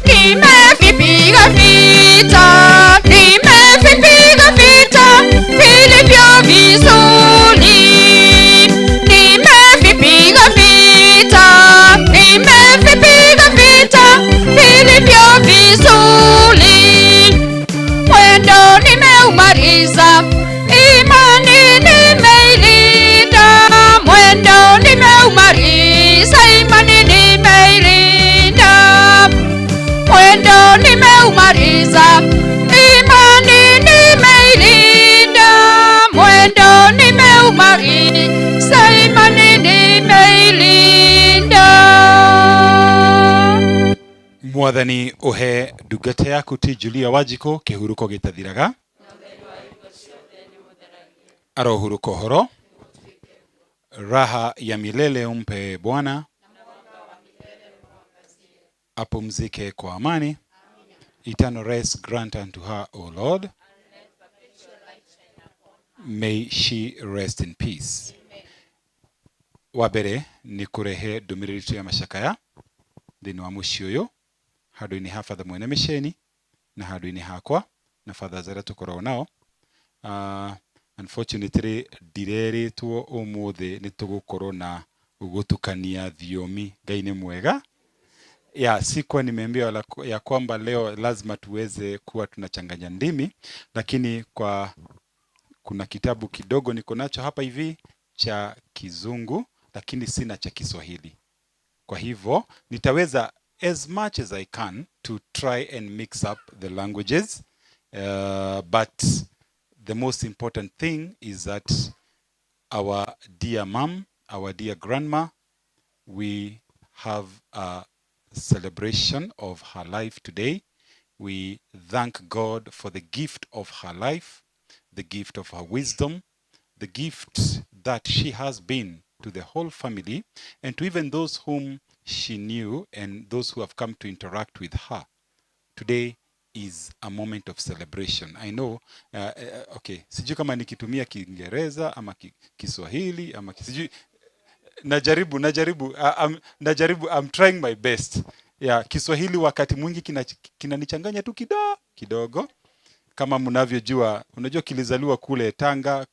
Nimevipiga vita, nimevipiga vita vilivyo vizuri. Nimevipiga vita, nimevipiga vita vilivyo vizuri. Mwendo nimeumaliza, imani nimeilinda. Mwendo nimeumaliza, imani nimeilinda. Mwendo nimeumaliza, imani nimeilinda. Mwendo nimeumaliza, imani nimeilinda. Mwathani uhe ndungata yaku ti Julia Wanjikũ kĩhurũko gĩtathiraga, arohurũka ũhoro, raha ya milele umpe Bwana, apumzike kwa amani. Eternal rest grant unto her, O Lord. May she rest in peace. Wa mbere nĩ kũrehe ndũmĩrĩri itũ ya macakaya thĩinĩ wa mũciĩ ũyũ, handũ-inĩ ha Father Mwene Mĩceni na handũ-inĩ hakwa na fathers arĩa tũkoragwo nao. Unfortunately ndirerĩtwo ũmũthĩ nĩ tũgũkorwo na gũtukania thiomi. Ngai nĩ mwega. Ya sikuwa nimeambiwa ya kwamba leo lazima tuweze kuwa tunachanganya ndimi, lakini kwa kuna kitabu kidogo niko nacho hapa hivi cha Kizungu, lakini sina cha Kiswahili. Kwa hivyo nitaweza as much as I can to try and mix up the languages, but the most important thing is that our dear mom, our dear grandma, we have a celebration of her life today. We thank God for the gift of her life, the gift of her wisdom, the gift that she has been to the whole family and to even those whom she knew and those who have come to interact with her. Today is a moment of celebration. I know, okay, sijui kama nikitumia Kiingereza ama Kiswahili ama sijui, najaribu, najaribu, I'm trying my best. Yeah, Kiswahili wakati mwingi kinanichanganya tu kidogo. Kama mnavyojua, unajua kilizaliwa kule Tanga,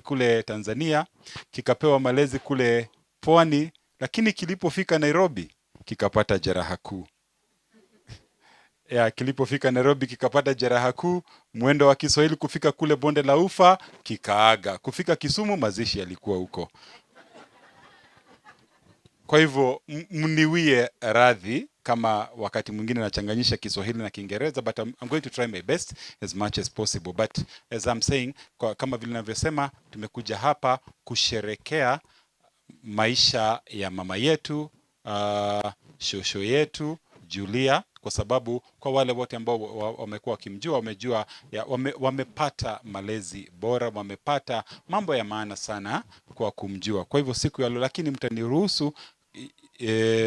kule Tanzania, kikapewa malezi kule Pwani, lakini kilipofika Nairobi kikapata jeraha kuu. Ya, kilipofika Nairobi kikapata jeraha kuu, mwendo wa Kiswahili kufika kule Bonde la Ufa kikaaga. Kufika Kisumu mazishi yalikuwa huko. Kwa hivyo mniwie radhi kama wakati mwingine nachanganyisha Kiswahili na Kiingereza, but I'm going to try my best as much as possible. But as I'm saying, kama vile ninavyosema, tumekuja hapa kusherekea maisha ya mama yetu, shosho yetu Julia, kwa sababu kwa wale wote ambao wamekuwa wakimjua wamejua wamepata malezi bora, wamepata mambo ya maana sana kwa kumjua. Kwa hivyo siku ya leo, lakini mtaniruhusu,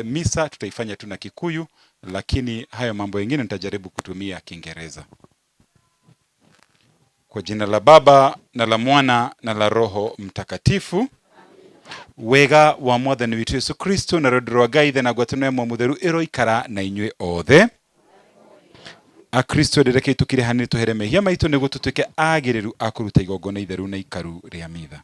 misa tutaifanya tu na Kikuyu, lakini hayo mambo mengine nitajaribu kutumia Kiingereza. Kwa jina la Baba na la Mwana na la Roho Mtakatifu. Wega wa Mwathani witũ Yesu Kristo na rwendo rwa Ngai Ithe na ngwatanĩro ya Muoyo Mũtheru ĩroikara na inyuĩ othe. Akristo reke tũkire hanini tũhere mehia maitũ nĩguo tũtuĩke agĩrĩru a kũruta igongona itheru na ikaru rĩa mitha.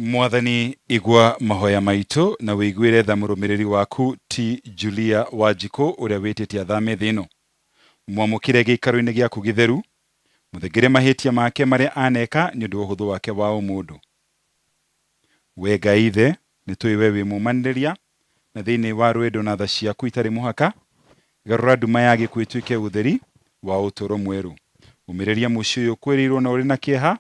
Mwathani, igua mahoya maitũ na wĩiguĩre tha mũrũmĩrĩri waku ti Julia Wanjikũ ũrĩa wĩtĩte athame thĩ ĩno. Mwamũkĩre gĩikaro-inĩ gĩaku gĩtheru, mũthengere mahĩtia make marĩa aneka nĩ ũndũ wa ũhũthũ wake wa ũmũndũ. We Ngai Ithe, nĩ tũĩ we wĩ mũũmanĩrĩria, na thĩinĩ wa rwendo na tha ciaku itarĩ mũhaka, garũra nduma ya gĩkuũ ĩtuĩke ũtheri wa ũtũũro mwerũ. Ũmĩrĩria mũciĩ ũyũ ũkuĩrĩirwo na ũrĩ na kĩeha,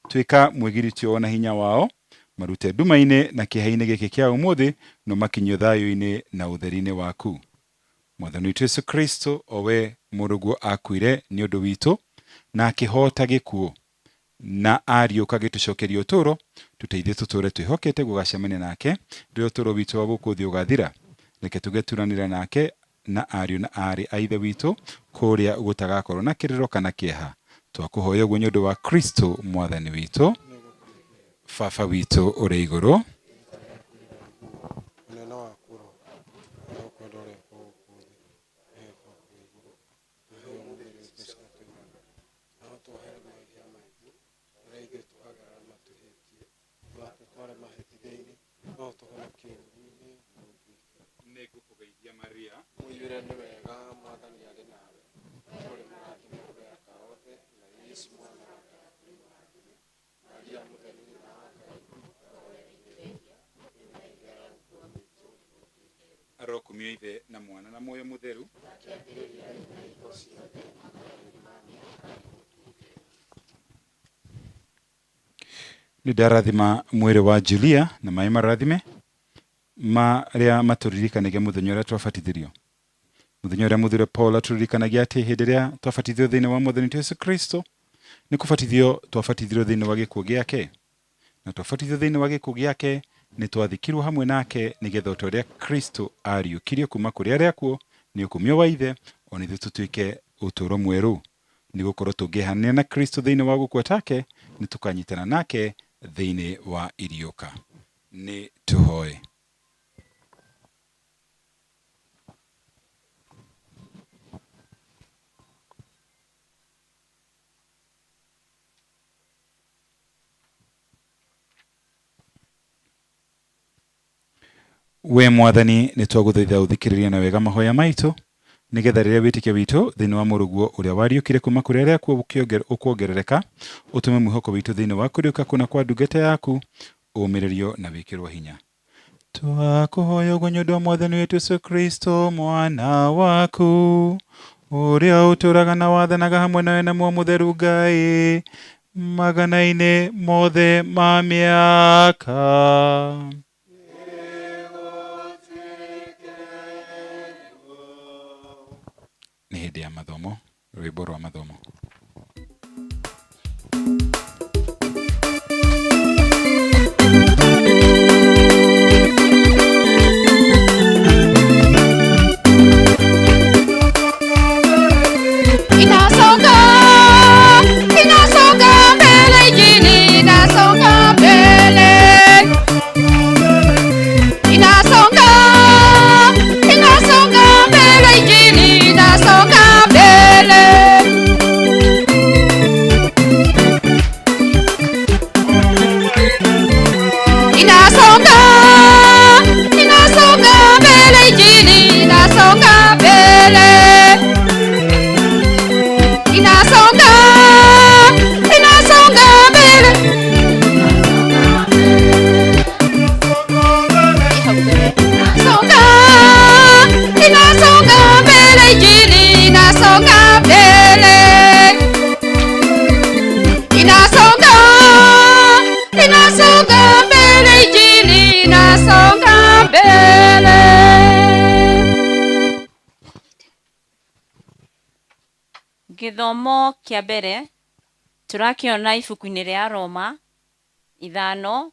tuĩka mwĩgiritio na hinya wao, marute nduma-inĩ na kĩeha-inĩ gĩkĩ kĩa ũmũthĩ, no makinyio thayũ-inĩ na ũtheri-inĩ waku. Mwathani witũ Yesu Kristo, o we mũrũguo akuire nĩ ũndũ witũ na akĩhoota gĩkuũ na ariũka gĩtũcokeria ũtũũro, tũteithie tũtũũre twĩhokete gũgacemania nake rĩrĩa ũtũũro witũ wa gũkũ thĩ ũgathira. Reke tũgeturanĩra nake na ariũ na aarĩ a Ithe witũ kũrĩa gũtagakorwo na kĩrĩro kana kĩeha. Twakũhoya ũguo nĩ ũndũ wa Kristo Mwathani witũ. Baba witũ ũrĩ igũrũ, Ũnene waku ũroka, na ũkwenda ũrekwo gũkũ thĩ nĩgekwo kũu igũrũ. Tũhe ũmũthĩ irio citũ cia tũigana, na ũtuohere mehia maitũ ũrĩa ithuĩ tuohagĩra arĩa matũhĩtie, ndũgatũtware mahĩtithia-inĩ, no ũtũhonokie ũũru-inĩ. Nĩngũkũgeithia Maria, Mũiyũre nĩ wega, Mwathani arĩ nawe, ũrĩ mũrathime kũrĩ aka othe, na Jesũ mwana wa nda yaku nĩ mũrathime. Maria mũtheru nyina wa Ngai, arokumio Ithe na Mwana na Muoyo Mũtheru. Nĩ ndarathima mwĩrĩ wa Julia na maĩ marathime marĩa matũririkanagia mũthenya ũrĩa twabatithirio. Mũthenya ũrĩa mũthure Paul atũririkanagia atĩ hĩndĩ ĩrĩa twabatithio thĩinĩ wa Mwathani witũ Yesu Kristo, nĩ kũbatithio twabatithirio thĩinĩ wa gĩkuũ gĩake, na twabatithio thĩinĩ wa gĩkuũ gĩake nĩ twathikirwo hamwe nake, nĩgetha o ta ũrĩa Kristo ariũkirio kuma kũrĩ arĩa akuũ nĩ ũkumio wa Ithe, ona ithuĩ tũtuĩke ũtũũro mwerũ. Nĩ gũkorwo tũngĩhanania na Kristo thĩinĩ wa gũkua take, nĩ tũkanyitana nake thĩinĩ wa iriũka. Nĩ tũhoe. We Mwathani, nĩ twagũthaitha ũthikĩrĩrie na wega mahoya maitũ, nĩgetha rĩrĩa wĩtĩkio witũ thĩinĩ wa mũrũguo ũrĩa wariũkire kuma kũrĩ arĩa akuũ ũkuongerereka, ũtũme mwĩhoko witũ thĩinĩ wa kũriũka kũna kwa ndungata yaku ũmĩrĩrio na wĩkĩrwo hinya. Twakũhoya ũguo nĩ ũndũ wa Mwathani witũ Yesu Kristo mwana waku, ũrĩa ũtũũraga na wathanaga hamwe nawe na Muoyo Mũtheru Ngai magana-inĩ mothe ma mĩaka. Nĩ hĩndĩ ya mathomo, rwĩmbo rwa mathomo. Inasonga, inasonga mbele, injili inasonga mbele. Inasonga, inasonga mbele, injili inasonga mbele. Gĩthomo kĩa mbere tũrakĩona ibuku-inĩ rĩa Roma 5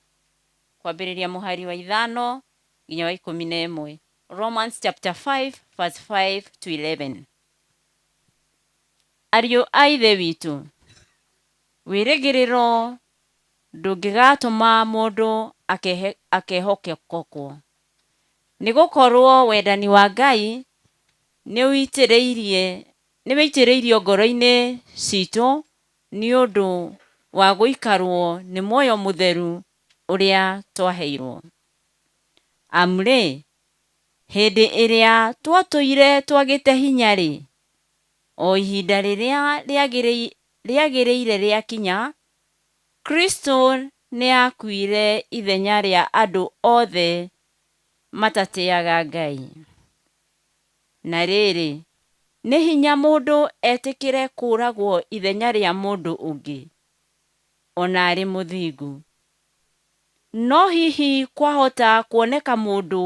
kwambĩrĩria mũhari wa 5 nginya wa 11. Romans chapter 5 verse 5 to 11. Ariũ a Ithe witũ, wĩrĩgĩrĩro ndũngĩgatũma mũndũ akehokekwo, nĩgũkorwo wendani wa Ngai nĩwĩitĩrĩirio ngoro-inĩ citũ nĩ ũndũ wa gũikarwo nĩ muoyo mũtheru ũrĩa twaheirwo. Amu-rĩ, hĩndĩ ĩrĩa twatũire twagĩte hinya-rĩ, o ihinda rĩrĩa rĩagĩrĩire rĩakinya, Kristo nĩakuire ithenya rĩa andũ othe matatĩaga Ngai. Na rĩrĩ, nĩ hinya mũndũ etĩkĩre kũũragwo ithenya rĩa mũndũ ũngĩ, ona arĩ mũthingu. No hihi kwahota kuoneka mũndũ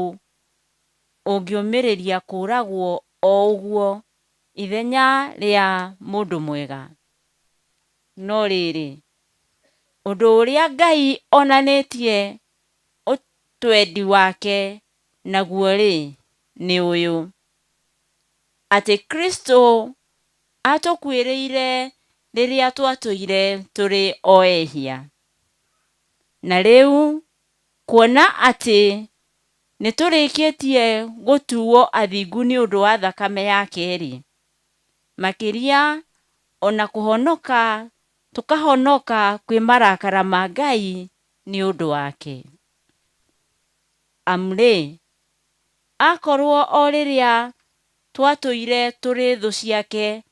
ũngĩũmĩrĩria kũũragwo o ũguo ithenya rĩa mũndũ mwega? No rĩrĩ, ũndũ ũrĩa Ngai onanĩtie ũtwendi wake naguo-rĩ, nĩ ũyũ, atĩ Kristo atũkuĩrĩire rĩrĩa twatũire tũrĩ o ehia. Na rĩu kuona atĩ nĩtũrĩkĩtie gũtuo athingu nĩ ũndũ wa thakame yake-rĩ, makĩria ona kũhonoka tũkahonoka kwĩ marakara ma Ngai nĩ ũndũ wake. Amu-rĩ, akorwo o rĩrĩa twatũire tũrĩ thũ ciake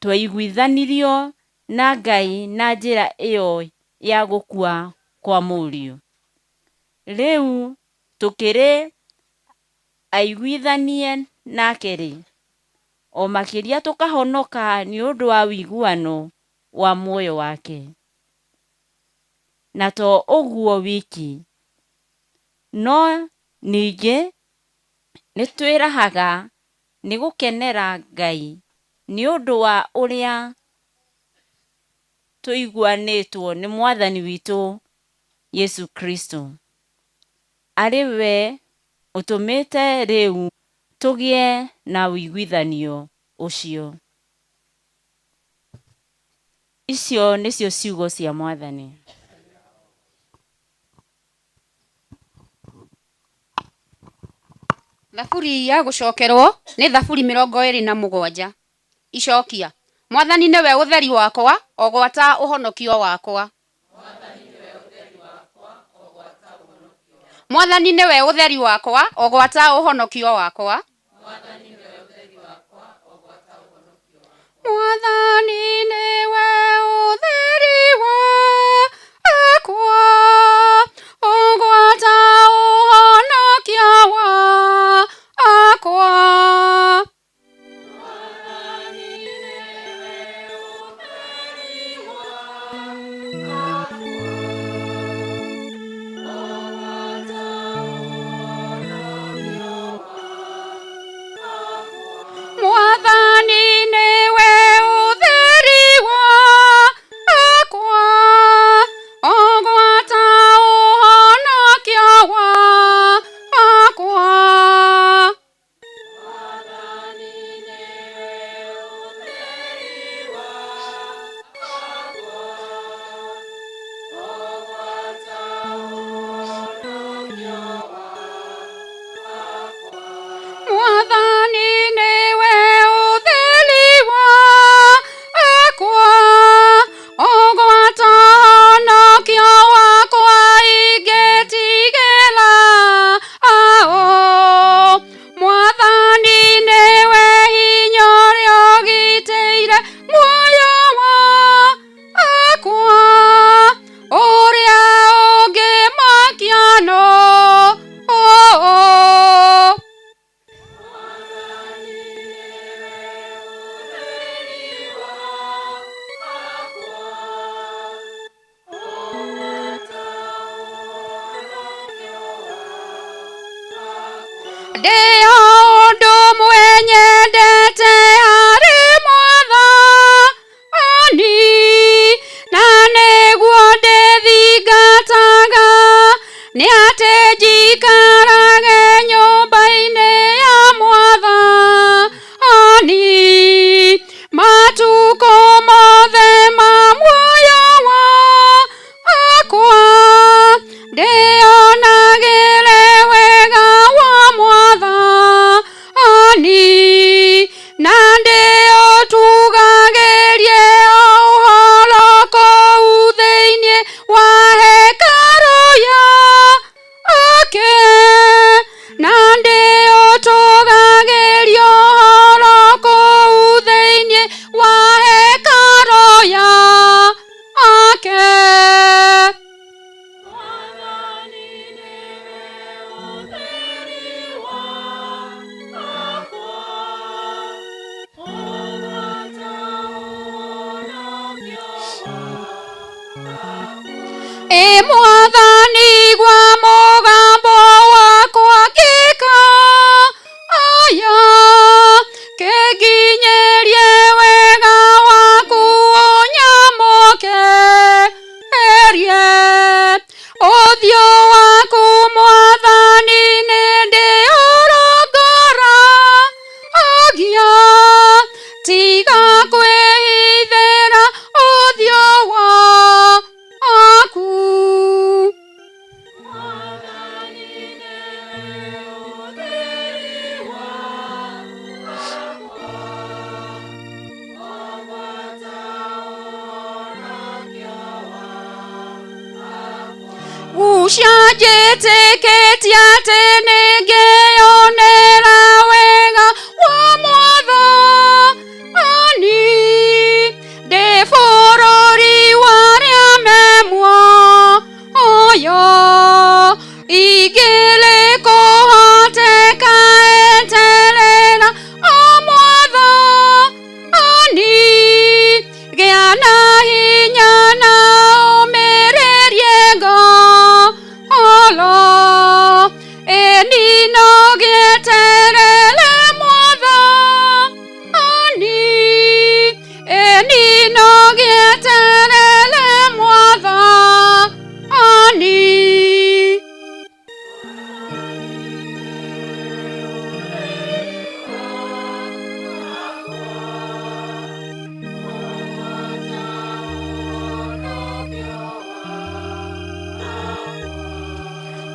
twaiguithanirio na Ngai na njĩra ĩyo ya gũkua kwa Mũriũ, rĩu tũkĩrĩ aiguithanie nake-rĩ, o makĩria tũkahonoka nĩ ũndũ wa ũiguano wa muoyo wake. Na to ũguo wiki, no ningĩ nĩtwĩrahaga nĩ gũkenera Ngai nĩ ũndũ wa ũrĩa tũiguanĩtwo nĩ Mwathani witũ Yesu Kristo, arĩ we ũtũmĩte rĩu tũgĩe na ũiguithanio ũcio. Icio nĩcio ciugo cia Mwathani. Thaburi ya gũcokerwo nĩ Thaburi 27. Icokia. Mwathani nĩwe ũtheri wakwa, o gwata ũhonokio wakwa. Mwathani nĩwe ũtheri wakwa, o gwata ũhonokio wakwa. Mwathani nĩwe ũtheri wakwa, o gwata ũhonokio wakwa. Mwathani nĩwe ũtheri wakwa, o gwata ũhonokio wakwa. Mwathani nĩwe ũtheri wakwa, o gwata ũhonokio wakwa ingĩtigĩra ao. Mwathani nĩwe hinya ũrĩa ũgitĩire muoyo wakwa, ũrĩa ũngĩmakia no. Ndĩ ũndũ ũmwe nyendete harĩ Nĩ atĩ njikarage nyũmba-inĩ ya Mwathani matukũ mothe ma muoyo wakwa, ndĩonagĩre wega wa Mwathani na ndĩũtugagĩrie ũhoro kũu thĩinĩ wa hekarũ yake, na ndĩũtũgagĩrie ũhoro kũu thĩinĩ wa hekarũ yake. Ĩ Mwathani, gwa mũgambo wakwa ngĩka aya, kĩnginyĩrie wega waku ũnyamũkĩrie. Ũthiũ waku Mwathani nĩ ndĩũrongoragia, tiga kwĩhithĩra ũthiũ waku. Gucia njĩtĩkĩtie atĩ nĩngĩonera wega wa Mwathani ndĩ bũrũri wa arĩa me muoyo. Ingĩrĩ kũhoteka eterera o Mwathani, gĩa na hinya na ũmĩrĩrie ngoro, ĩni no gĩeterere Mwathani, ĩni no gĩeterere Mwathani.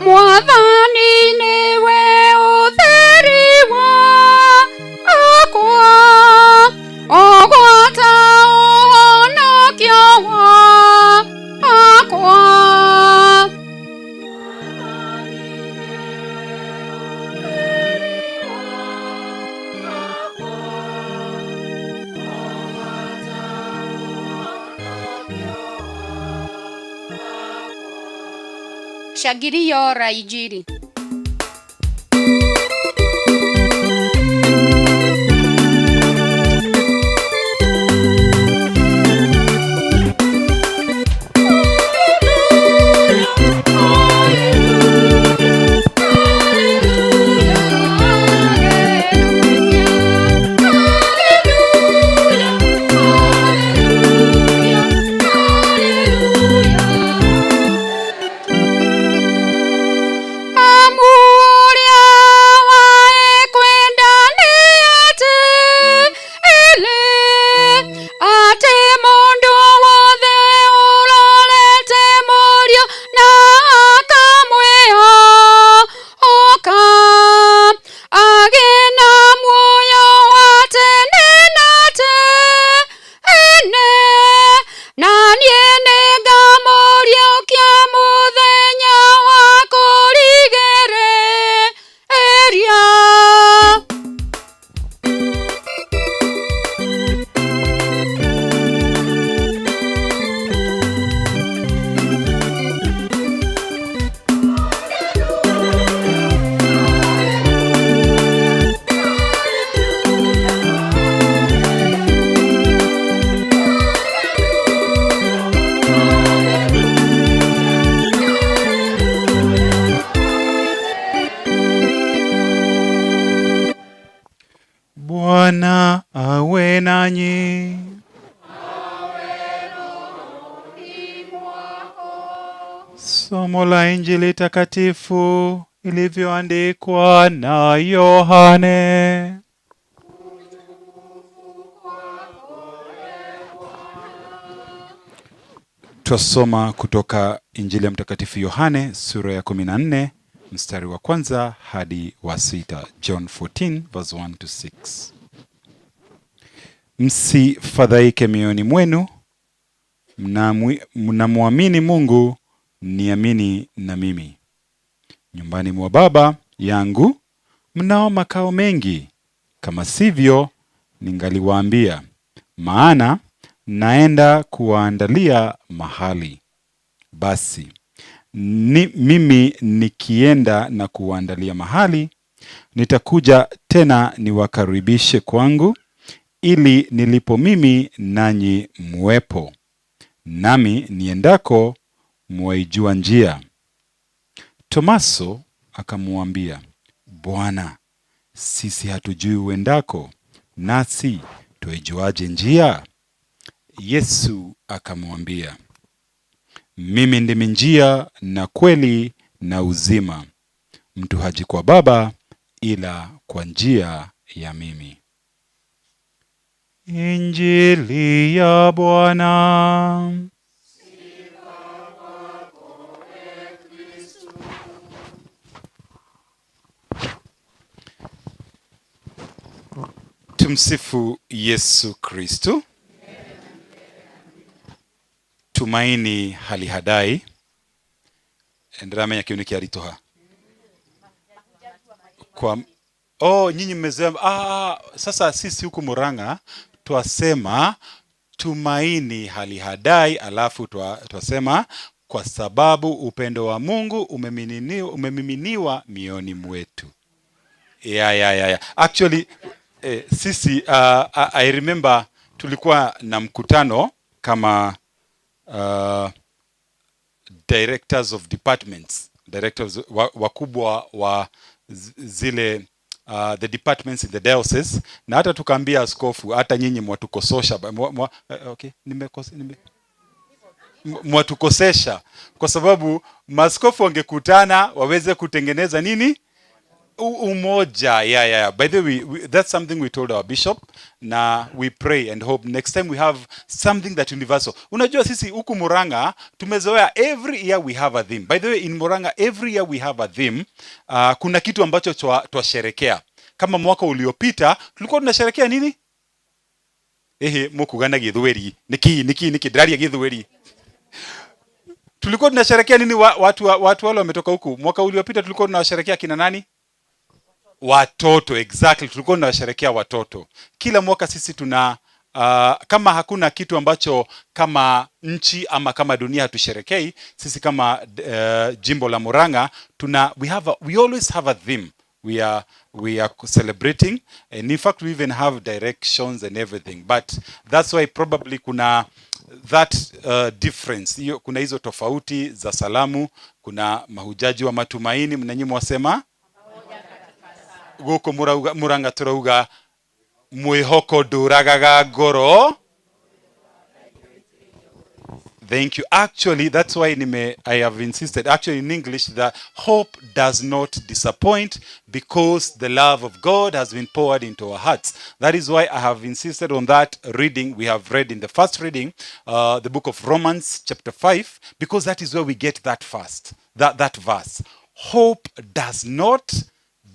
Mwathani nĩwe ũtheri wakwa, ũgwata ũhonokio wakwa. Shangilio la Injili. Amu Somo la Injili takatifu ilivyoandikwa na Yohane. Twasoma kutoka Injili ya Mtakatifu Yohane sura ya 14 mstari wa kwanza hadi wa 6. John 14 verse 1 to 6. Msifadhaike mioyoni mwenu, mnamwamini Mungu, niamini na mimi. Nyumbani mwa Baba yangu mnao makao mengi, kama sivyo ningaliwaambia, maana naenda kuwaandalia mahali. Basi mimi nikienda na kuwaandalia mahali, nitakuja tena niwakaribishe kwangu, ili nilipo mimi nanyi muwepo. Nami niendako mwaijua njia. Tomaso akamwambia, Bwana, sisi hatujui uendako, nasi twaijuaje njia? Yesu akamwambia, mimi ndimi njia na kweli na uzima. Mtu haji kwa Baba ila kwa njia ya mimi. Injili ya Bwana. Tumsifu Yesu Kristo. Tumaini halihadai. Ndiramenya kiu nikiaritoha. Kwa nyinyi mmezoea. Sasa sisi huku Murang'a twasema tumaini halihadai, alafu twasema kwa sababu upendo wa Mungu umemiminiwa mioyoni mwetu. Yeah. Actually sisi I remember tulikuwa na mkutano kama directors of departments, directors wakubwa wa zile the departments in the diocese, na hata tukaambia askofu, hata nyinyi mwatukososha, mwatukosesha, kwa sababu maaskofu wangekutana waweze kutengeneza nini? Umoja. Yeah. By the way, that's something we told our bishop. Na we pray and hope next time we have something that universal. Unajua sisi huku Murang'a tumezoea every year we have a theme. By the way, in Murang'a every year we have a theme. Kuna kitu ambacho twasherekea. Kama mwaka uliopita tulikuwa tunasherekea nini? Ehe, mukugana Githweri. Niki ndiraria Githweri. Tulikuwa tunasherekea nini watu wale wametoka huku? Mwaka uliopita tulikuwa tunasherekea kina nani? Watoto, exactly. Tulikuwa tunasherehekea watoto. Kila mwaka sisi tuna kama hakuna kitu ambacho kama nchi ama kama dunia hatusherekei, sisi kama jimbo la Murang'a tuna we always have a theme. We are celebrating, and in fact we even have directions and everything. But that's why probably kuna that difference. Hiyo kuna hizo tofauti za salamu, kuna mahujaji wa matumaini, mnanyi mwasema guku Murang'a turauga mwihoko nduragaga ngoro. Thank you. Actually, that's why I have insisted. Actually, in English, that hope does not disappoint because the love of God has been poured into our hearts. That is why I have insisted on that reading we have read in the first reading, the book of Romans, chapter 5, because that is where we get that first, that verse. Hope does not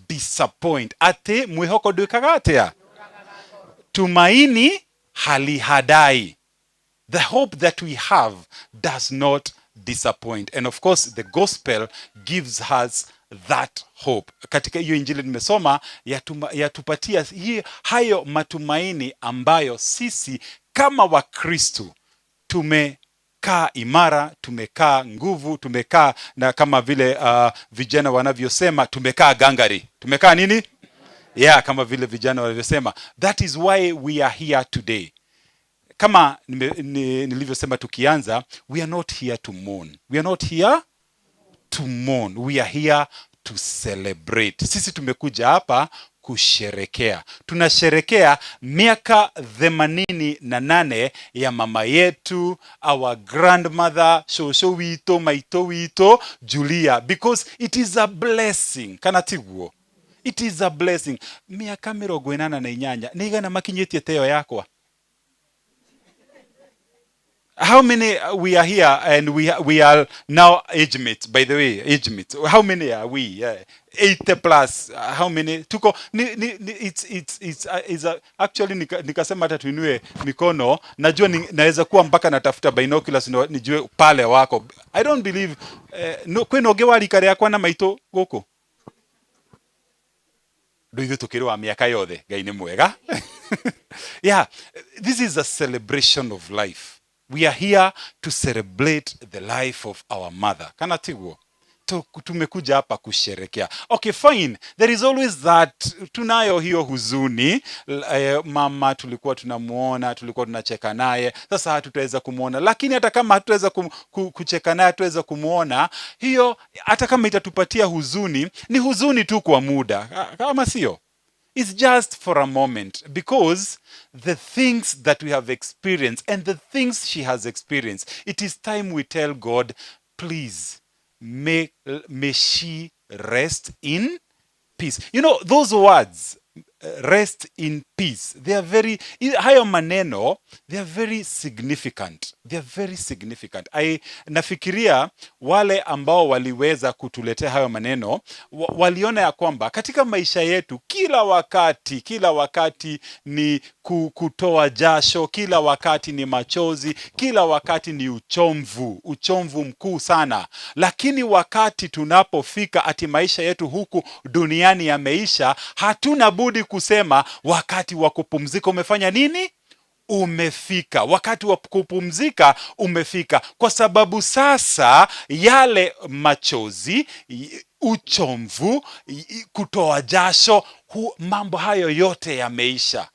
disappoint. Ate mwihoko ndwikaga atia? Tumaini halihadai. The hope that we have does not disappoint. And of course, the gospel gives us that hope. Katika hiyo injili nimesoma yatupatia hayo matumaini ambayo sisi kama Wakristo tumekaa imara, tumekaa nguvu, tumekaa na kama vile vijana wanavyosema tumekaa gangari. Tumekaa nini? Yeah, kama vile vijana wanavyosema. That is why we are here today. Kama nilivyosema tukianza, we are not here to mourn. We are not here to mourn. We are here to celebrate. Sisi tumekuja hapa kusherekea. Tunasherekea miaka 88 ya mama yetu, our grandmother, shosho wito, maito wito, Julia, because it is a blessing. Kana tiguo? It is a blessing. Miaka 88 nĩ igana makinyĩtie teo yakwa. How many we are here and we are now age mates, by the way, age mates. How many are we? Yeah. 80 plus. How many? Tuko ni it's actually nikasema hata tuinue mikono, najua naweza kuwa mpaka natafuta binoculars nijue pale wako. I don't believe no kwina ũngĩ wa rika rĩakwa na maitũ gũkũ. Rĩu ithuĩ tũkĩrĩ wa mĩaka yothe, Ngai nĩ mwega. Yeah, this is a celebration of life. We are here to celebrate the life of our mother. Kana tiguo? Tumekuja hapa kusherekea. Okay, fine. There is always that, tunayo hiyo huzuni. Mama tulikuwa tunamuona, tulikuwa tunacheka naye. Sasa hatutaweza kumuona. Lakini hata kama hatutaweza kucheka naye, hatutaweza kumuona, hiyo hata kama itatupatia huzuni, ni huzuni tu kwa muda. Kama sio? It's just for a moment, because the things that we have experienced and the things she has experienced, it is time we tell God, please, may she rest in peace. You know, those words, rest in peace, they are very, hayo maneno, they are very significant. They are very significant. Nafikiria wale ambao waliweza kutuletea hayo maneno, waliona ya kwamba katika maisha yetu kila wakati ni kutoa jasho, kila wakati ni machozi, kila wakati ni uchomvu, uchomvu mkuu sana. Lakini wakati tunapofika ati maisha yetu huku duniani yameisha, hatuna budi kusema wakati wa kupumzika umefanya nini? Umefika. Wakati wa kupumzika umefika. Kwa sababu sasa yale machozi, uchomvu, kutoa jasho, mambo hayo yote yameisha.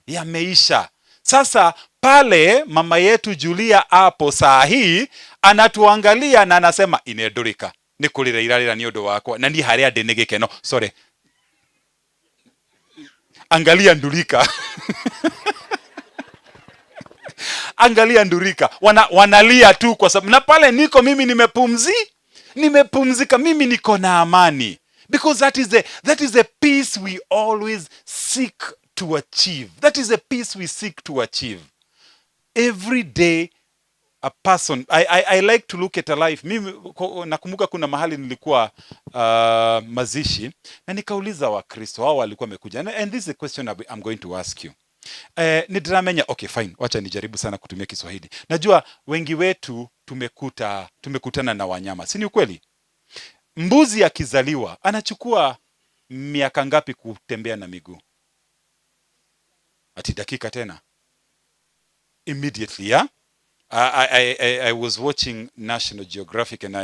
Yameisha. Sasa pale mama yetu Julia hapo saa hii anatuangalia na anasema inedurika. Nikulira irarira ni undu wakwa na ni haria ndi ni gikeno. Sorry. Angalia Ndurika. Angalia Ndurika. Wanalia tu kwa sababu na pale niko mimi nimepumzika, mimi niko na amani. Because that is a peace we always seek to achieve. That is a peace we seek to achieve. Every day a person, I like to look at a life. Mimi nakumbuka kuna mahali nilikuwa mazishi na nikauliza Wakristo hao walikuwa wamekuja. And this is a question I'm going to ask you. Nidramenya, okay fine, wacha nijaribu sana kutumia Kiswahili. Najua wengi wetu tumekutana na wanyama. Si ni ukweli? Mbuzi akizaliwa anachukua miaka ngapi kutembea na miguu? Ati dakika tena. Immediately, yeah? I was watching National Geographic and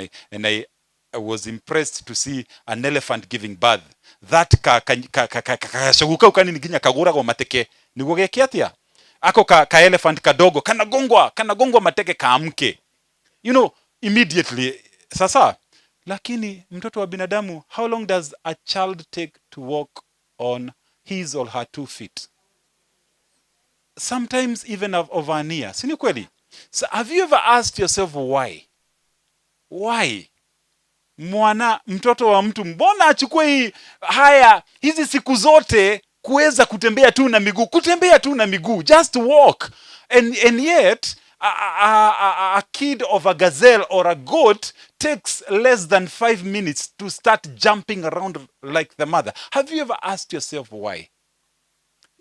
I was impressed to see an elephant giving birth. That kashaguka ukani niginya kaguragwo mateke. Niguo geke atia? Ako ka elephant kadogo kanagongwa mateke kaamke. You know, immediately. Sasa, lakini mtoto wa binadamu, how long does a child take to walk on his or her 2 feet? Sometimes even over an year. Si ni kweli? So have you ever asked yourself why? Why? Mwana, mtoto wa mtu, mbona achukue hii, haya, hizi siku zote kuweza kutembea tu na miguu, kutembea tu na miguu, just walk. And yet, a kid of a gazelle or a goat takes less than 5 minutes to start jumping around like the mother. Have you ever asked yourself why?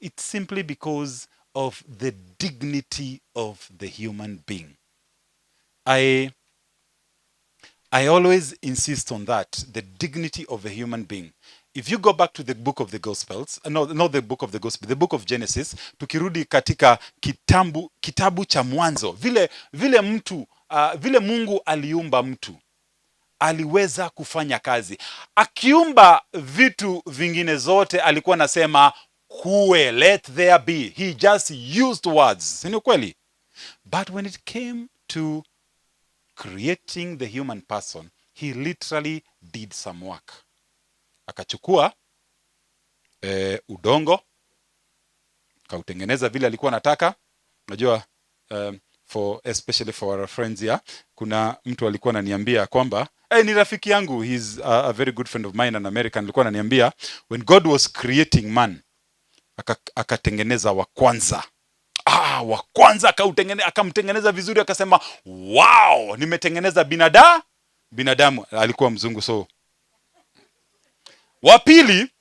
It's simply because of the dignity of the human being. I always insist on that, the dignity of a human being. If you go back to the book of the Gospels, no, not the book of the Gospels, the book of Genesis, tukirudi katika kitabu cha Mwanzo, vile mtu, vile Mungu aliumba mtu, aliweza kufanya kazi. Akiumba vitu vingine zote alikuwa anasema kuwe, let there be. He just used words. Si ni kweli? But when it came to creating the human person, he literally did some work. Akachukua Udongo kautengeneza vile alikuwa anataka. Unajua, for especially for our friends here, kuna mtu alikuwa ananiambia kwamba, hey, ni rafiki yangu, he's a very good friend of mine, an American, alikuwa ananiambia when God was creating man, akatengeneza wa kwanza, wa kwanza akamtengeneza vizuri, akasema, "Wow, nimetengeneza binadamu." Alikuwa mzungu. So wa pili,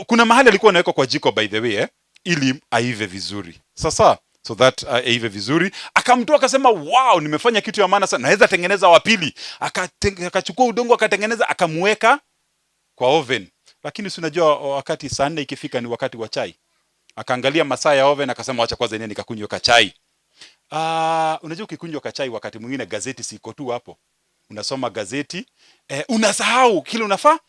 kuna mahali alikuwa anawekwa kwa jiko, by the way, ili aive vizuri. Sasa so that aive vizuri, akamtoa, akasema, "Wow, nimefanya kitu ya maana sana, naweza tengeneza wa pili." Akachukua udongo, akatengeneza, akamweka kwa oven. Lakini si unajua wakati saa 4 ikifika ni wakati wa chai? Akaangalia masaa ya oven, akasema, "Wacha kwanza niende nikakunywa kachai." Unajua ukikunywa kachai, wakati mwingine gazeti siko tu hapo, unasoma gazeti, unasahau kile unafaa.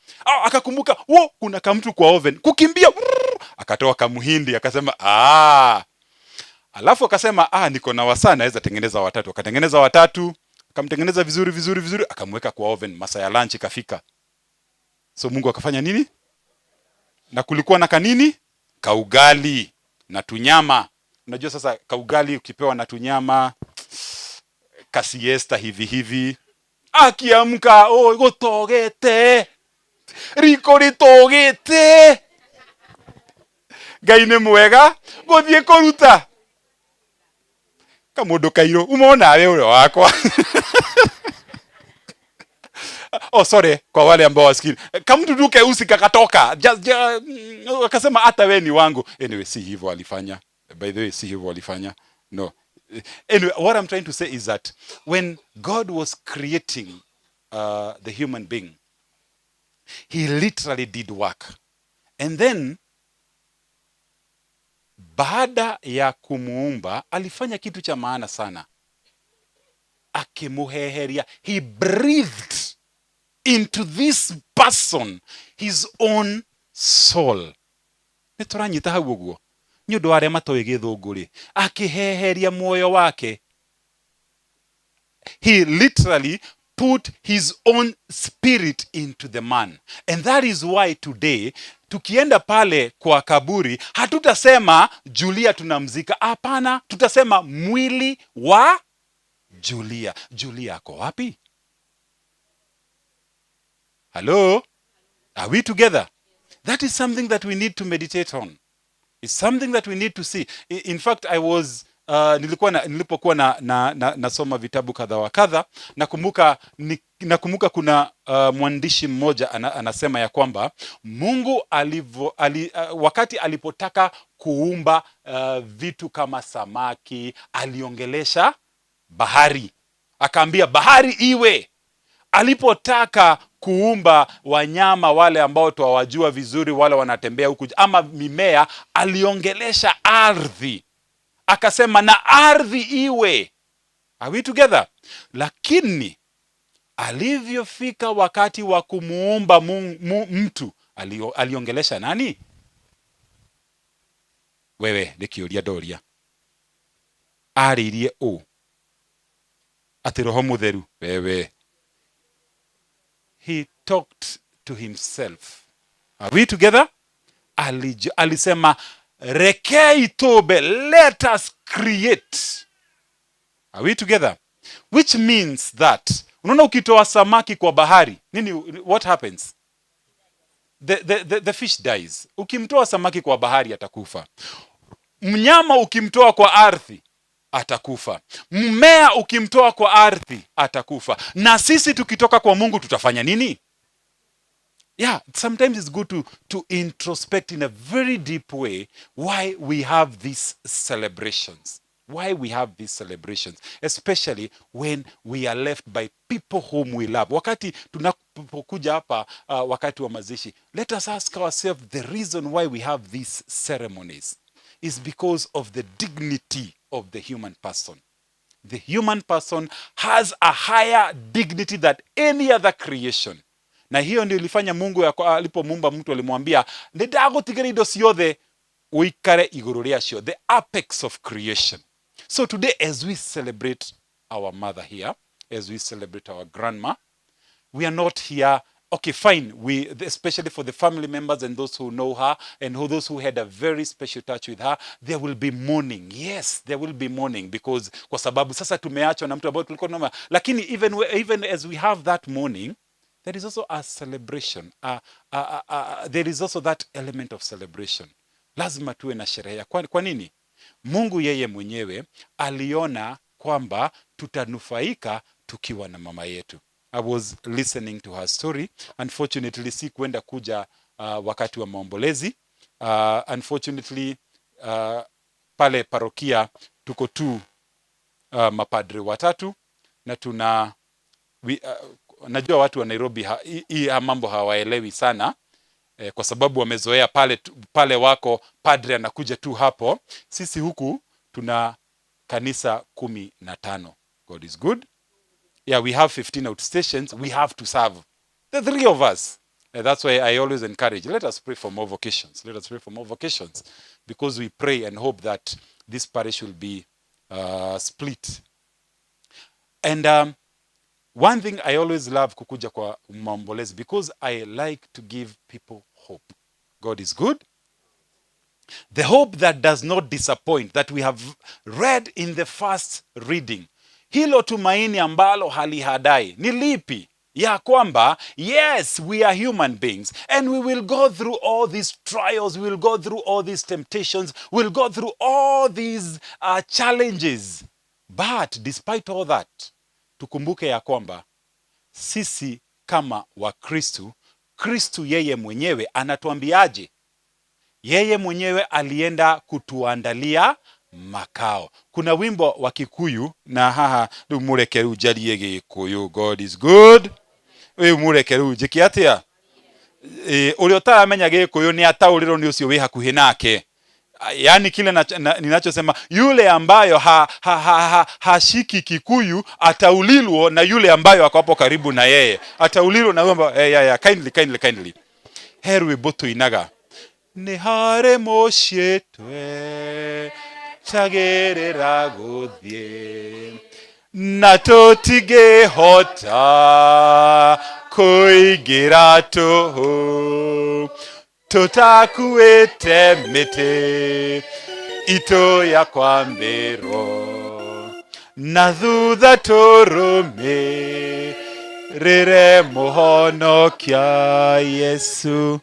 Akakumbuka, wo, kuna kamtu kwa oven. Kukimbia, brrr, akatoa kamuhindi, akasema, "Ah." Alafu akasema, "Ah, niko na wasaa, naweza tengeneza watatu." Akatengeneza watatu, akamtengeneza vizuri vizuri vizuri, akamweka kwa oven. Masaa ya lunch ikafika. So Mungu akafanya nini? Na kulikuwa na kanini, kaugali na tunyama. Unajua sasa kaugali ukipewa na tunyama, kasiesta hivi hivi, akiamka, "Oh, gutogete riko ritogete, Ngai nĩ mwega." Gũthiĩ kũruta kamũndũ kairũ, umeona we ũrĩa wakwa. Oh, sorry kwa wale ambao wasikini. Kamtu tu keusi kakatoka. Just akasema, "Hata we ni wangu." Anyway, si hivyo alifanya. By the way, si hivyo alifanya. No. Anyway, what I'm trying to say is that when God was creating the human being, he literally did work. And then baada ya kumuumba, alifanya kitu cha maana sana. Akimuheheria, he breathed into this person his own soul. Nĩ tũranyita hau ũguo? Nĩ ũndũ wa arĩa matoĩ gĩthũngũ rĩ, akĩheheria muoyo wake. He literally put his own spirit into the man, and that is why today tukienda pale kwa kaburi hatutasema Julia tunamzika. Hapana, tutasema mwili wa Julia. Julia ako wapi? Hello, are we together? That is something that we need to meditate on. It's something that we need to see. In fact, I was nilikuwa na, nilipokuwa na nasoma vitabu kadha wa kadha, nakumbuka kuna mwandishi mmoja anasema ya kwamba Mungu wakati alipotaka kuumba vitu kama samaki, aliongelesha bahari, akaambia bahari iwe. Alipotaka kuumba wanyama wale ambao twawajua vizuri, wale wanatembea huku, ama mimea, aliongelesha ardhi, akasema na ardhi iwe. Are we together? Lakini alivyofika wakati wa kumuumba mtu, aliongelesha nani? Wewe nĩ kĩũria ndoria. Arĩirie ũ? Atĩ Roho Mũtheru? Wewe, he talked to himself. Are we together? Alisema, "Rekei tumbe, let us create." Are we together? Which means that unaona ukitoa samaki kwa bahari, nini, what happens? The fish dies. Ukimtoa samaki kwa bahari, atakufa. Mnyama ukimtoa kwa ardhi, atakufa. Mmea ukimtoa kwa ardhi, atakufa. Na sisi tukitoka kwa Mungu tutafanya nini? Yeah, sometimes it's good to introspect in a very deep way why we have these celebrations. Why we have these celebrations, especially when we are left by people whom we love. Wakati tunapokuja hapa, wakati wa mazishi, let us ask ourselves the reason why we have these ceremonies is because of the dignity of the human person. The human person has a higher dignity than any other creation. Na hiyo ndio ilifanya Mungu alipomuumba mtu alimwambia, "Nĩ ndagũtigĩra indo ciothe ũikare igũrũ rĩacio," the apex of creation. So today, as we celebrate our mother here, as we celebrate our grandma, we are not here Okay, fine. We, especially for the family members and those who know her and those who had a very special touch with her, there will be mourning. Yes, there will be mourning because kwa sababu sasa tumeachwa na mtu ambao tulikuwa tunaona. Lakini even as we have that mourning, there is also a celebration. There is also that element of celebration. Lazima tuwe na sherehe. Kwa nini? Mungu yeye mwenyewe aliona kwamba tutanufaika tukiwa na mama yetu. I was listening to her story. Unfortunately, si kwenda kuja wakati wa maombolezi. Unfortunately, pale parokia tuko tu mapadre watatu na najua watu wa Nairobi hii mambo hawaelewi sana kwa sababu wamezoea pale wako padre anakuja tu hapo. Sisi huku tuna kanisa 15. God is good. Yeah, we have 15 outstations. We have to serve. The three of us. And that's why I always encourage, let us pray for more vocations. Let us pray for more vocations. Because we pray and hope that this parish will be split. And one thing I always love kukuja kwa maombolezi because I like to give people hope. God is good. The hope that does not disappoint, that we have read in the first reading. Hilo tumaini ambalo halihadai ni lipi? Ya kwamba yes, we are human beings and we will go through all these trials, we will go through all these temptations, we'll go through all these challenges. But despite all that, tukumbuke ya kwamba sisi kama Wakristu, Kristu yeye mwenyewe anatuambiaje? Yeye mwenyewe alienda kutuandalia makao. Kuna wimbo wa Kikuyu na haha rĩu mũreke rĩu njarie Gĩkũyũ. God is good. Rĩu mũreke rĩu njĩke atĩa? Ũrĩa ũtaramenya Gĩkũyũ nĩ ataũrĩrwo nĩ ũcio wĩ hakuhĩ nake. Yaani kile ninachosema, yule ambayo hashiki Kikuyu ataulilwo na yule ambayo ako hapo karibu na yeye, ataulilwo na yule ambayo, yeah, kindly, kindly, kindly. He rwĩmbo tũinaga nĩ harĩ mũciĩ twetagĩrĩra gũthiĩ na tũtingĩhota kũingĩra tũhũ tũtakuĩte mĩtĩ itũ ya kwambĩrwo na thutha tũrũmĩrĩre mũhonokia Yesu.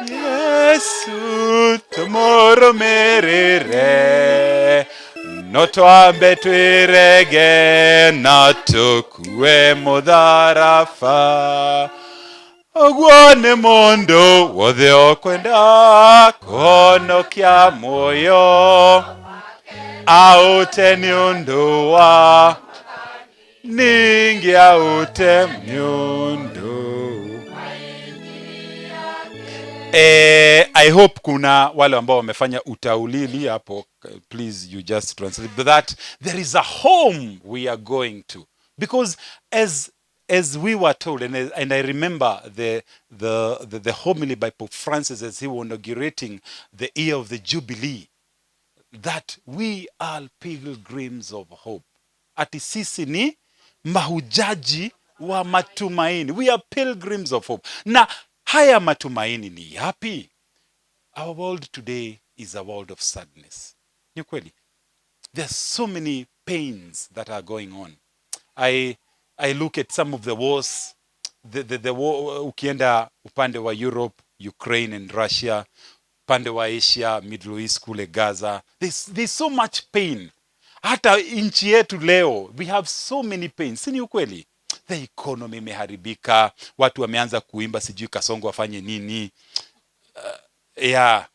Yesu tũmũrũmĩrĩre no twambe twĩrege na tũkue mũtharaba ũguo nĩ mũndũ wothe ũkwenda kũhonokia muoyo aũte nĩ ũndũ wa ningĩ aũte nĩ ũndũ. I hope kuna wale ambao wamefanya utaulili hapo, please you just translate. But that there is a home we are going to. Because as we were told, and I remember the homily by Pope Francis as he was inaugurating the year of the Jubilee, that we are pilgrims of hope. Ati sisi ni mahujaji wa matumaini. We are pilgrims of hope. Na haya matumaini ni yapi? Our world today is a world of sadness. Ni kweli. There are so many pains that are going on. I look at some of the wars, the war, ukienda upande wa Europe, Ukraine and Russia, upande wa Asia, Middle East kule Gaza. There's so much pain. Hata nchi yetu leo, we have so many pains. Si ni ukweli? The economy imeharibika, watu wameanza kuimba sijui Kasongo afanye nini. Yeah,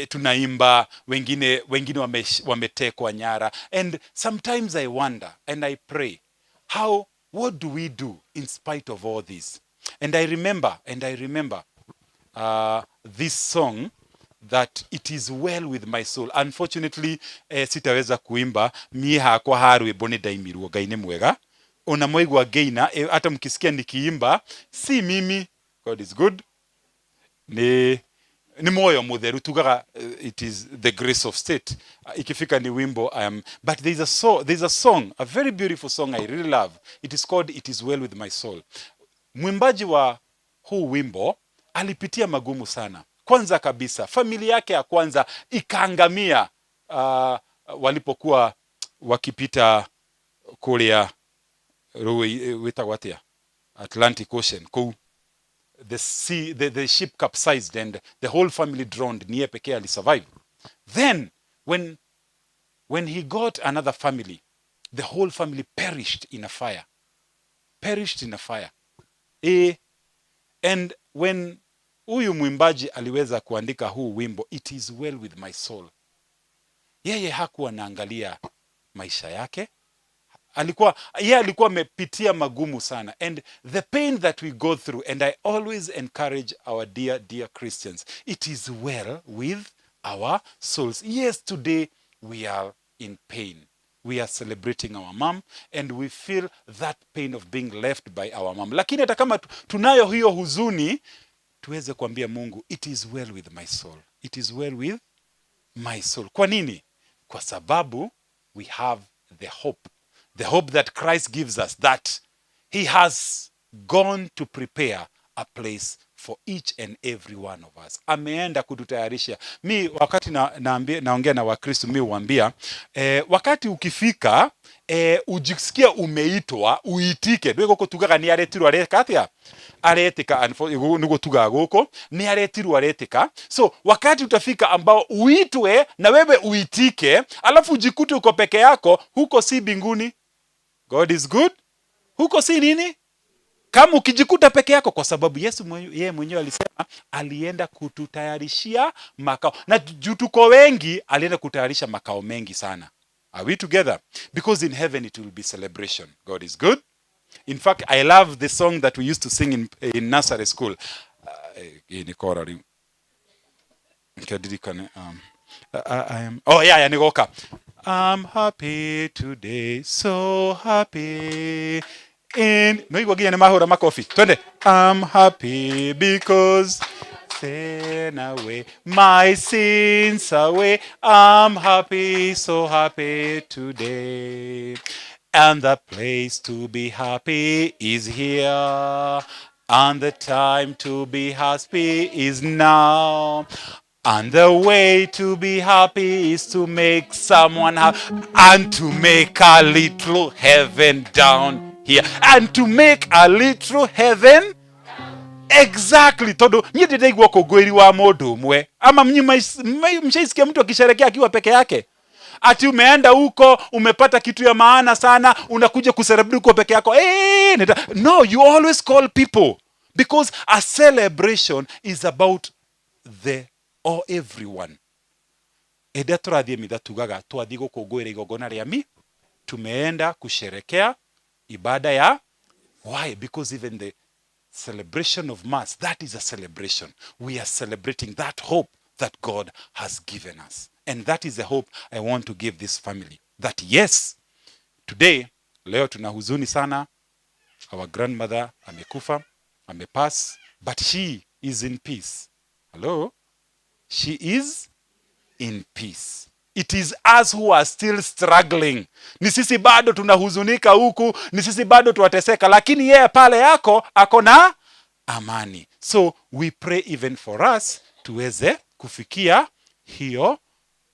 tunaimba, wengine wametekwa nyara. And sometimes I wonder and I pray, what do we do in spite of all this? And I remember this song that it is well with my soul. Unfortunately, sitaweza kuimba mie hakwa ha rwĩmbo nĩ ndaimirwo. Ngai nĩ mwega. Ona mwaigua ngĩina, hata mkisikia nikiimba, si mimi. God is good. Ni moyo mutheru tugaga, it is the grace of state. Ikifika ni wimbo, but there's a song, a very beautiful song I really love. It is called It Is Well With My Soul. Mwimbaji wa huu wimbo alipitia magumu sana. Kwanza kabisa, familia yake ya kwanza ikaangamia walipokuwa wakipita kuria rũĩ wĩtagwo atĩa, Atlantic Ocean kũu. The sea, the ship capsized and the whole family drowned. Ni yeye pekee alisurvive. Then when he got another family, the whole family perished in a fire. Perished in a fire. And when huyu mwimbaji aliweza kuandika huu wimbo, "It is well with my soul," yeye hakuwa anaangalia maisha yake. Alikuwa yeye alikuwa amepitia magumu sana, and the pain that we go through, and I always encourage our dear, dear Christians, it is well with our souls. Yes, today we are in pain. We are celebrating our mom and we feel that pain of being left by our mom, lakini hata kama tunayo hiyo huzuni, tuweze kuambia Mungu, "It is well with my soul. It is well with my soul." Kwa nini? Kwa sababu we have the hope, the hope that Christ gives us, that he has gone to prepare a place for each and every one of us. Ameenda kututayarisha. Mi wakati naongea na Wakristo, mi huambia wakati ukifika ujisikia umeitwa, uitike. Ndå gå tugaga nä aretirwo areka atia, aretika. Niguo tugaga guku, nĩ aretirwo aretika. So wakati utafika ambao uitwe na wewe uitike, alafu ujikute uko peke yako, huko si mbinguni. God is good. Huko si nini? Kama ukijikuta peke yako, kwa sababu Yesu yeye mwenyewe alisema alienda kututayarishia makao, na juu tuko wengi, alienda kutayarisha makao mengi sana. Are we together? Because in heaven it will be celebration. God is good. In fact, I love the song that we used to sing in nursery school. Hii ni kora rĩu. Ndirikane, I am, oh yeah, nigoka. I'm happy today, so happy in no igwa nginya nĩ mahũra makofi. Twende. I'm happy because sin away, my sins away. I'm happy, so happy today. And the place to be happy is here. And the time to be happy is now. And the way to be happy is to make someone happy and to make a little heaven down here. And to make a little heaven. Exactly. Tondu niĩ ndĩ ndaigua ũkũngũĩri wa mũndũ ũmwe, ama mshaisikia mtu akisherekea akiwa peke yake? Ati umeenda huko, umepata kitu ya maana sana, unakuja kucelebrate huko peke yako? No, you always call people, because a celebration is about the or everyone. Hĩndĩ ĩrĩa tũrathiĩ mitha, tugaga twathiĩ gũkũngũĩra igongona rĩa mi, tumeenda kusherekea ibada ya. Why? Because even the celebration of Mass, that is a celebration. We are celebrating that hope that God has given us, and that is the hope I want to give this family, that yes, today, leo tuna huzuni sana, our grandmother amekufa, amepass, but she is in peace. Hello? She is in peace. It is us who are still struggling. Ni sisi bado tunahuzunika huku, ni sisi bado tuwateseka, lakini yeye pale yako ako na amani. So we pray even for us tuweze kufikia hiyo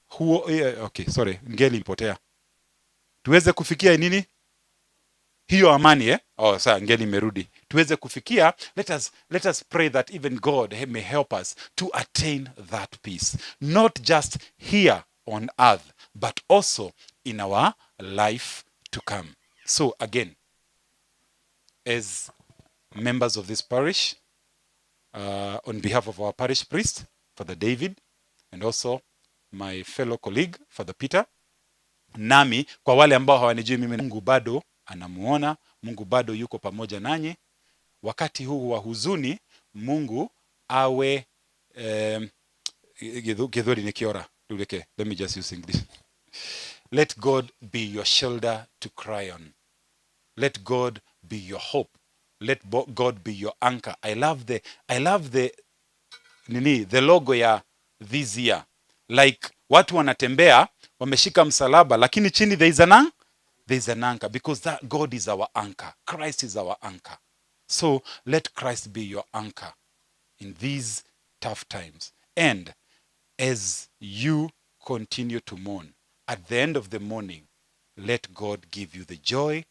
huo. Okay, sorry, ngeli ipotea. Tuweze kufikia nini? Hiyo amani, eh? Oh, saa ngeli imerudi. Tuweze kufikia. Let us pray that even God may help us to attain that peace, not just here on earth but also in our life to come. So again, as members of this parish, on behalf of our parish priest, Father David, and also my fellow colleague, Father Peter, nami kwa wale ambao hawanijui mimi, Mungu bado anamuona, Mungu bado yuko pamoja nanyi wakati huu wa huzuni. Mungu awe Gĩthweri nĩ kĩora rĩu, reke, let me just use English. Let God be your shoulder to cry on. Let God be your hope. Let God be your anchor. I love the nini, the logo ya this year, like watu wanatembea wameshika msalaba, lakini chini there is an anchor, because that God is our anchor. Christ is our anchor. So So let Christ be your anchor in these tough times. And as you continue to mourn, at the end of the mourning, let God give you the joy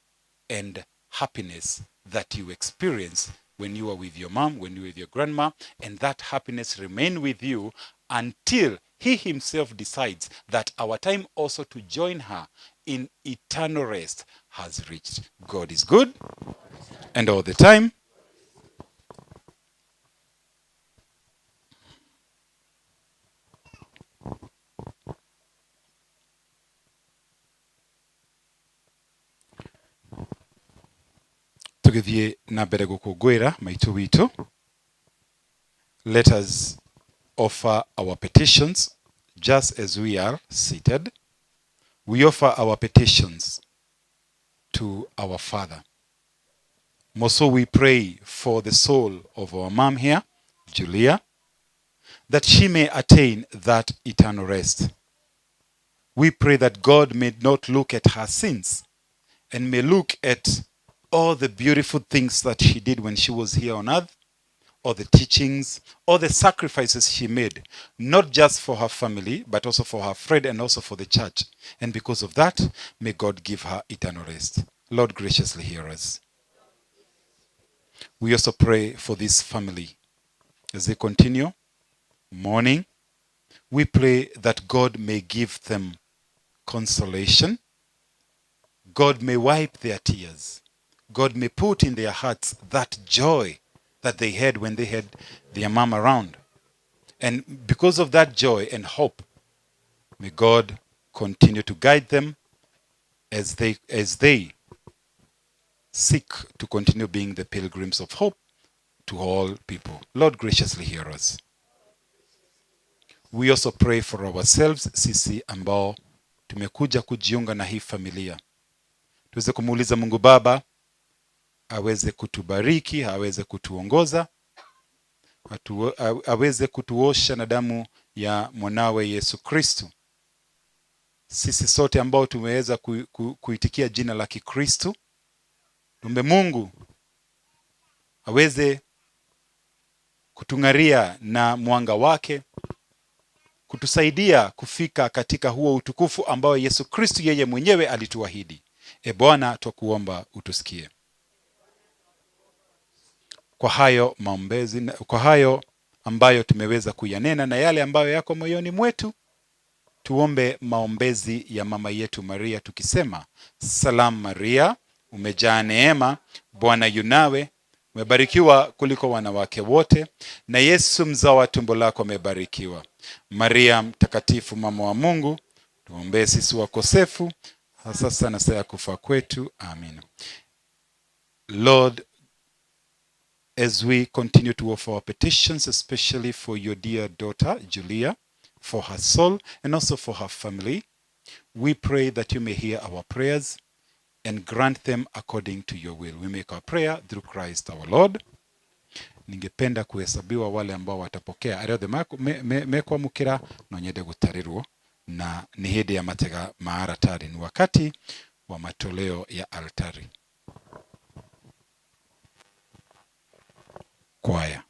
and happiness that you experience when you are with your mom, when you are with your grandma, and that happiness remain with you until he himself decides that our time also to join her in eternal rest has reached. God is good, and all the time. Tũgĩthiĩ na mbere gũkũngũĩra maitũ witũ, let us offer our petitions just as we are seated. We offer our petitions to our Father. More so, we pray for the soul of our mom here, Julia, that she may attain that eternal rest. We pray that God may not look at her sins and may look at all the beautiful things that she did when she was here on earth, or the teachings, or the sacrifices she made, not just for her family, but also for her friend and also for the church. And because of that, may God give her eternal rest. Lord, graciously hear us. We also pray for this family. As they continue mourning, we pray that God may give them consolation. God may wipe their tears. God may put in their hearts that joy that they had when they had their mom around. And because of that joy and hope, may God continue to guide them as they seek to continue being the pilgrims of hope to all people. Lord, graciously hear us. We also pray for ourselves, sisi ambao tumekuja kujiunga na hii familia. Tuweze kumuuliza Mungu Baba aweze kutubariki, aweze kutuongoza, aweze kutuosha na damu ya mwanawe Yesu Kristo. Sisi sote ambao tumeweza kuitikia jina la Kikristo, tumbe Mungu aweze kutung'aria na mwanga wake, kutusaidia kufika katika huo utukufu ambao Yesu Kristo yeye mwenyewe alituahidi. E Bwana, twakuomba utusikie. Kwa hayo maombezi, kwa hayo ambayo tumeweza kuyanena na yale ambayo yako moyoni mwetu, tuombe maombezi ya mama yetu Maria tukisema: Salamu Maria, umejaa neema, Bwana yu nawe, umebarikiwa kuliko wanawake wote, na Yesu mzao wa tumbo lako amebarikiwa. Maria mtakatifu, mama wa Mungu, tuombee sisi wakosefu, hasa sana saa ya kufa kwetu. Amen. Lord, as we continue to offer our petitions, especially for your dear daughter, Julia, for her soul and also for her family, we pray that you may hear our prayers and grant them according to your will. We make our prayer through Christ our Lord. Ningependa kuhesabiwa wale ambao watapokea arĩa othe mekwamũkĩra no nyende gũtarĩrwo, na nĩ hĩndĩ ya matega ma aratari, ni wakati wa matoleo ya altari. Kwaya.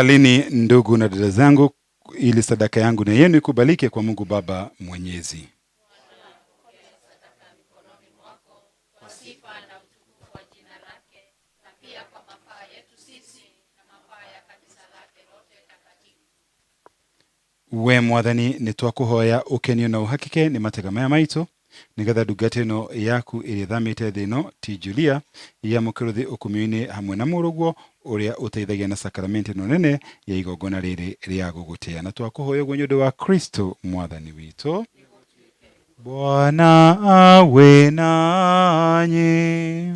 Salini ndugu na dada zangu, ili sadaka yangu na yenu ikubalike kwa Mungu Baba Mwenyezi. We Mwathani, nĩ twakũhoya ũkenio na ũhakike nĩ matega maya maitũ, nĩgetha ndungata ĩno yaku ĩrĩa ĩthamĩte thĩ ĩno ti Julia yamũkĩrwo thĩ ũkumio-inĩ hamwe na mũrũguo ũrĩa ũteithagia na sakramenti ĩno nene ya igongona rĩrĩ rĩa gũgũtĩa. Na twakũhoya ũguo nĩ ũndũ wa Kristo Mwathani witũ. Bwana awe nanyi.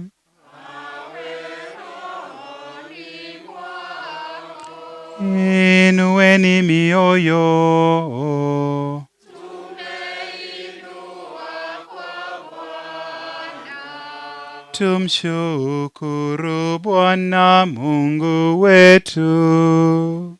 Inueni mioyo. Tumshukuru Bwana Mungu wetu.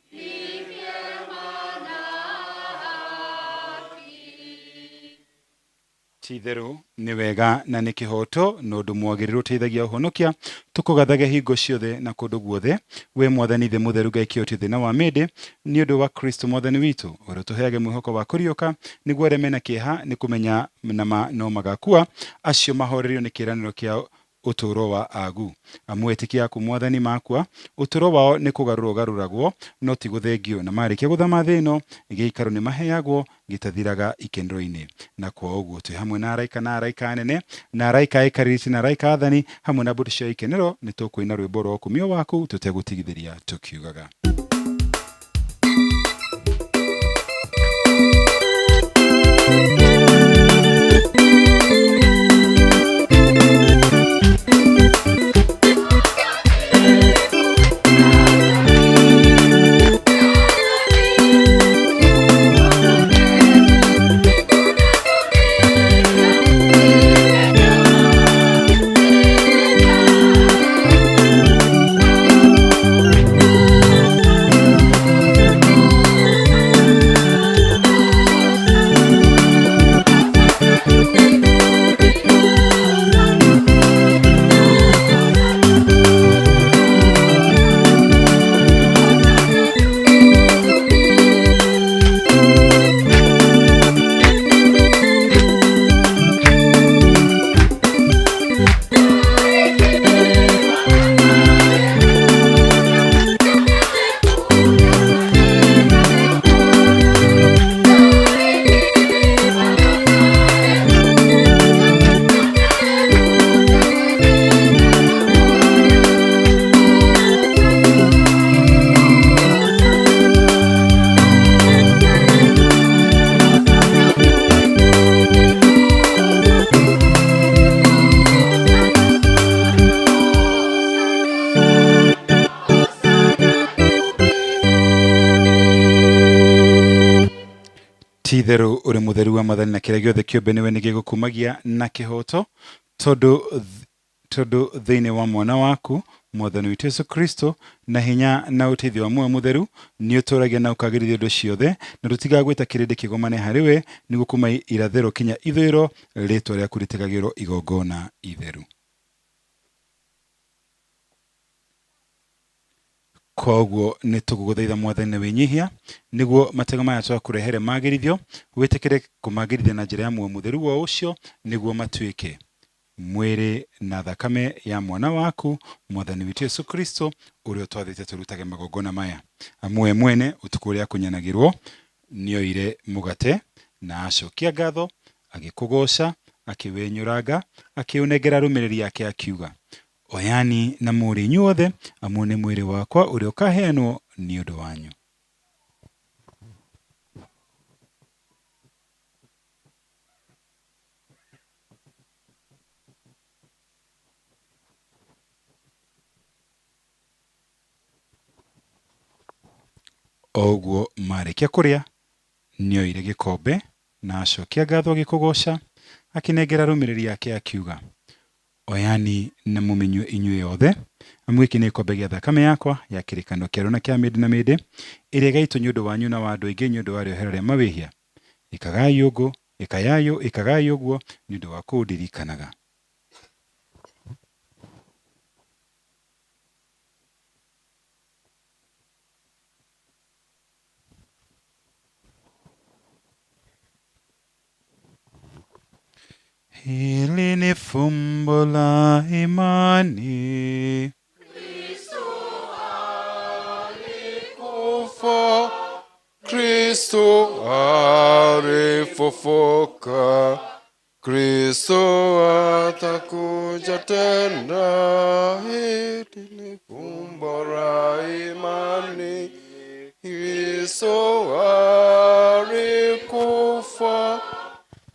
Ti-itherũ nĩ wega na nĩ kĩhooto na ũndũ mwagĩrĩru ũteithagia ũhonokia tũkũgathage hingo ciothe na kũndũ guothe, we Mwathani Ithe mũtheru Ngai kĩhoti thĩna wa mĩndĩ, nĩ ũndũ wa Kristo Mwathani witũ ũrĩa ũtũheage mwĩhoko wa kũriũka, nĩguo arĩa mena kĩeha nĩ kũmenya nama no magakua, acio mahorerio nĩ kĩĩranĩro kĩa ũtũũro wa agu. Amu etĩkia aku Mwathani makua, ũtũũro wao nĩ kũgarũrwo ũgarũragwo no ti gũthengio, na marĩkia gũthama thĩ ĩno gĩikaro nĩ maheagwo gĩtathiraga ikenero-inĩ. Na kwa ũguo twĩ hamwe na araika na araika anene na araika aikarĩri na araika athani hamwe na mbũtũ cia ikenero, nĩ tũkũina rwĩmbo rwa ũkumio waku tũtegũtigithĩria tũkiugaga. Ti-itherũ ũrĩ mũtheru wa Mwathani na kĩrĩa gĩothe kĩũmbe nĩwe nĩgĩgũkumagia na kĩhooto, tondũ thĩinĩ wa mwana waku Mwathani witũ Yesu Kristo na hinya na ũteithio wa muoyo mũtheru nĩ ũtũũragia na ũkagĩrithia indo ciothe, na tũtigagwĩta kĩrĩndĩ kĩgomane harĩ we, nĩguo kuuma irathĩro kinya ithũĩro rĩĩtwa rĩaku rĩtegagĩrwo igongona itheru. Kwa ũguo nĩ tũgũgũthaitha Mwathani na wĩnyihia, nĩguo matego maya twakũrehere magĩrithio, wĩtĩkĩre kũmagĩrithia na njĩra ya muoyo mũtheru wa ũcio, nĩguo matuĩke mwĩrĩ na thakame ya mwana waku Mwathani witũ Yesu Kristo ũrĩa ũtwathĩte tũrutage magongona maya. Amu we mwene ũtukũ ũrĩa akunyanagĩrwo nĩoire mũgate na acokia ngatho, agĩkũgooca, akĩwenyũranga, akĩũnengera arũmĩrĩri ake akiuga, oyani na mũrĩ inyuothe, amu nĩ mwĩrĩ wakwa ũrĩa ũkaheanwo nĩ ũndũ wanyu. O ũguo marĩkia kũrĩa, nĩoire gĩkombe na acokia ngatho agĩkũgooca, akĩnengera arũmĩrĩri ake akiuga, oyani na mũmĩnyue inyuĩ othe, amu gĩkĩ nĩ gĩkombe gĩa thakame yakwa ya kĩrĩkanĩro kĩerũ na kĩa mĩndĩ na mĩndĩ, ĩrĩa ĩgaitwo nĩ ũndũ wanyu na wa andũ aingĩ nĩ ũndũ wa rĩohero rĩa mawĩhia. Ĩkagai ũguo nĩ ũndũ wa kũndirikanaga. Hili ni fumbo la imani. Alikufa, Kristo alifufuka, Kristo atakuja tena. Hili ni fumbo la imani. Kristo alikufa,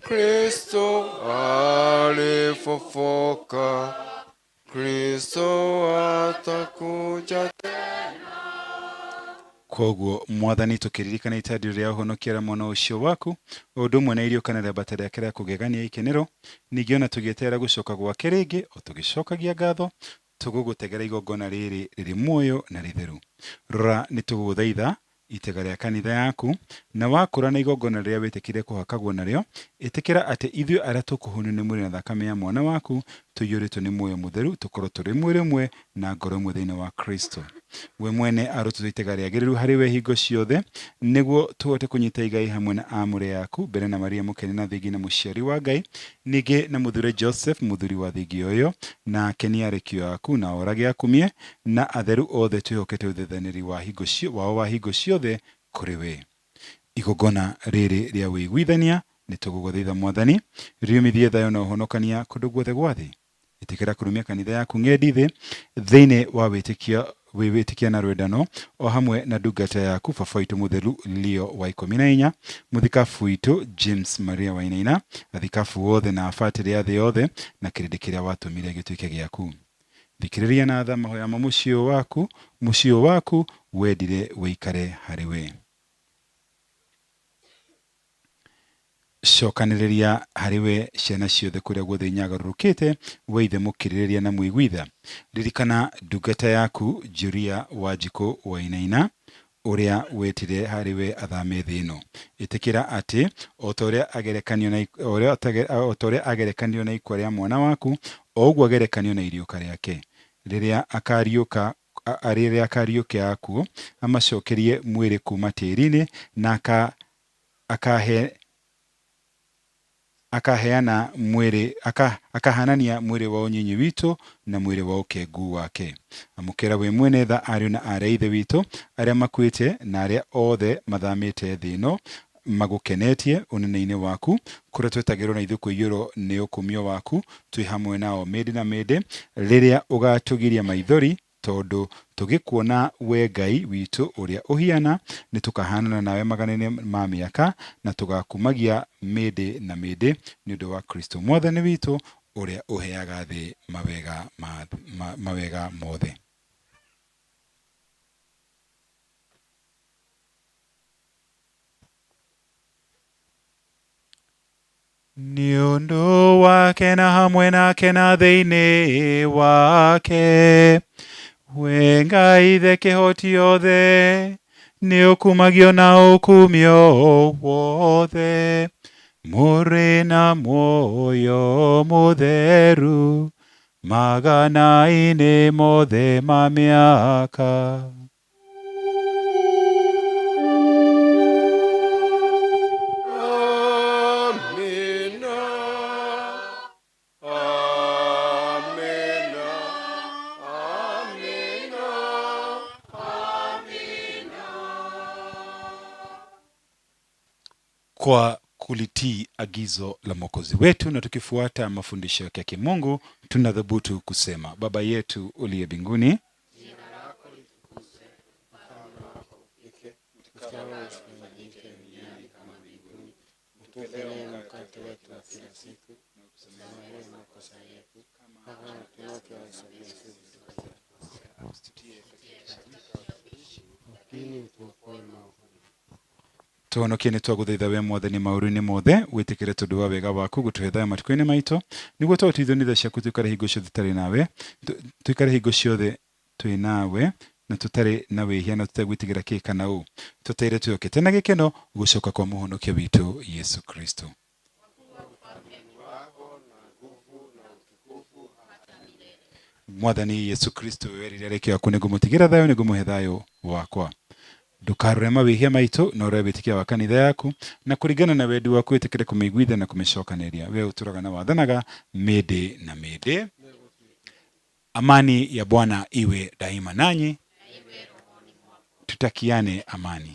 Kristo alifufuka, Kristo atakuja Koguo mwathani tũkĩririkana itandio rĩa ũhonokia rĩa mwana ũcio waku o ũndũ ũmwe na iriũkana rĩambata rĩake rĩa kũgegania ikenero ningĩ ona tũgĩeterera gũcoka gwake rĩngĩ o tũgĩcokagia ngatho tũgũgũtegera igongona rĩrĩ rĩrĩ muoyo na rĩtheru. Rora nĩ tũgũgũthaitha itega rĩa kanitha yaku na wakũra na igongona rĩrĩa wĩtĩkire kũhakagwo narĩo ĩtĩkĩra atĩ ithuĩ arĩa tũkũhunio nĩ mwĩrĩ na thakame ya mwana waku tũiyũrĩtwo nĩ muoyo mũtheru tũkorwo tũrĩ mwĩrĩ ũmwe na ngoro ĩmwe thĩinĩ wa Kristo. We mwene arũtũtua itega rĩagĩrĩru harĩ we hingo ciothe nĩguo tũhote kũnyita igai hamwe na amũre yaku mbere na Maria mũkene na thingi na mũciari wa Ngai ningĩ na mũthure Joseph mũthuri wa thingi ũyũ na akenie arekio aku na orage akumie na atheru othe twĩhokete ũthethanĩri wa hingo wao wa hingo ciothe kũrĩ we. Igongona rĩrĩ rĩa wĩiguithania nĩ tũgũgũthaitha mwathani riumithie thayũ na ũhonokania kũndũ guothe gwa thĩ. Ĩtĩkĩra kũrũmia kanitha yaku ng'endi thĩ thĩinĩ wa wĩtĩkio wĩwĩtĩkia na rwendano o hamwe na ndungata yaku baba witũ mũtheru Leo wa 14 mũthikabu witũ James Maria Wainaina athikabu othe na abatĩrĩ a thĩ yothe na kĩrĩndĩ kĩrĩa watũmire gĩtuĩke gĩaku. Thikĩrĩria na tha mahoya ma mũciĩ waku wendire wĩikare harĩ we. Cokanĩrĩria harĩ we ciana ciothe kũrĩa guothe inyagarũrũkĩte we ithe mũkirĩrĩria na mũiguitha. Ririkana ndungata yaku Julia Wanjikũ Wainaina ũrĩa wetire harĩ we athame thĩ ĩno. Ĩtĩkĩra atĩ o ta ũrĩa agerekanio na ikua rĩa mwana waku o ũguo agerekanio na iriũka rĩake. Rĩrĩa akariũka akuo amacokerie mwĩrĩ kuma tĩri-inĩ na akaheana mwĩrĩ akahanania mwĩrĩ wa ũnyinyi witũ na mwĩrĩ wa ũkengu wake. Amũkĩra wĩ mwene tha ariũ na aarĩ a ithe witũ arĩa makuĩte na arĩa othe mathamĩte thĩ ĩno magũkenetie ũnene-inĩ waku kũrĩa twetagĩrwo na ithuĩ kũiyũrwo nĩ ũkumio waku twĩ hamwe nao mĩndĩ na mĩndĩ rĩrĩa ũgatũgiria maithori tondũ tũgĩkuona we Ngai witũ ũrĩa ũhiana nĩ tũkahanana nawe magana-inĩ ma mĩaka na tũgakumagia mĩndĩ na mĩndĩ nĩ ũndũ wa Kristo mwathani witũ ũrĩa ũheaga thĩ mawega mothe. Nĩ ũndũ wake na hamwe nake na thĩinĩ wake we Ngai ithe kĩhoti othe nĩ ũkumagio na ũkumio wothe mũrĩ na muoyo mũtheru magana-inĩ mothe ma mĩaka. Kwa kulitii agizo la Mwokozi wetu na tukifuata mafundisho yake ya kimungu, tunadhubutu kusema: Baba yetu uliye mbinguni, jina lako litukuzwe, ufalme wako ufike, utakalo ufanyike duniani kama mbinguni. Utupe leo mkate wetu wa kila siku, utusamehe makosa yetu kama tunavyowasamehe sisi lakini utuokoe maovu. Tuhonokie nĩ twagũthaitha we mwathani maũru-inĩ mothe wĩtĩkĩre tondũ wa wega waku gũtũhe thayũ matukũ-inĩ maitũ nĩguo tũhotithio nĩ tha ciaku tũikare hingo ciothe tũtarĩ nawe tũikare hingo ciothe twĩ nawe na tũtarĩ na wĩhia na tũtegwĩtigĩra kĩ kana ũ tũteire twĩhokete na gĩkeno gũcoka kwa mũhonokia witũ Yesu Kristo. Mwathani Yesu Kristo werire arekio aku nĩngũmũtigĩra thayũ nĩngũmũhe thayũ wakwa. Ndũkarore mawĩhia maitũ, na ũrore wĩtĩkia wa kanitha yaku, na kũringana na wendi waku wĩtĩkĩre kũmĩiguithia na kũmĩcokanĩria. We ũtũraga na wathanaga mĩndĩ na mĩndĩ. Amani ya Bwana iwe daima nanyi. Tutakiane amani.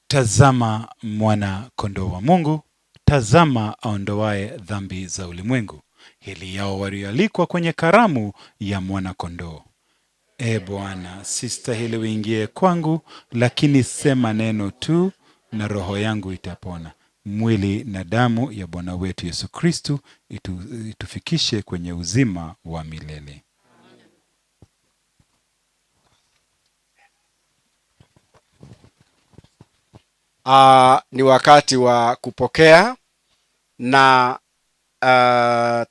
Tazama mwana kondoo wa Mungu, tazama aondoaye dhambi za ulimwengu. Heli yao walioalikwa kwenye karamu ya mwana kondoo. E Bwana, sistahili uingie kwangu, lakini sema neno tu na roho yangu itapona. Mwili na damu ya Bwana wetu Yesu Kristu itufikishe kwenye uzima wa milele. Ni wakati wa kupokea na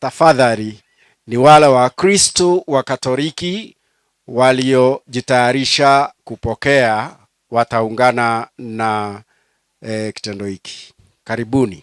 tafadhali ni wale wa Kristo wa Katoliki waliojitayarisha kupokea wataungana na kitendo hiki. Karibuni.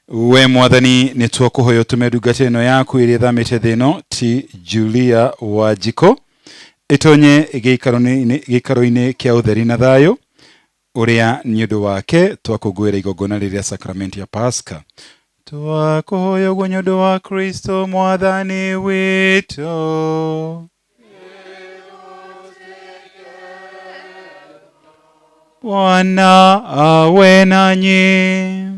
We mwathani nĩ twakũhoya ũtũme ndungata ĩno yaku ĩrĩa ĩthamĩte thĩ ĩno ti Julia Wanjikũ ĩtonye gĩikaro-inĩ kĩa ũtheri na thayũ ũrĩa nĩ ũndũ wake twakũngũĩra igongona rĩrĩa sakramenti ya Pasaka. Twakũhoya ũguo nĩ ũndũ wa Kristo mwathani witũ. Bwana awe nanyi.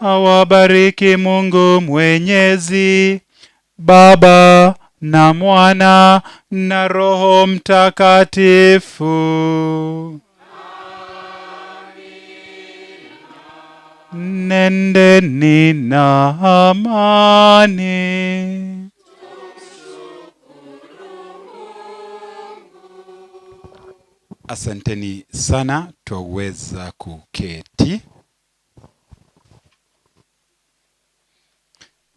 Awabariki Mungu Mwenyezi, Baba na Mwana na Roho Mtakatifu. Nendeni na amani. Asanteni sana, twaweza kuketi.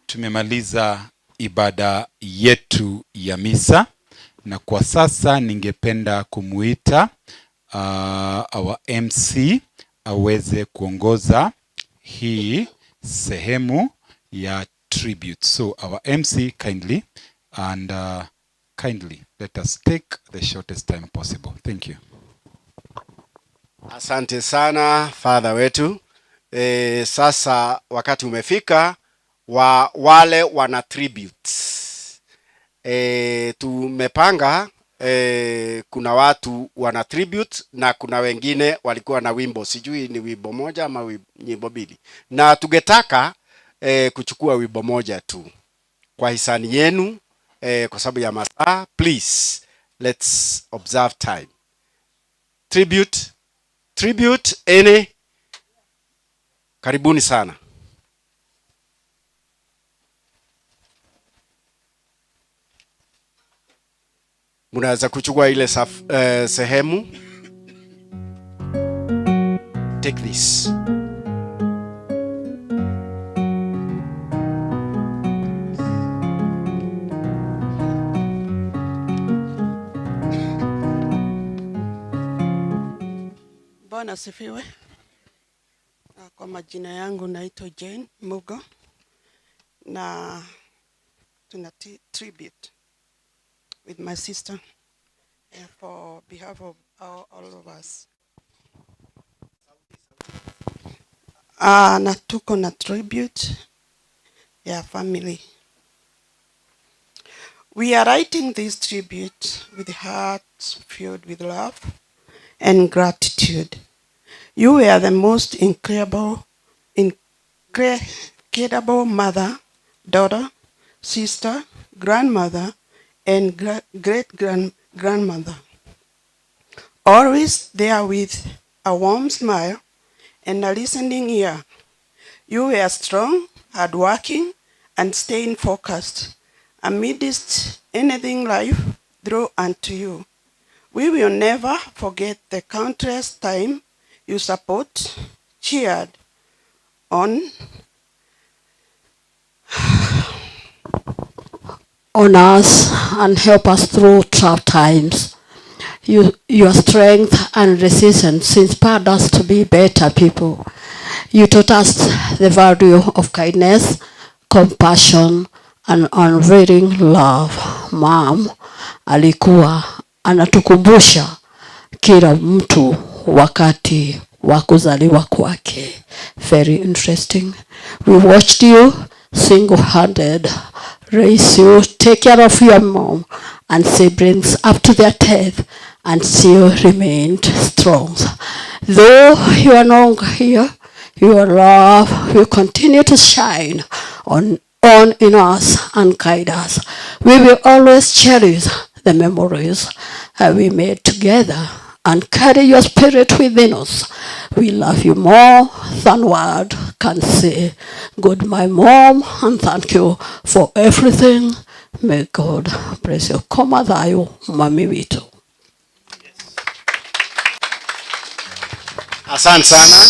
Tumemaliza ibada yetu ya misa, na kwa sasa ningependa kumuita our MC aweze kuongoza hii sehemu ya tribute. So our MC kindly and kindly let us take the shortest time possible. Thank you. Asante sana Father wetu. Sasa wakati umefika wa wale wana tributes. Tumepanga kuna watu wana tribute na kuna wengine walikuwa na wimbo, sijui ni wimbo moja ama nyimbo mbili, na tungetaka kuchukua wimbo moja tu kwa hisani yenu, kwa sababu ya masaa. Please let's observe time. Tribute any, karibuni sana. Mnaweza kuchukua ile sehemu. Take this. Bwana asifiwe. Kwa majina yangu naitwa Jane Mugo na tuna tribute with my sister for behalf of all of us. Na tuko na tribute ya family. We are writing this tribute with hearts filled with love and gratitude. You were the most incredible mother, daughter, sister, grandmother, and great-grandmother. Always there with a warm smile and a listening ear. You were strong, hardworking, and staying focused amidst anything life threw unto you. We will never forget the countless time you support, cheered on us and help us through tough times. Your strength and resistance inspired us to be better people. You taught us the value of kindness, compassion, and unwavering love. Mom alikuwa anatukumbusha kila mtu wakati wa kuzaliwa kwake. Very interesting. We watched you single-handed raise you, take care of your mom and siblings up to their death, and still remained strong. Though you are no longer here, your love will continue to shine on in us and guide us. We will always cherish the memories we made together and carry your spirit within us. We love you more than word can say. Good, my mom, and thank you for everything. May God bless you. Koma thayo, mami witu. Asante sana.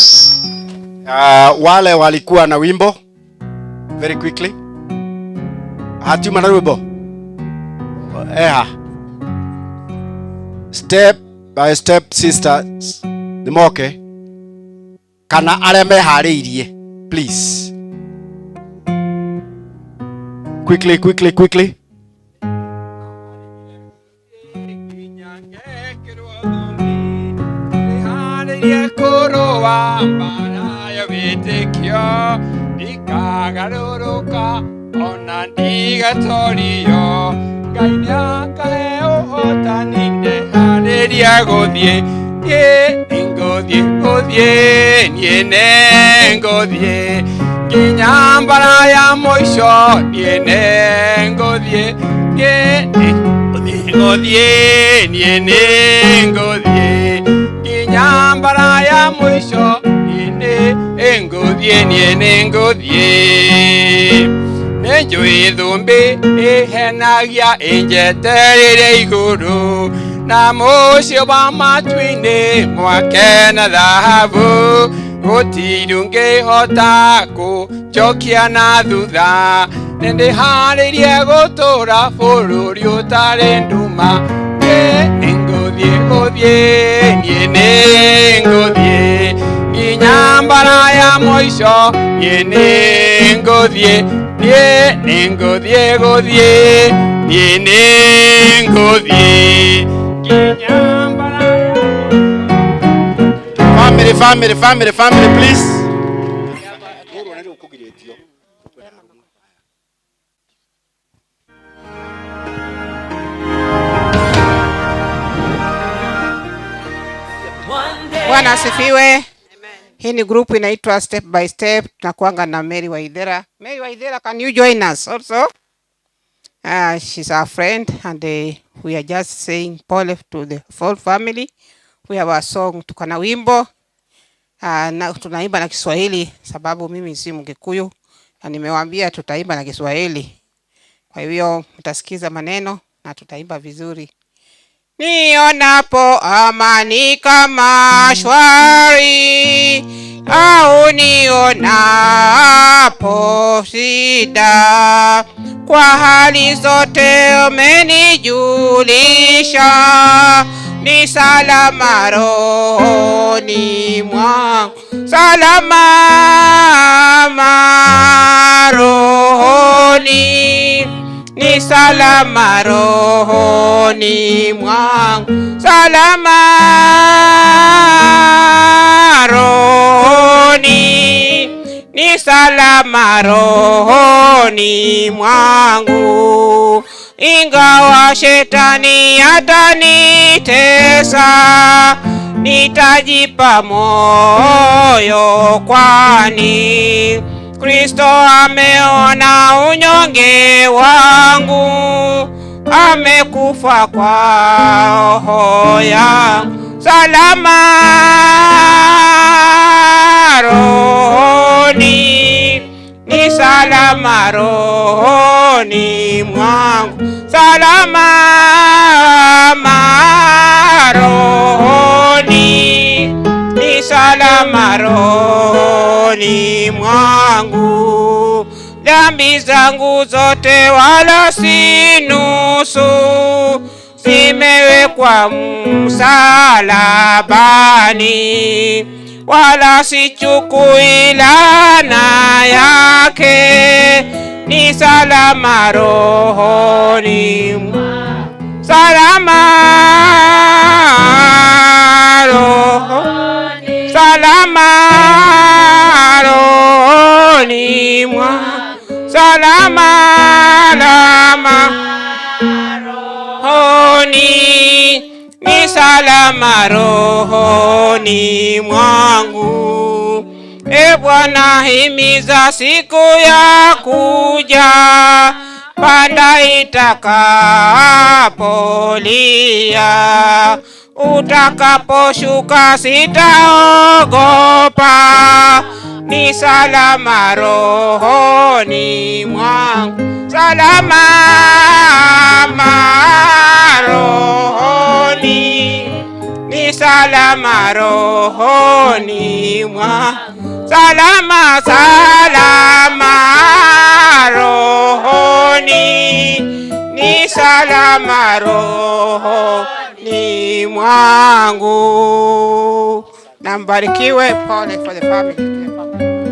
Wale walikuwa na wimbo very quickly. Hatuma na wimbo. Eha. Step by step, sisters. Nimoke. Kana arĩa meharĩirie, please. Quickly, quickly, quickly. Kũrũa mbara ya wĩtĩkio ndikagarũrũka ona ndigatorio Ngai nĩakahe ũhotani ndeharĩria gũthiĩ niĩ nĩngũthiĩ gũthiĩ niĩ nĩngũthiĩ nginya mbara ya mũico niĩ nĩngũthiĩ niĩ nĩngũthiĩ niĩ nĩngũthiĩ nginya mbara ya mũico niĩ nĩngũthiĩ niĩ nĩngũthiĩ nĩnjũĩ thũmbĩ ĩhenagia ĩnjetereire igũrũ na mũciĩ wa matu-inĩ mwake na thahabu gũtirĩ ũngĩhota kũnjokia na thutha nĩndĩharĩirie gũtũũra bũrũri ũtarĩ nduma niĩ nĩngũthiĩ gũthiĩ niĩ nĩngũthiĩ nginya mbara ya mũico niĩ nĩngũthiĩ niĩ nĩngũthiĩ gũthiĩ niĩ nĩngũthiĩ nginya mbara ya Family, family, family, family, please. Bwana asifiwe. Hii ni group inaitwa Step by Step. Tunakuanga na Mary Waithera. Mary Waithera, can you join us also? She's our friend and we are just saying pole to the whole family. We have a song, tuko na wimbo. Na tunaimba na Kiswahili sababu mimi si Mgikuyu na nimewaambia tutaimba na Kiswahili. Kwa hiyo mtasikiza maneno na tutaimba vizuri. Nionapo amani kama shwari au nionapo shida, kwa hali zote umenijulisha, ni salama rohoni mwangu, salama rohoni, ni salama rohoni mwangu, salama rohoni, ni salama rohoni mwangu. Ingawa shetani atanitesa, nitajipa moyo kwani Kristo ameona unyonge wangu, amekufa kwa roho yangu. Salama rohoni, ni salama rohoni mwangu, salama rohoni, ni salama rohoni mwangu. Dhambi zangu zote wala si nusu, zimewekwa msalabani, wala sichukui laana yake, ni salama rohoni mwangu, salama rohoni, salama rohoni mwangu, salama Salama rohoni mwangu. E Bwana, himiza siku ya kuja, panda itakapolia. Utakaposhuka sitaogopa, ni salama rohoni mwangu, salama rohoni, ni salama rohoni mwangu, salama salama rohoni, ni salama rohoni mwangu. Na mbarikiwe. Pole for the family.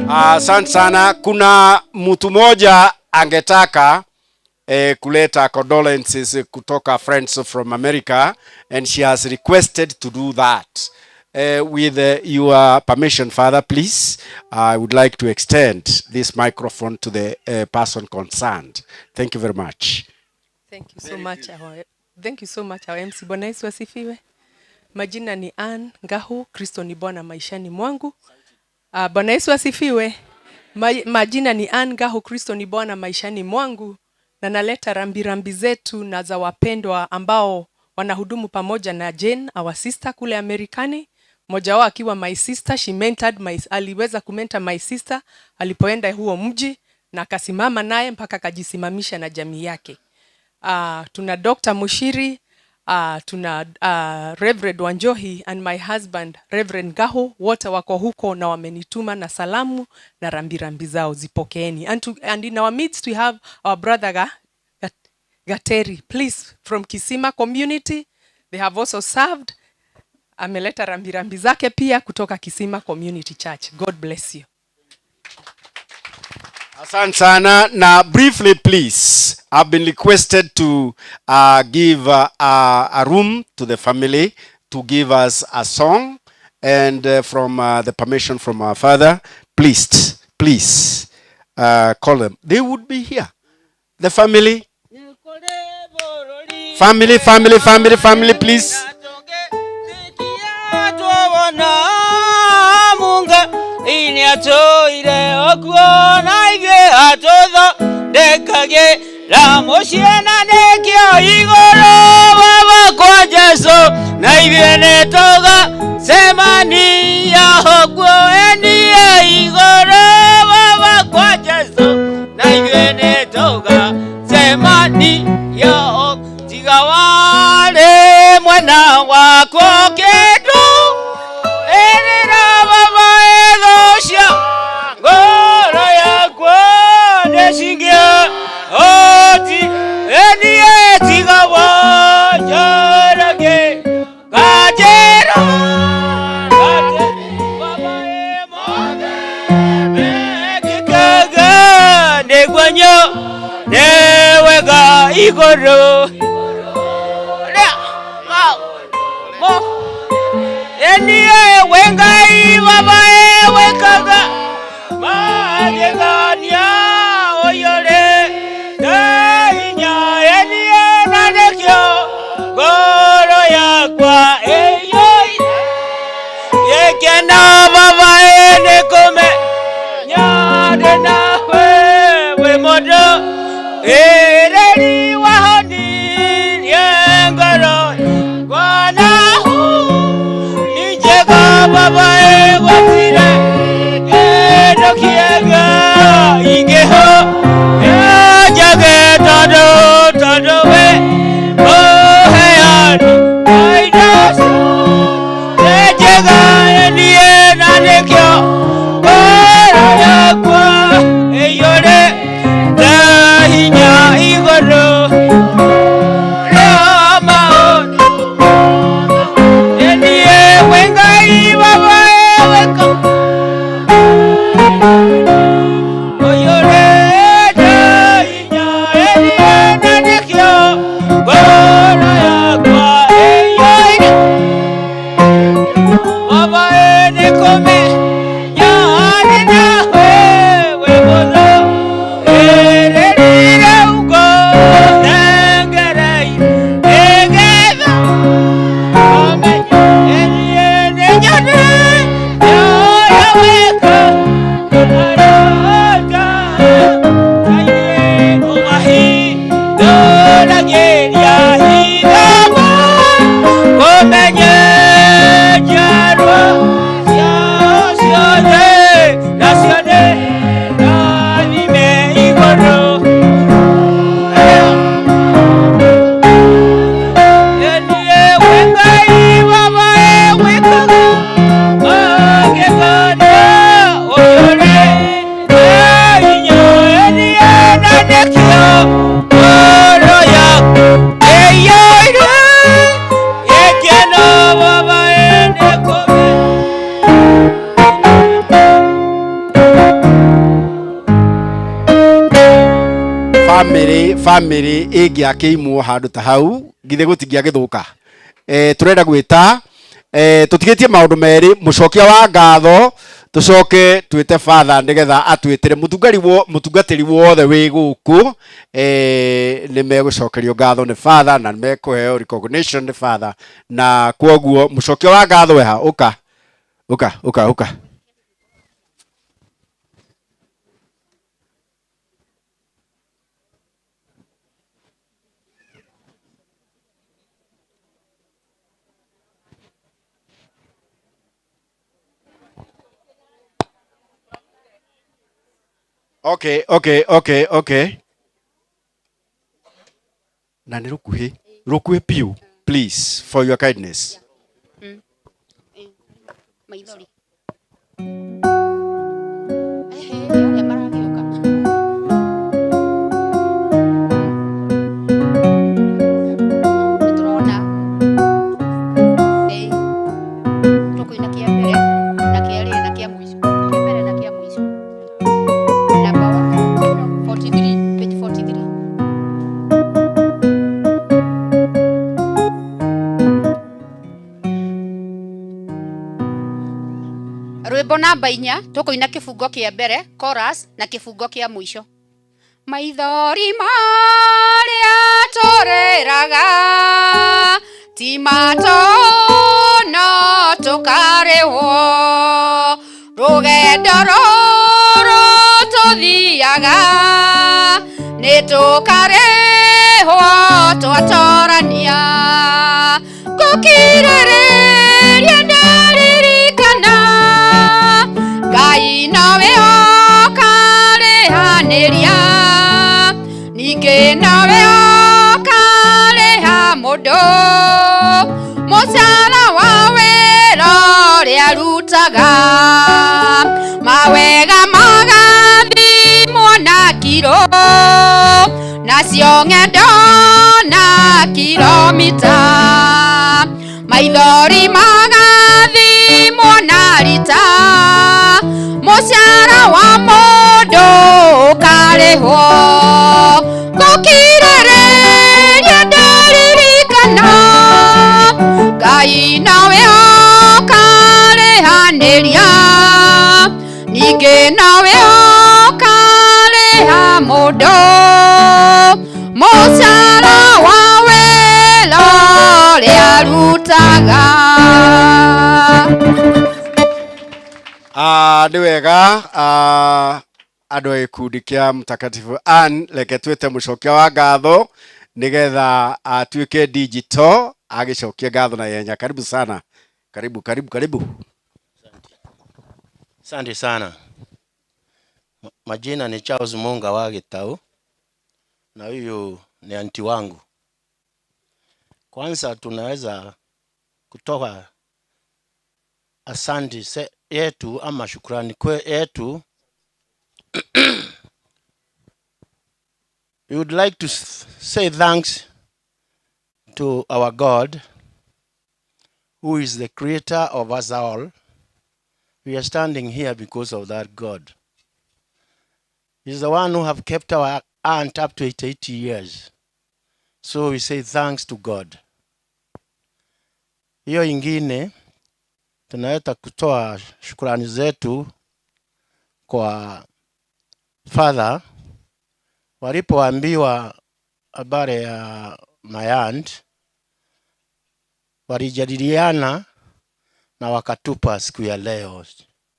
Asante sana. Kuna mtu mmoja angetaka kuleta condolences kutoka Friends from America, and she has requested to do that. With your permission, Father, please, I would like to extend this microphone to the person concerned. Thank you very much. Thank you so much, our MC. Bwana Yesu asifiwe. Majina ni Ann Ngahu, Kristo ni Bwana maishani mwangu. Bwana Yesu asifiwe. Majina ni Ann Ngahu, Kristo ni Bwana maishani mwangu, na naleta rambirambi zetu na za wapendwa ambao wanahudumu pamoja na Jane, our sister kule Amerikani. Mmoja wao akiwa my sister, she mentored my, aliweza kumentor my sister alipoenda huo mji na akasimama naye mpaka akajisimamisha na jamii yake. Tuna Dr. Mushiri, tuna Reverend Wanjohi and my husband Reverend Gaho, wote wako huko na wamenituma na salamu na rambirambi zao zipokeeni. And in our midst we have our brother Gateri, please, from Kisima community. They have also served. Ameleta rambirambi zake pia kutoka Kisima Community Church. God bless you. Asante sana. Na briefly please, I've been requested to give a room to the family to give us a song, and from the permission from our father, please, please call them. They would be here. The family, family, family, family, family, please. Twawona munga ini atũire okuo na ithuĩ atũthondekagĩra mũciĩ na nĩkĩo igũrũ baba kwa Jesũ na ithuĩ nĩtũgacemania okuo enie igũrũ baba kwa Jesũ na ithuĩ nĩtũgacemania tiga warĩ mwena wakwa kĩndũ ĩrĩra baba ĩthũcia ngoro yakwa nĩcingia oti enie tiga wanjarage kanjĩra baba ĩmothe mekĩkaga nĩguo nyone wega igũrũ Rĩa, mo enie we Ngai baba ewekaga magegania ũiyũrĩ hinya enie na nĩkĩo ngoro yakwa ĩiyũire gĩkeno baba nĩkũmenya ndĩ nawe wĩ mũndũ ĩrĩri wahonirie ngoro kwanahu njega baba egwatire kĩndũ kĩega ingĩho njage tondũ tondũ we ũheani indo njega niĩ na nĩkĩo ngoro yakwa ĩiyũrĩte hinya igũrũ rĩa maũndũ niĩ wĩ Ngai baba. family ĩngĩakĩimwo handũ ta hau githĩ gũtingĩagĩthũka. Tũrenda gwĩta tũtigĩtie maũndũ merĩ, mũcokia wa ngatho, tũcoke twĩte father nĩgetha atwĩtĩre mũtungatĩri wothe wĩ gũkũ, nĩ megũcokerio ngatho nĩ father na nĩ mekũheo recognition nĩ father, na kwoguo mũcokia wa ngatho weha, ũka ũka ũka ũka. Okay, okay, okay, okay. Na nĩ rũkuhĩ, rũkuhĩ piũ, please, for your kindness. Maithori. Ehe, arĩa maragĩũka. Nĩ tũrona. Ĩĩ. Tũkũina kĩa mbere na kĩa rĩrĩ na kĩa mũico. Kĩa mbere na kĩa mũico. Number 43, page 43. Rwĩmbo namba 4 tũkũina kĩbungo kĩa mbere chorus na kĩbungo kĩa mũico. Maithori marĩa tũrĩraga ti matono tũkarĩhwo, rũgendo rũrũ tũthiaga nĩ tũkarĩhwo twatorania, ngũkirĩrĩria ndaririkana Ngai nowe ũkarĩhanĩria, ningĩ nowe ũkarĩha mũndũ mũcara wa wĩra ũrĩa arutaga, mawega magathimwo na kiro, nacio ng'endo na kilomita, maithori magathimwo na rita, mũcara wa mũndũ ũkarĩhwo, ngũkirĩrĩria ndaririkana Ngai nowe ũkarĩhanĩria, ningĩ nowe ũkarĩha mũndũ mũcara wa wĩra ũrĩa arutaga. Nĩ wega, andũ a gĩkundi kĩa Mtakatifu Ann, reke twĩte mũcokia wa ngatho nĩgetha atuĩke digital agĩcokia ngatho na ihenya. Karibu sana, karibu karibu karibu. Asante sana. Majina ni Charles Munga wa Gitau, na huyu ni anti wangu. Kwanza tunaweza kutoa asante yetu ama shukrani kwe yetu. We would like to say thanks to our God, who is the creator of us all. We are standing here because of that God. He's the one who have kept our aunt up to 80 years. So we say thanks to God. Hiyo ingine tunaweza kutoa shukrani zetu kwa Father walipoambiwa habari ya my aunt, walijadiliana na wakatupa siku ya leo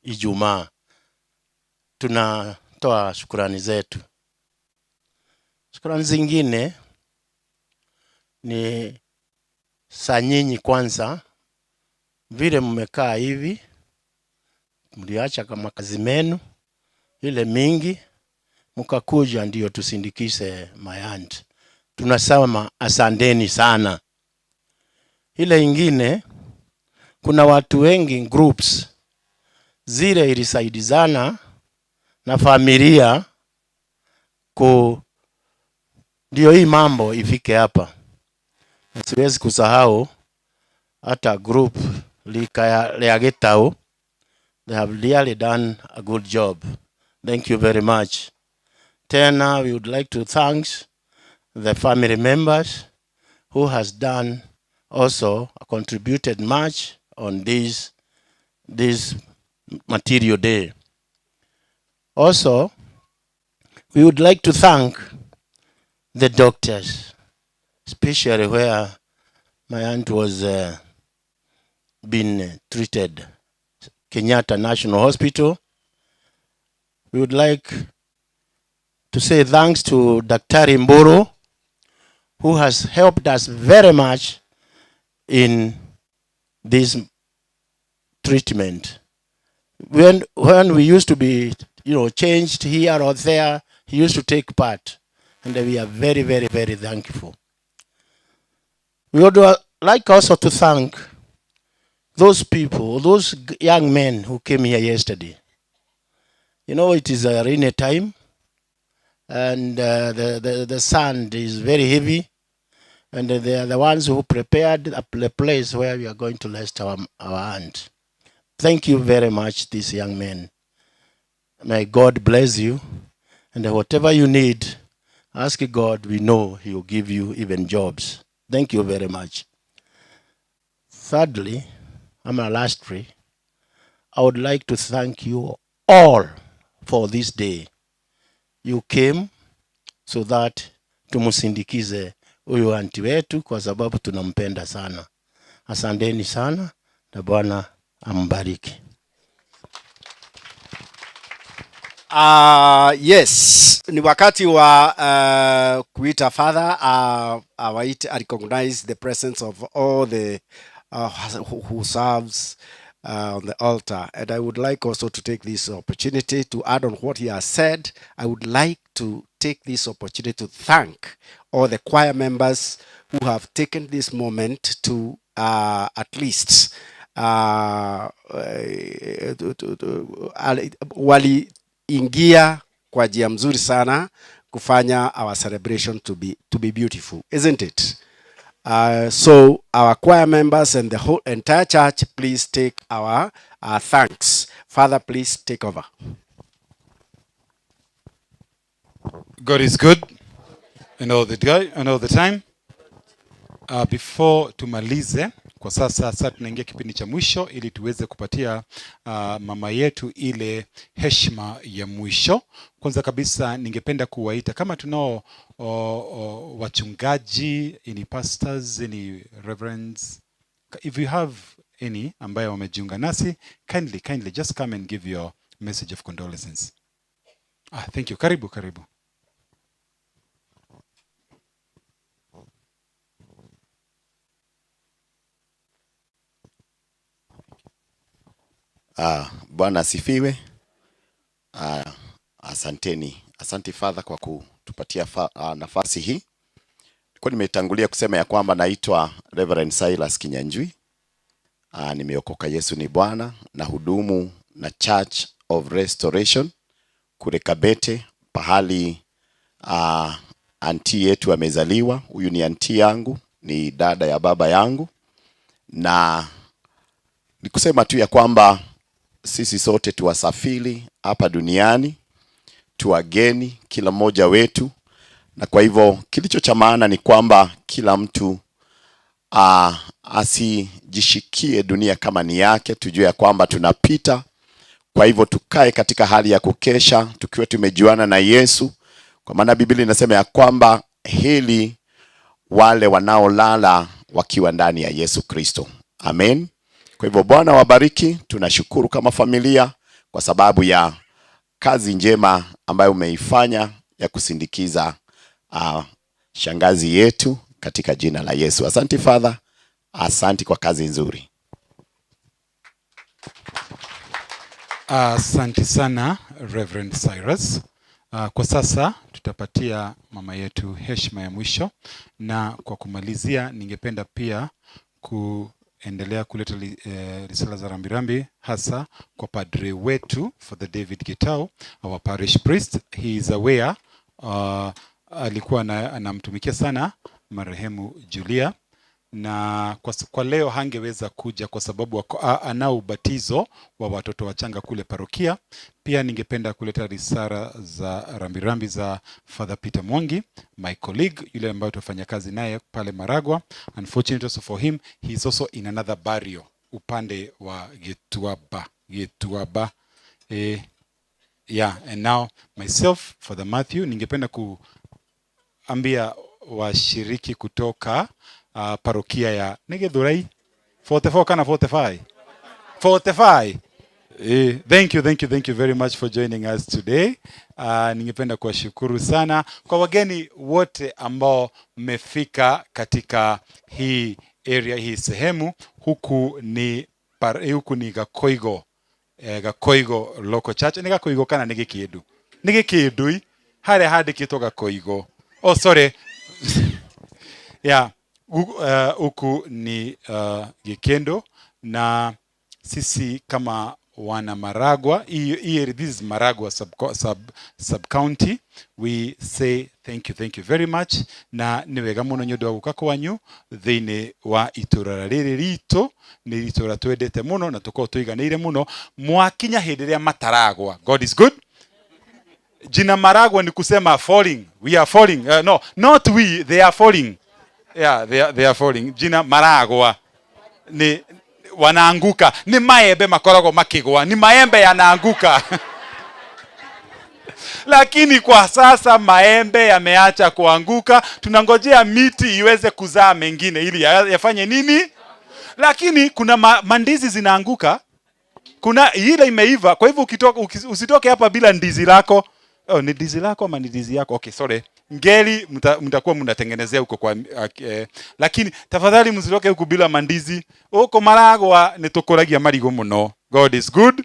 Ijumaa. Tunatoa shukrani zetu. Shukrani zingine ni saa nyinyi kwanza, vile mmekaa hivi, mliacha kama kazi menu ile mingi, mkakuja ndio tusindikishe my aunt. Tunasema asanteni sana. Ile ingine, kuna watu wengi groups zile ilisaidizana na familia ku ndio hii mambo ifike hapa. Siwezi kusahau hata group lika ya Gitau. They have really done a good job. Thank you very much. Tena we would like to thank the family members who has done also contributed much on this material day. Also, we would like to thank the doctors, especially where my aunt was being treated, Kenyatta National Hospital. We would like to say thanks to Dr. Mburu, who has helped us very much in this treatment. When we used to be, changed here or there, he used to take part, and we are very, very, very thankful. We would like also to thank those people, those young men who came here yesterday. It is a rainy time, and the sand is very heavy, and they are the ones who prepared the place where we are going to rest our aunt. Thank you very much, these young men. May God bless you, and whatever you need, ask God. We know He will give you even jobs. Thank you very much. Thirdly, I'm a lastly, I would like to thank you all for this day. You came so that tumusindikize huyu auntie wetu kwa sababu tunampenda sana. Asanteni sana na Bwana ambariki. Yes, ni wakati wa kuita father awaite, I recognize the presence of all the who serves on the altar. And I would like also to take this opportunity to add on what he has said. I would like to take this opportunity to thank all the choir members who have taken this moment to at least waliingia kwa njia mzuri sana kufanya our celebration to be beautiful, isn't it? So our choir members and the whole entire church, please take our thanks. Father, please take over. God is good and all the day, and all the time. Before tumalize kwa sasa, sasa tunaingia kipindi cha mwisho ili tuweze kupatia mama yetu ile heshima ya mwisho. Kwanza kabisa ningependa kuwaita kama tunao wachungaji, any pastors, any reverends, if you have any ambayo wamejiunga nasi, kindly, kindly just come and give your message of condolences. Ah, thank you. Karibu, karibu. Ah, Bwana asifiwe. Ah, asanteni. Asante Father kwa kutupatia nafasi hii. Nilikuwa nimetangulia kusema ya kwamba naitwa Reverend Silas Kinyanjui. Ah, nimeokoka, Yesu ni Bwana, na hudumu na Church of Restoration kule Kabete, pahali auntie yetu amezaliwa. Huyu ni auntie yangu, ni dada ya baba yangu, na ni kusema tu ya kwamba sisi sote tuwasafiri hapa duniani, tuwageni kila mmoja wetu, na kwa hivyo kilicho cha maana ni kwamba kila mtu asijishikie dunia kama ni yake, tujue ya kwamba tunapita. Kwa hivyo tukae katika hali ya kukesha tukiwa tumejuana na Yesu, kwa maana Biblia inasema ya kwamba heri wale wanaolala wakiwa ndani ya Yesu Kristo. Amen. Kwa hivyo Bwana wabariki. Tunashukuru kama familia kwa sababu ya kazi njema ambayo umeifanya ya kusindikiza shangazi yetu katika jina la Yesu. Asante Father, asante kwa kazi nzuri. Asante sana Reverend Cyrus. Kwa sasa tutapatia mama yetu heshima ya mwisho, na kwa kumalizia ningependa pia kuendelea kuleta risala za rambirambi hasa kwa padre wetu Father David Gitau, our parish priest. He is aware, alikuwa anamtumikia sana marehemu Julia. Na kwa leo hangeweza kuja kwa sababu anao ubatizo wa watoto wachanga kule parokia. Pia ningependa kuleta risala za rambirambi za Father Peter Mwangi, my colleague, yule ambaye tunafanya kazi naye pale Maragua. Unfortunately also for him, he is also in another barrio upande wa Gituaba. Gituaba. Yeah, and now myself, Father Matthew, ningependa kuambia washiriki kutoka parokia ya Nĩgĩthũrai 44 kana 45 45. Thank you, thank you, thank you very much for joining us today. Ningependa kuwashukuru sana kwa wageni wote ambao mmefika katika hii area, hii sehemu. Huku ni Gakoigo, Gakoigo Local Church. Ni Gakoigo kana ni Gĩkĩndũ? Ni Gĩkĩndũ harĩa handĩkĩtwo Gakoigo. Oh, sorry. Yeah, huku ni Gĩkĩndũ, na sisi kama wana Maragua, this is Maragua sub county, we say thank you, thank you very much. Na nĩ wega mũno nĩ ũndũ wa gũka kwanyu thĩinĩ wa itũra rĩrĩ ritũ. Nĩ itũra twendete mũno na tũkorwo tũiganĩire mũno. Mwakinya hĩndĩ ĩrĩa mataragwa, God is good. Jina Maragua ni kusema falling. We are falling. No, not we, they are falling. Yeah, they are falling. Jina Maragua ni wanaanguka. Ni maembe makoragwo makigwa. Ni maembe yanaanguka. Lakini kwa sasa maembe yameacha kuanguka. Tunangojea miti iweze kuzaa mengine ili yafanye nini? Lakini kuna mandizi zinaanguka. Kuna ile imeiva. Kwa hivyo usitoke hapa bila ndizi lako. Oh, ni ndizi lako ama ni ndizi yako? Okay, sorry. Ngeli mtakuwa mnatengenezea huko kwa lakini tafadhali msitoke huku bila mandizi. Huko Maragua ni tukuragia marigo muno. God is good.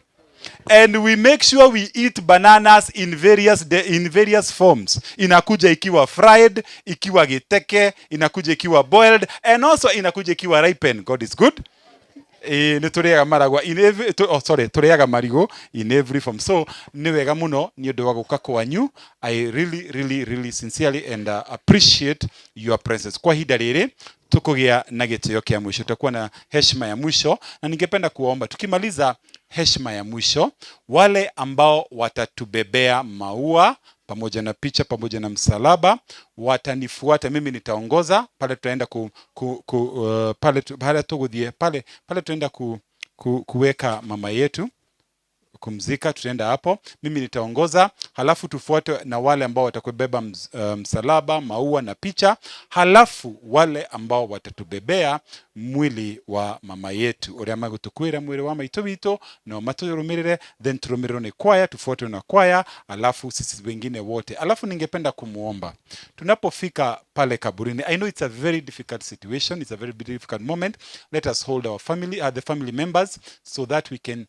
And we make sure we eat bananas in various forms. Inakuja ikiwa fried, ikiwa giteke, inakuja ikiwa boiled, and also inakuja ikiwa ripened. God is good. Nĩ tũrĩaga maragwa in every, oh, sorry, tũrĩaga marigo in every form. So nĩ wega mũno nĩ ũndũ wa gũka kwanyu. I really, really, really sincerely and appreciate your presence. Kwa ihinda rĩrĩ tukũgĩa na gĩtĩo kĩa mwisho, tutakuwa na heshima ya mwisho, na ningependa kuwaomba tukimaliza heshima ya mwisho, wale ambao watatubebea maua pamoja na picha pamoja na msalaba watanifuata mimi, nitaongoza pale. Tutaenda ku, ku, ku, pale pale tuguthie pale pale tutaenda kuweka mama yetu kumzika, tutaenda hapo, mimi nitaongoza, halafu tufuate na wale ambao watakubeba msalaba, maua na picha, halafu wale ambao watatubebea mwili wa mama yetu uria magutukwira mwili wa maitu witu no maturumirire, then turumirire ni kwaya, tufuate na kwaya, halafu sisi wengine wote. Halafu ningependa kumuomba tunapofika pale kaburini, I know it's a very difficult situation, it's a very difficult moment, let us hold our family, the family members, so that we can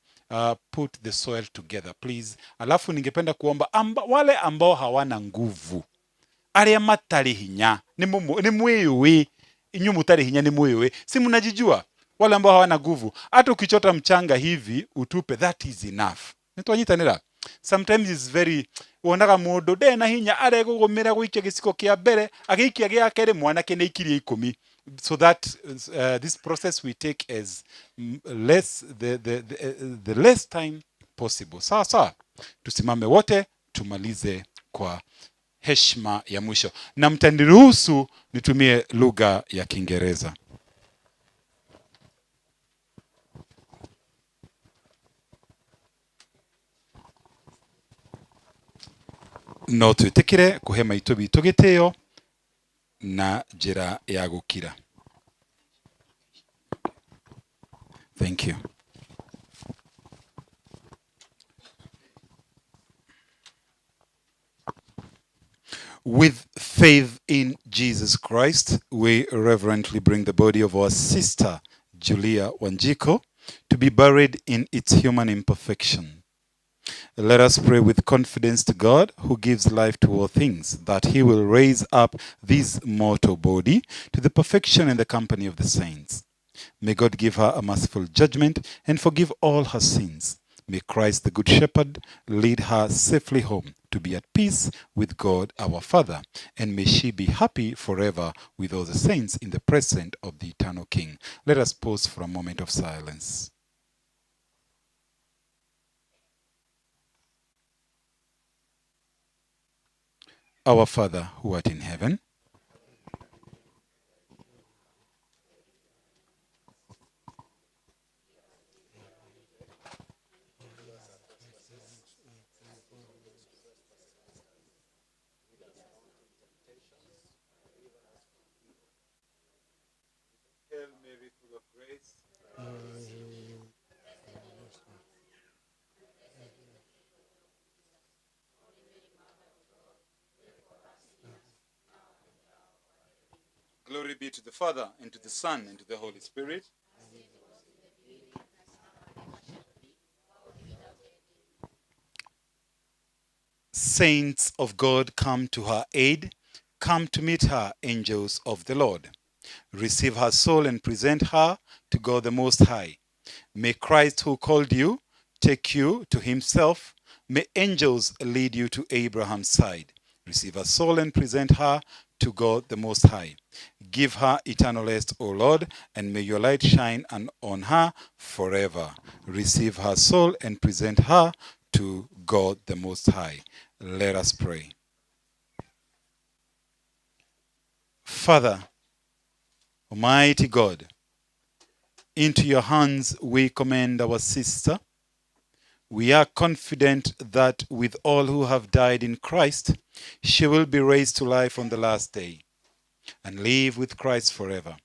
put the soil together, please. Alafu ningependa kuomba wale ambao hawana nguvu, aria matari hinya, ni mwiyui, inyu mutari hinya ni mwiyui, si mnajijua? Wale ambao hawana nguvu, hata ukichota mchanga hivi utupe, that is enough. Nitwanyitanira. Sometimes it's very, wonaga mundu ndena hinya aregugumira guikia giciko kia mbere, agiikia gia keri mwanake ni ikirie 10. So that this process we take as less the less time possible. Sawa sawa, tusimame wote tumalize kwa heshima ya mwisho, na mtaniruhusu nitumie lugha ya Kiingereza. No twitikire kuhe maitũ witũ gĩtĩo na njĩra ya gũkira. Thank you. With faith in Jesus Christ, we reverently bring the body of our sister, Julia Wanjiku, to be buried in its human imperfection. Let us pray with confidence to God, who gives life to all things, that he will raise up this mortal body to the perfection in the company of the saints. May God give her a merciful judgment and forgive all her sins. May Christ the Good Shepherd lead her safely home to be at peace with God our Father, and may she be happy forever with all the saints in the presence of the eternal King. Let us pause for a moment of silence. Our Father, who art in heaven, Hail Mary, full of grace. Glory be to the Father, and to the Son, and to the Holy Spirit. Saints of God, come to her aid. Come to meet her, angels of the Lord. Receive her soul and present her to God the Most High. May Christ, who called you, take you to himself. May angels lead you to Abraham's side. Receive her soul and present her to God the Most High. Give her eternal rest, O Lord, and may your light shine on her forever. Receive her soul and present her to God the Most High. Let us pray. Father, Almighty God, into your hands we commend our sister. We are confident that with all who have died in Christ, she will be raised to life on the last day and live with Christ forever.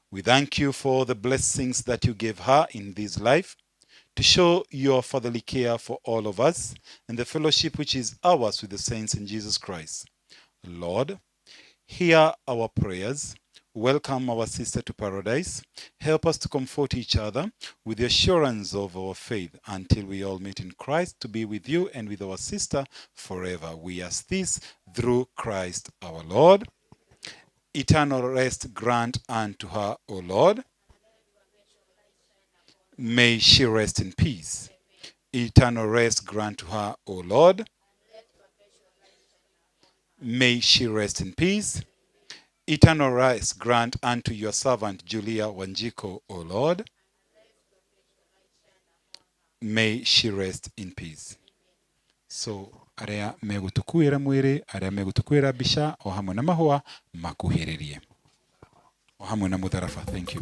We thank you for the blessings that you gave her in this life, to show your fatherly care for all of us and the fellowship which is ours with the saints in Jesus Christ. Lord, hear our prayers. Welcome our sister to paradise. Help us to comfort each other with the assurance of our faith until we all meet in Christ to be with you and with our sister forever. We ask this through Christ our Lord. Eternal rest grant unto her, O Lord. May she rest in peace. Eternal rest grant to her, O Lord. May she rest in peace. Eternal rest grant unto your servant Julia Wanjiku, O Lord. May she rest in peace. So, aria megutukuira mwiri, aria megutukuira bisha, o hamwe na mahua makuhiririe. O hamwe na mutharaba. Thank you.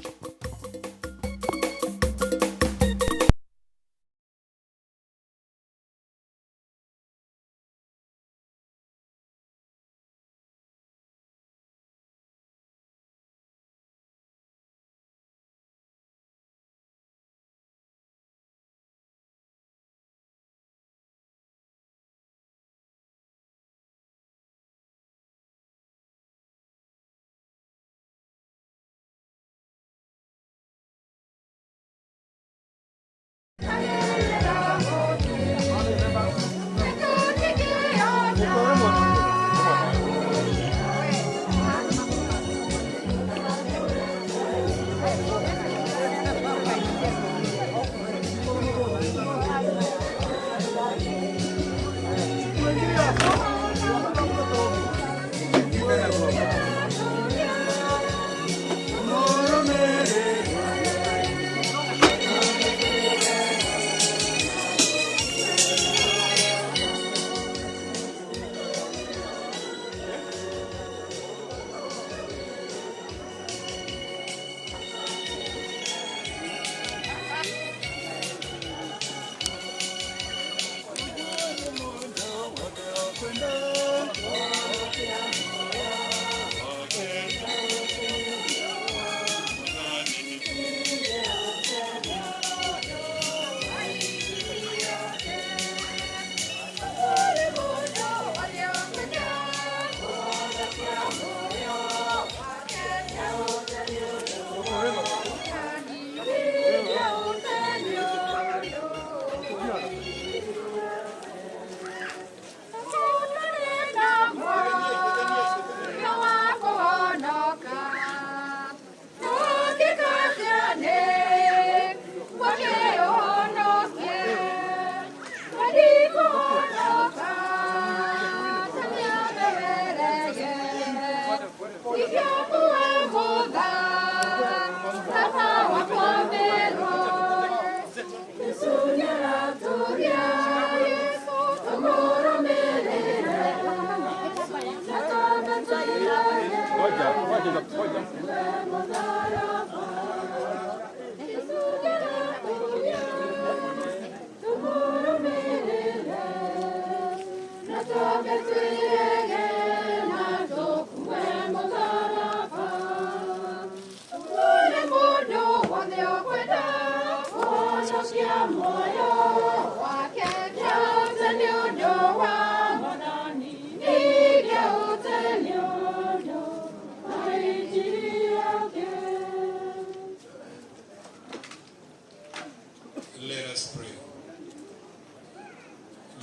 Let us pray.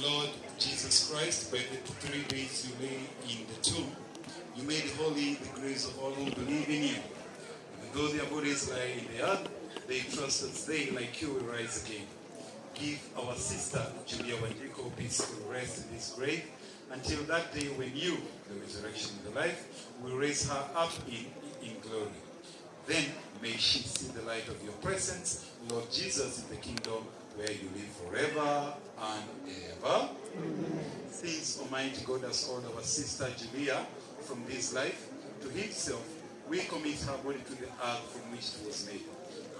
Lord Jesus Christ, by the 3 days you lay in the tomb, you made holy the graves of all who believe in you. And though their bodies lie in the earth, they trust that they, like you, will rise again. Give our sister Julia Wanjiku peaceful rest in this grave until that day when you, the resurrection and the life, will raise her up in glory. Then may she see the light of your presence, Lord Jesus, in the kingdom where you live forever and ever. Amen. Since Almighty God has called our sister Julia from this life to himself, we commit her body to the earth from which it was made.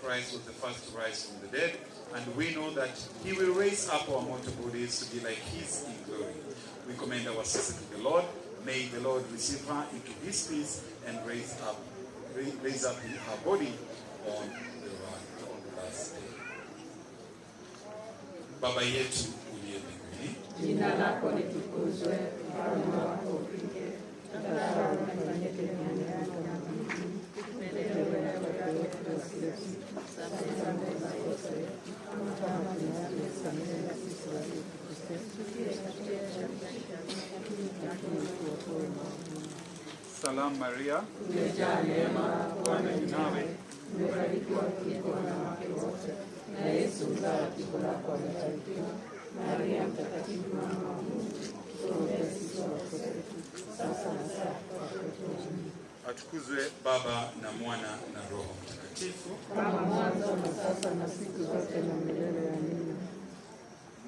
Christ was the first to rise from the dead, and we know that he will raise up our mortal bodies to be like his in glory. We commend our sister to the Lord. May the Lord receive her into his peace and raise up her body on the last day. Baba yetu uliye mbinguni, jina lako litukuzwe, ufalme wako ufike, utakalo lifanyike duniani kama mbinguni. Tupe leo chakula chetu cha kila siku, tusamehe makosa yetu kama tunavyosamehe na sisi waliotukosea, lakini utuokoe maovuni. Salamu Maria, umejaa neema, Bwana yu nawe, umebarikiwa kuliko wanawake wote, na Yesu mzao wa tumbo lako amebarikiwa. Maria Mtakatifu, mama wa Mungu, tuombee sisi wakosefu, sasa na saa ya kufa kwetu. Atukuzwe Baba na Mwana na Roho Mtakatifu, kama mwanzo na sasa na siku zote na milele. Amina.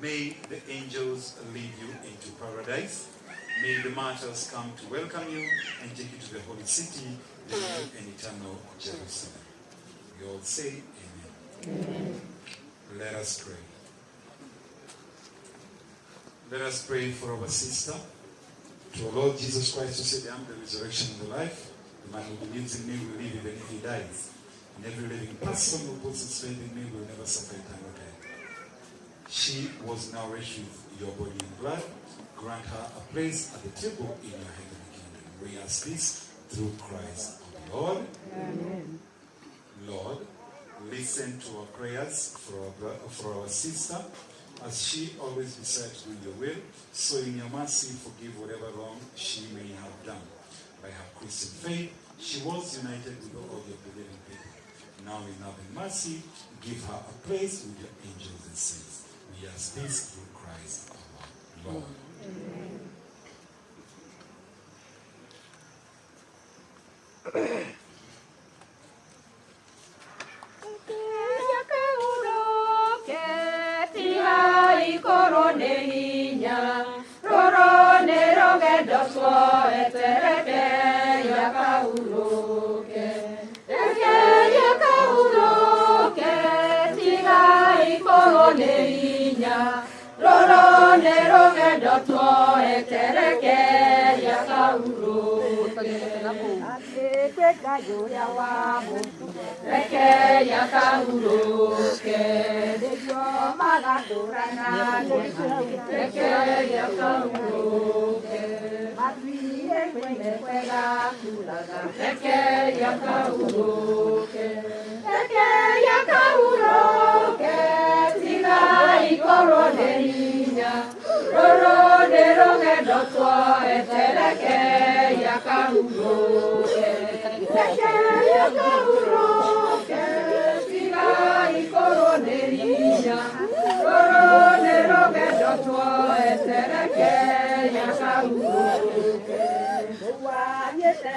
May the angels lead you into paradise. May the martyrs come to welcome you and take you to the holy city, the new and eternal Jerusalem. We all say amen. Amen. Let us pray. Let us pray for our sister. To our Lord Jesus Christ, who said, I am the resurrection and the life. The man who believes in me will live even if he dies. And every living person who puts his faith in me will never suffer eternal death. She was nourished with your body and blood. Grant her a place at the table in your heavenly kingdom. We ask this through Christ our Lord. Amen. Lord, listen to our prayers for our sister, as she always decides to do your will. So in your mercy, forgive whatever wrong she may have done. By her Christian faith, she was united with all your believing people. Now in love and mercy, give her a place with your angels and saints. We ask this through Christ our Lord. Amen.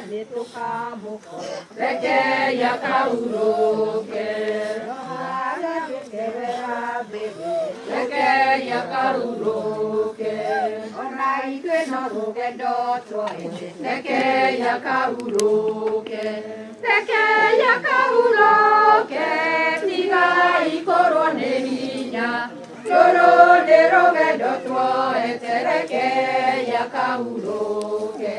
nĩ tũkamũkora Reke yakahurũke Reke yakahurũke Ona ithuĩ no rũgendo twoete Reke yakahurũke Reke yakahurũke Tigai korwo nĩ hinya Rũrũ nĩ rũgendo twoete Reke yakahurũke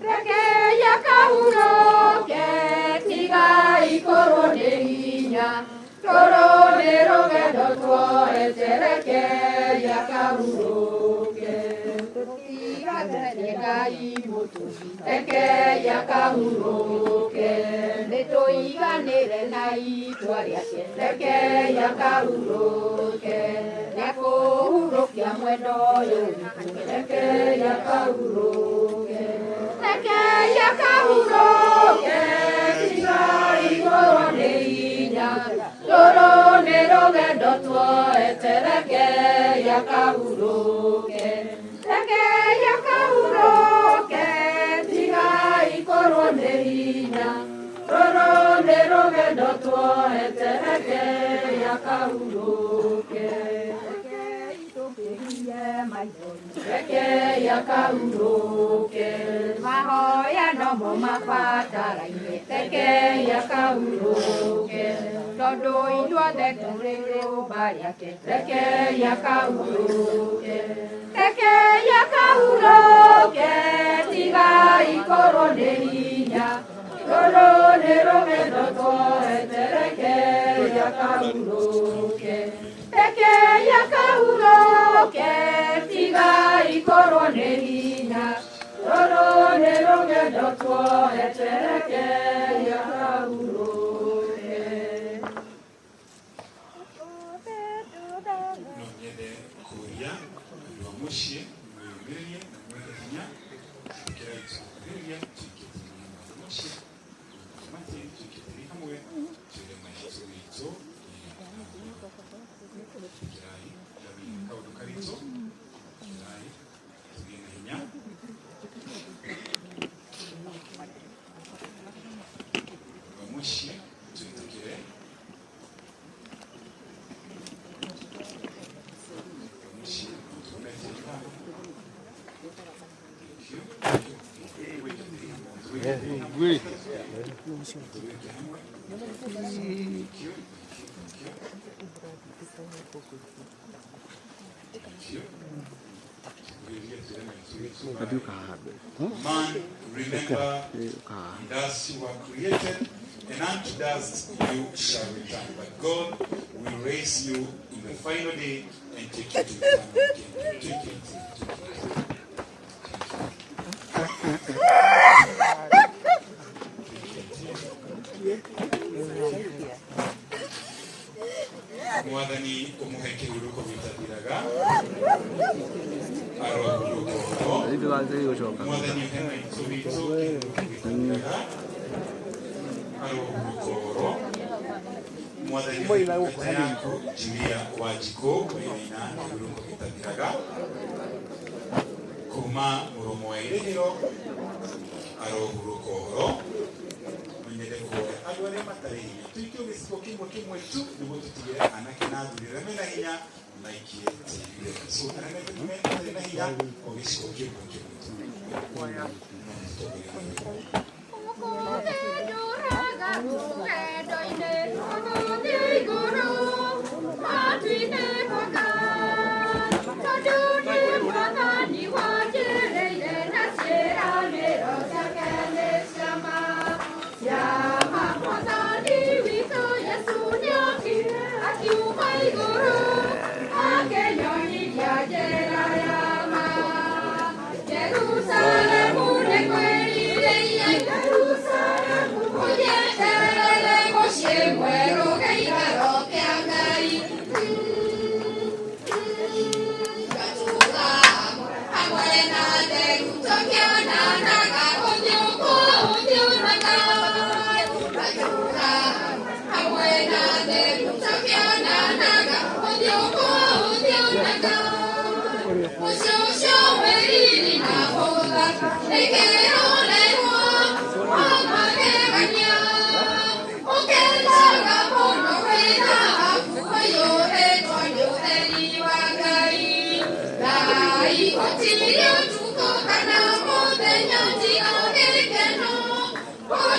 Reke yakahurũke Tigai korwo nĩ hinya Rũrũ nĩ rũgendo twoete Reke yakahurũke Tũtigaterie Ngai mũtũgi Reke yakahurũke Nĩ tũiganĩre na itua rĩake Reke yakahurũke Nĩakũhurũkia mwendo ũyũ witũ Reke yakahurũke Reke yakahurũke Tigai korwo nĩ hinya Rũrũ nĩ rũgendo twoete Reke yakahurũke Reke yakahurũke Tigai korwo nĩ hinya Rũrũ nĩ rũgendo twoete Reke yakahurũke Reke yakahurũke Mahoya nomo mabataraine Reke yakahurũke Tondũ ithuothe tũrĩ rĩũmba rĩake Reke yakahurũke Reke yakahurũke Tigai korwo nĩ hinya Rũrũ nĩ rũgendo twoete Reke yakahurũke Reke yakahurũke Tigai korwo nĩ hinya Rũrũ nĩ rũgendo twoete Reke yakahurũke No nyende kũria andũ a mũciĩ mwĩyũmĩrĩrie na mwĩhe hinya ĩkĩrai tũkuhĩrĩria tuikie tĩri hamwe andũ a mũciĩ mate tuikie tĩri hamwe twĩre maitũ witũ ĩkĩrai kaũndũ karitũ ĩkĩrai tũgĩe na hinya andũ a mũciĩ twĩtĩkĩre andũ a mũciĩ no tuone tĩri haha. Thank you. Man, remember, in dust you were created, and unto dust you shall return. But God will raise you in the final day and take you to eternal kingdom. Take it. Mwathani umuhe kĩhurũko gĩtathiraga arohurũka ũhoro Mwathani ũhe maitũ witũ kĩhurũko gĩtathiraga arohurũka ũhoro Mwathani ũhe ndungata yaku Julia Wanjikũ wainaina kĩhurũko gĩtathiraga kuma mũromo wa irĩhĩro arohurũka ũhoro nyende kuoya andũ arĩa matarĩ hinya tuikie gĩcigo kĩmwe kĩmwe tu nĩguo tũtigĩre anake na athuri arĩa mena hinya maikie tĩri wega so arĩa matarĩ na hinya o gĩcigo kĩmwe kĩmwe tu kuoya no mũtongoria wa wĩra. Ũmũthĩ ndũraga rũgendo-inĩ tũgũthiĩ igũrũ matu-inĩ kwa Ngai tondũ nĩ Mwathani wanjĩrĩire na ciĩranĩro ciake nĩ cia ma ciama Mwathani witũ Yesu nĩokire akiuma igũrũ akĩnyoniria njĩra ya ma Jerusalemu nĩ kwĩrirĩria Jerusalemu ũnyeterere mũciĩ mwerũ gĩikaro kĩa Ngai Ngatũũra hamwe na atheru tũkĩonanaga ũthiũ kwa ũthiũ na Ngai Ngatũũra hamwe na atheru tũkĩonanaga ũthiũ kwa ũthiũ na Ngai Mũciĩ ũcio wĩ riri na ũthaka nĩkĩronerwo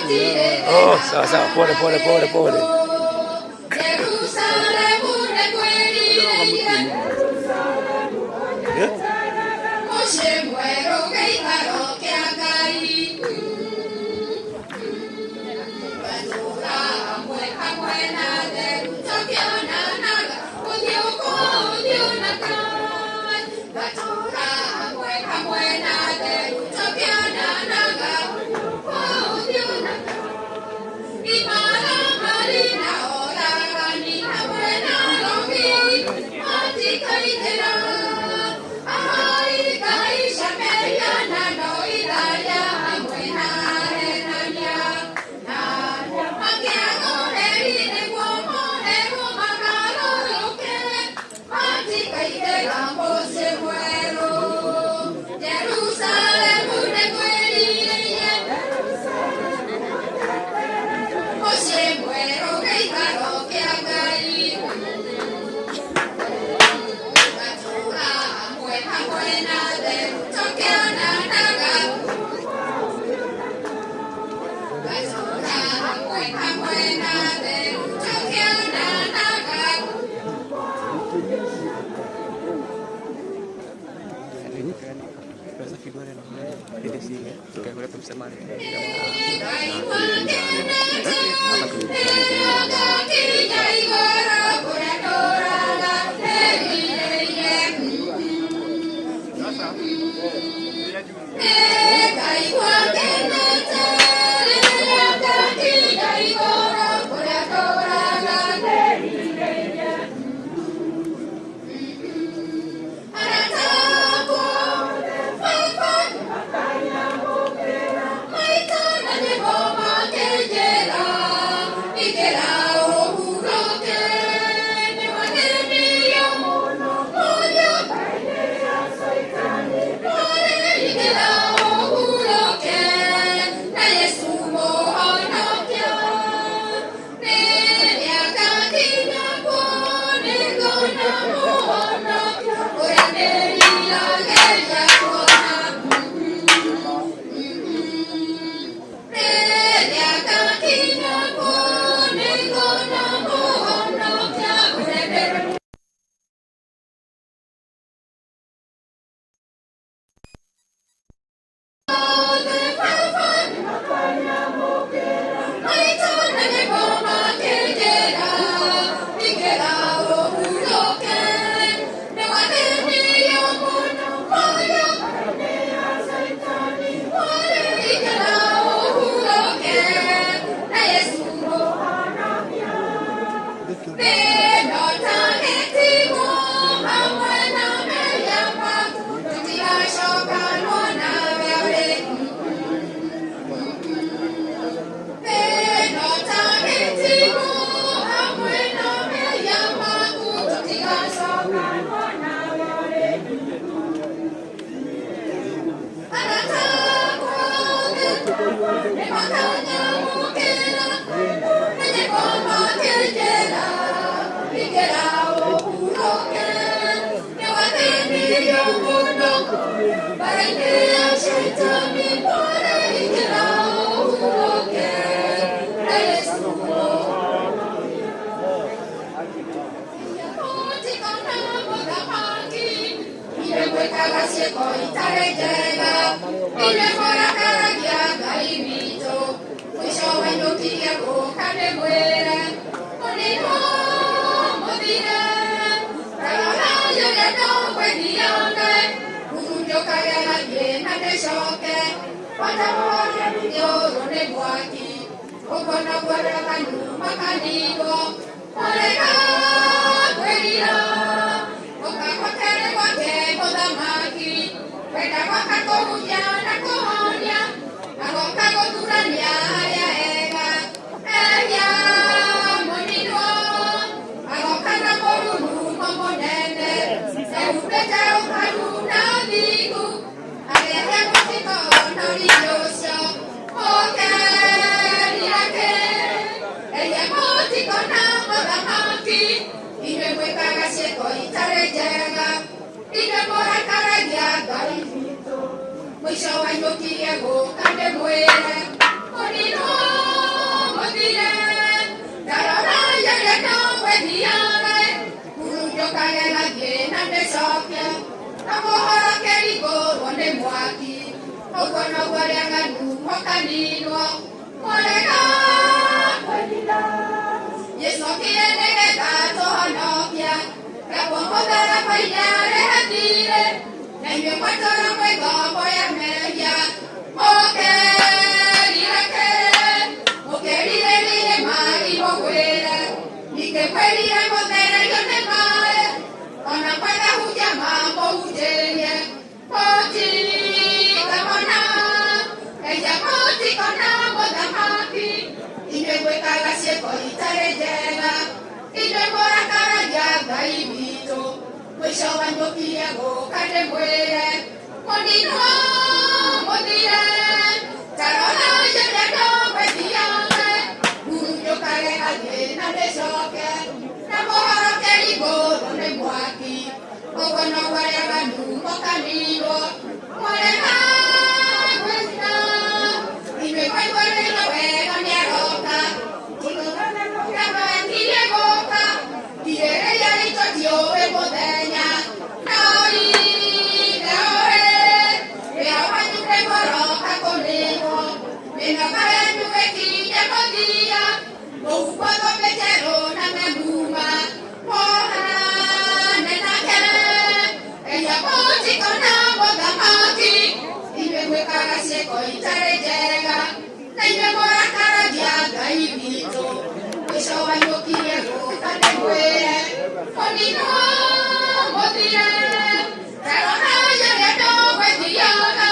Oh, sawa sawa, pole pole pole pole. Jerusalemu nĩkwĩrirĩirie mũciĩ mwerũ gĩikaro kĩa Ngai. Tũgatũũra hamwe hamwe na atheru tũkĩonanaga ũthiũ kwa ũthiũ na Ngai. Tũgatũũra hamwe hamwe na atheru tũkĩonanaga ũthiũ kwa ũthiũ na Ngai. Imaramari na oragani hamwe na arogi matikaingĩra. Ahoi Ngai cameria na no itharia hamwe na ahenania. Na makĩaga ũheri nĩguo moherwo magarũrũke matikaingĩra mũciĩ mwerũ. Jerusalemu nĩkwĩrirĩirie mũciĩ mwerũ gĩikaro kĩa Ngai. Tũgatũũra hamwe hamwe na atheru tũkĩonanaga. Tũgatũũra hamwe hamwe na atheru tũkĩonanaga. Ngai wakenete rĩrĩa ngakinya igũrũ kũrĩa ndũraga ndĩrirĩirie. Ngai wakenete rĩrĩa ngakinya igũrũ kũrĩa ndũraga ndĩrirĩirie. Arata akwa baba maitũ na nĩmo makĩnjĩra ingĩra ũhurũke nĩwathĩnirio mũno mũriũ ingĩra ũhurũke na Yesu mũhonokia. Rĩrĩa ngakinya kuo nĩngona mũhonokia ũrĩa ndĩriragĩria kuona. Rĩrĩa ngakinya kuo nĩngona mũhonokia ũrĩa ndĩriragĩria. Maitũ na nĩmo makĩnjĩra ingĩra ũhurũke nĩwathĩnirio mũno mũriũ ingĩra ũhurũke na Yesu mũhonokia. Thĩna ũtagĩtigwo hamwe na mehia maku tũtigacokanwo nawe rĩ. Thĩna ũtagĩtigwo hamwe na mehia maku tũtigacokanwo nawe rĩ. Arata akwa othe nĩmakanyamũkĩra na nĩmo makĩnjĩra ingĩra ũhurũke nĩwathĩnirio mũno mbara-inĩ ya Shaitani pole ingĩra ũhurũke na Yesu mũhonokia. Mũtikona mũthamaki inyuĩ mwĩkaga ciĩko itarĩ njega inyuĩ mũrakaragia Ngai witũ mũico wainũkirie gũka ndĩmwĩre mũninwo mũthire tarorai ũrĩa ndũgwĩthiange hurunjũkage gathiĩ na ndĩcoke wataũrũ nĩ mwaki ũguo noguo arĩa kanyu makaninwo mwarega kwĩrira gũka gwake gwake mũthamaki wenda gwaka kũhuria na kũhonia agoka gũthurania arĩa ega ehia mũninwo agoka na mũrurumo mũnene ehumbĩte ũkaru na ũthingu arehe mũtino na ũrĩithio ũcio mũkerirake ehia mũtikona mũthamaki inyuĩ mwĩkaga ciĩko itarĩ njega inyuĩ mũrakaragia Ngai witũ mũico wainũkirie gũka ndĩmwĩre mũninwo noguo arĩa aganu mũkaninwo. Mũrega kwĩrira Jesũ okire nĩgetha tũhonokia, naguo mũtharaba-inĩ arĩhathire, na inyuĩ mwatũũra mwĩ ngombo ya mehia. Mũkerire kĩ? Mũkerire irĩma imũgwĩre, ningĩ mwĩrire mũthererio nĩ maaĩ, ona mwethahunjia mamũhunjĩrie. Mũtikamona, ehia mũtikona mũthamaki, inyuĩ mwĩkaga ciĩko itarĩ njega, inyuĩ mũrakaragia Ngai witũ. Mũico wanyu ũkirie gũka ndĩmwĩre, mũninwo mũthire, ta rora ũrĩa ndũgwĩthiage, hurunjũkage gathiĩ na ndĩcoke, na mũhorokeri igũrũ nĩ mwaki, ũguo noguo arĩa aganu mũkaninwo. Mũrega kwĩrira, inyuĩ mwaiguanĩire wega nĩaroka, akirie gũka, kirĩrĩria gitũ tiũĩ mũthenya, no ithe ũĩ, wĩra wanyu nĩgũroka kũnĩrwo, mĩnoga yanyu ĩkinye mũthia, mũhuko thũmbĩ njerũ na memuma, mũhane nake, ehia mũtikona mũthamaki, inyuĩ mwĩkaga ciĩko itarĩ njega, na inyuĩ mũrakaragia Ngai witũ. Mũico wanyu ũkirie gũka ndĩmwĩre, mũninwo mũthire, ta rora ũrĩa ndũgwĩthiage,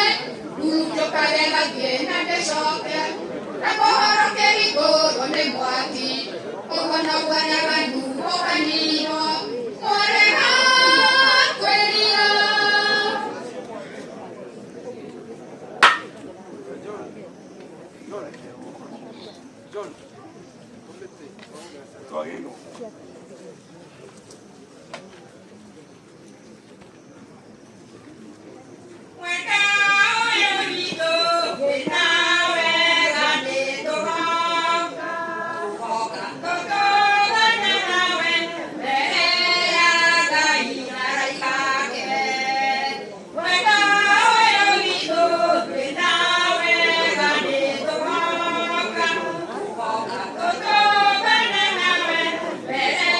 hurunjũkage gathiĩ na ndĩcoke, na mũhorokeri igũrũ nĩ mwaki, ũguo noguo arĩa aganu mũkaninwo. Mũrega kwĩrira. Mwenda ũyũ witũ wĩna wega nĩtũgoka, tũgoka tũtũgane nawe mbere ya Ngai na araika ake. Mwenda ũyũ witũ wĩna wega nĩtũgoka, tũgoka tũtũgane nawe mbere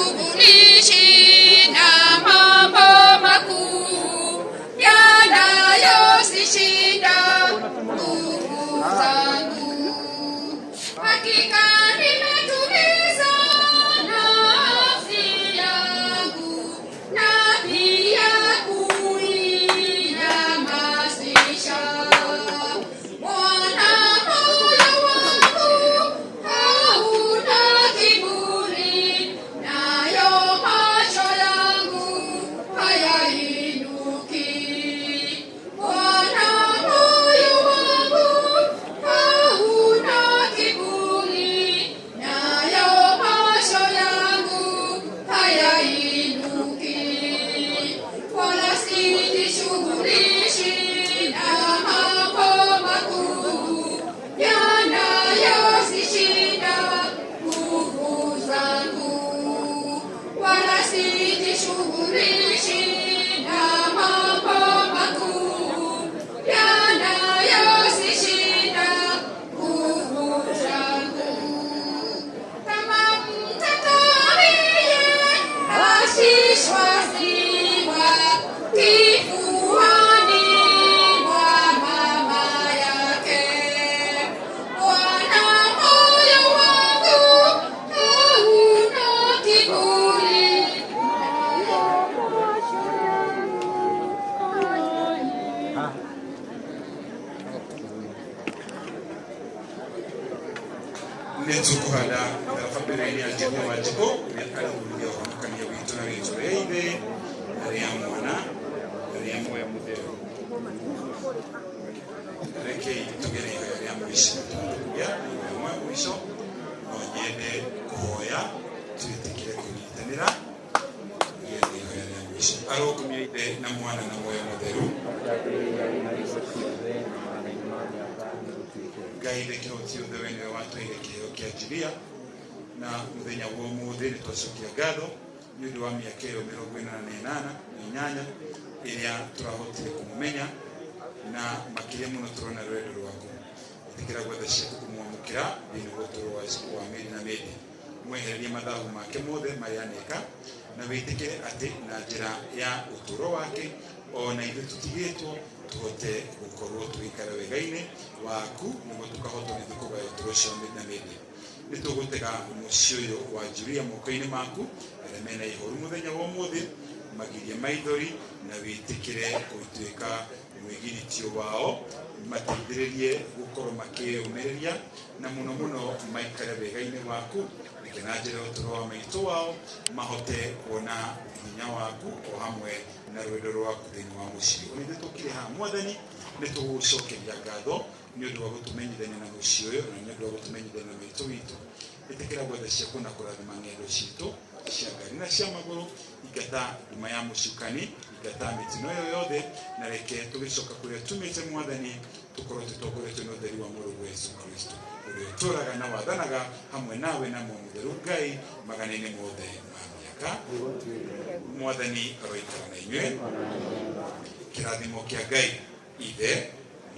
Sijishughulishi na mambo makuu yanayozishinda nguvu zangu. Hakika nimetuliza nafsi yangu na pia kuinyamazisha. Bwana, moyo wangu hauna kiburi, nayo macho Nimepatishwa ziwa kifuani mwa mama yake. Bwana, moyo wangu hauna kiburi. Nĩ tũkũhanda mũtharaba mbere-inĩ ya Julia Wanjikũ ũrĩa arĩ mũruge ũhonokania witũ na rĩtwa rĩa Ithe na rĩa Mwana na rĩa Muoyo Mũtheru. Rekei tũgere ihoya rĩa mũico. Tũkũgĩa ihoya rĩa mũico, no nyende kũhoya twĩtĩkĩre kũnyitanĩra tũgĩe na ihoya rĩa mũico. Arokumio Ithe na Mwana na Muoyo Mũtheru. Ngai ithe kĩhoti othe we nĩwe watũheire kĩheo kĩa Julia na mũthenya wa ũmũthĩ nĩ twacokia ngatho nĩ ũndũ wa mĩaka ĩyo 88 ĩrĩa tũrahotire kũmũmenya na makĩria mũno tũrona rwendo rwaku. Ĩtĩkĩra gwetha ciaku kũmwamũkĩra thĩinĩ wa ũtũũro wa mĩri na mĩndĩ, mwehererie mathabu make mothe marĩa aneka na wĩtĩkĩre atĩ na njĩra ya ũtũũro wake ona ithuĩ tũtigĩtwo tũhote gũkorwo tũgĩikara wega-inĩ waku nĩguo tũkahotwo nĩ ithuĩ kũgaya ũtũũro ũcio wa mĩndĩ na mĩndĩ. Nĩ tũgũtega mũciĩ ũyũ wa Julia moko-inĩ maku arĩa mena ihoru mũthenya wa ũmũthĩ, magirie maithori na wĩtĩkĩre gũtuĩka mwĩgiritio wao, mateithĩrĩrie gũkorwo makĩyũmĩrĩria na mũno mũno maikare wega-inĩ waku, reke na njĩra ya ũtũũro wa maitũ wao mahote kuona hinya waku o hamwe na rwendo rwaku thĩinĩ wa mũciĩ. Ona ithuĩ tũkĩrĩ haha Mwathani, nĩ tũgũgũcokeria ngatho nĩ ũndũ wa gũtũmenyithania na mũciĩ ũyũ na nĩ ũndũ wa gũtũmenyithania na maitũ witũ. Ĩtĩkĩra gwetha ciaku na kũrathima ng'endo citũ cia ngari na cia magũrũ, ingata nduma ya mũcukani, ingata mĩtino ĩyo yothe, na reke tũgĩcoka kũrĩa tumĩte Mwathani tũkorwo tũtongoretio nĩ ũtheri wa Mũrũguo Yesu Kristo ũrĩa ũtũũraga na wathanaga hamwe nawe na Muoyo Mũtheru Ngai magana-inĩ mothe ma mĩaka. Mwathani aroikara na inyuĩ. Kĩrathimo kĩa Ngai Ithe,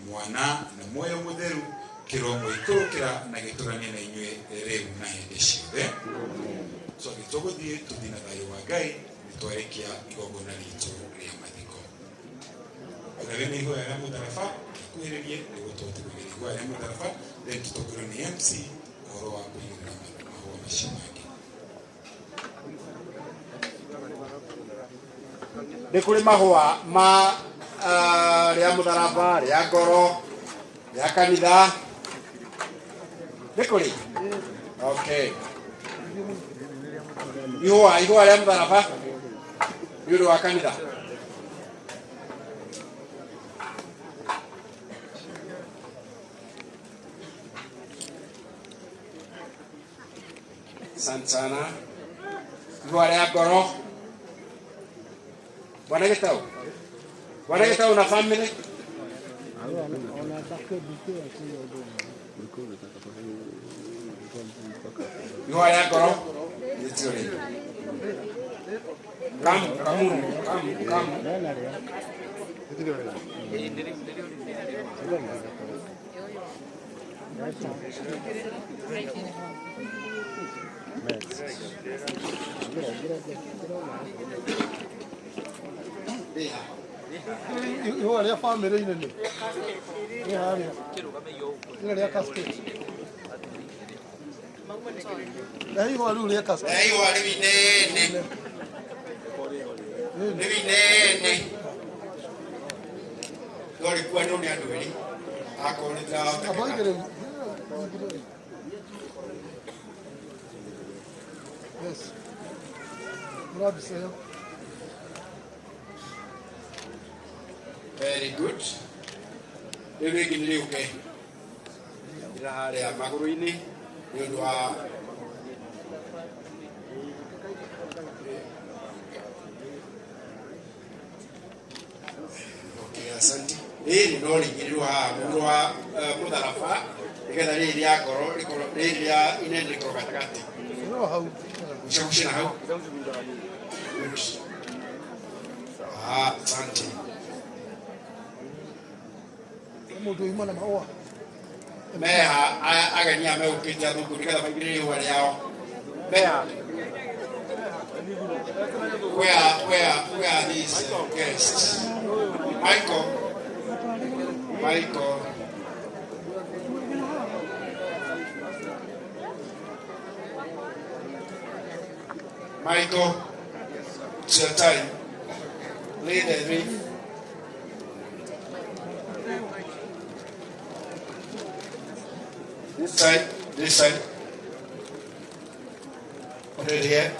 Mwana na Muoyo Mũtheru kĩromũikũrũkĩra na gĩtũranie na inyuĩ rĩu na hĩndĩ ciothe. Twagĩ tũgũthiĩ tũthiĩ na thayũ wa Ngai nĩ twarĩkia igongona ritũ rĩa mathiko. Ũrĩa wĩna ihoya rĩa mũtharaba akuhĩrĩrie nĩguo tũhote kũigĩrĩra ihoya rĩa mũtharaba, then tũtongorio nĩ MC ũhoro wa kũigĩrĩra mahũa macio mangĩ. Nĩ kũrĩ mahũa ma rĩa mũtharaba, rĩa ngoro, rĩa kanitha. Nĩ kũrĩ? Okay. Ihũa rĩa mũtharaba nĩ ũndũ wa kanitha. Asante sana. Ihũa rĩa ngoro. Bwana Gitau. Bwana Gitau na family. Ihũa rĩa ngoro. Kamu, kamu, kamu, kamu. Ihũa rĩa bamĩrĩ inene nĩ harĩa rĩrĩa rĩa casket. Na ihũa rĩu rĩa casket. Na ihũa rĩu inene. Rĩu inene. No rĩkuanwo nĩ andũ erĩ akorwo nĩ ndĩrahota. Yes. Murabica ĩyo. Very good. Rĩu rĩngĩ nĩ rĩũke rĩra harĩa magũrũ-inĩ nĩ ũndũ wa Okay, asante. Rĩrĩ no rĩigĩrĩrwo haha mũhuro wa mũtharaba nĩgetha rĩrĩ rĩa ngoro rĩkorwo rĩrĩ rĩa inene rĩkorwo gatagatĩ. No hau. Gucagucia na hau. Good. Ah, asante. Mũndũ oima na mahũa. Meha ageni aya megũkĩte athũngũ nĩgetha maigĩrĩre ihũa rĩao. Meha. Where are these guests? Michael. Michael. Michael, it's your time. Lay the wreath. This side, this side. Put it here.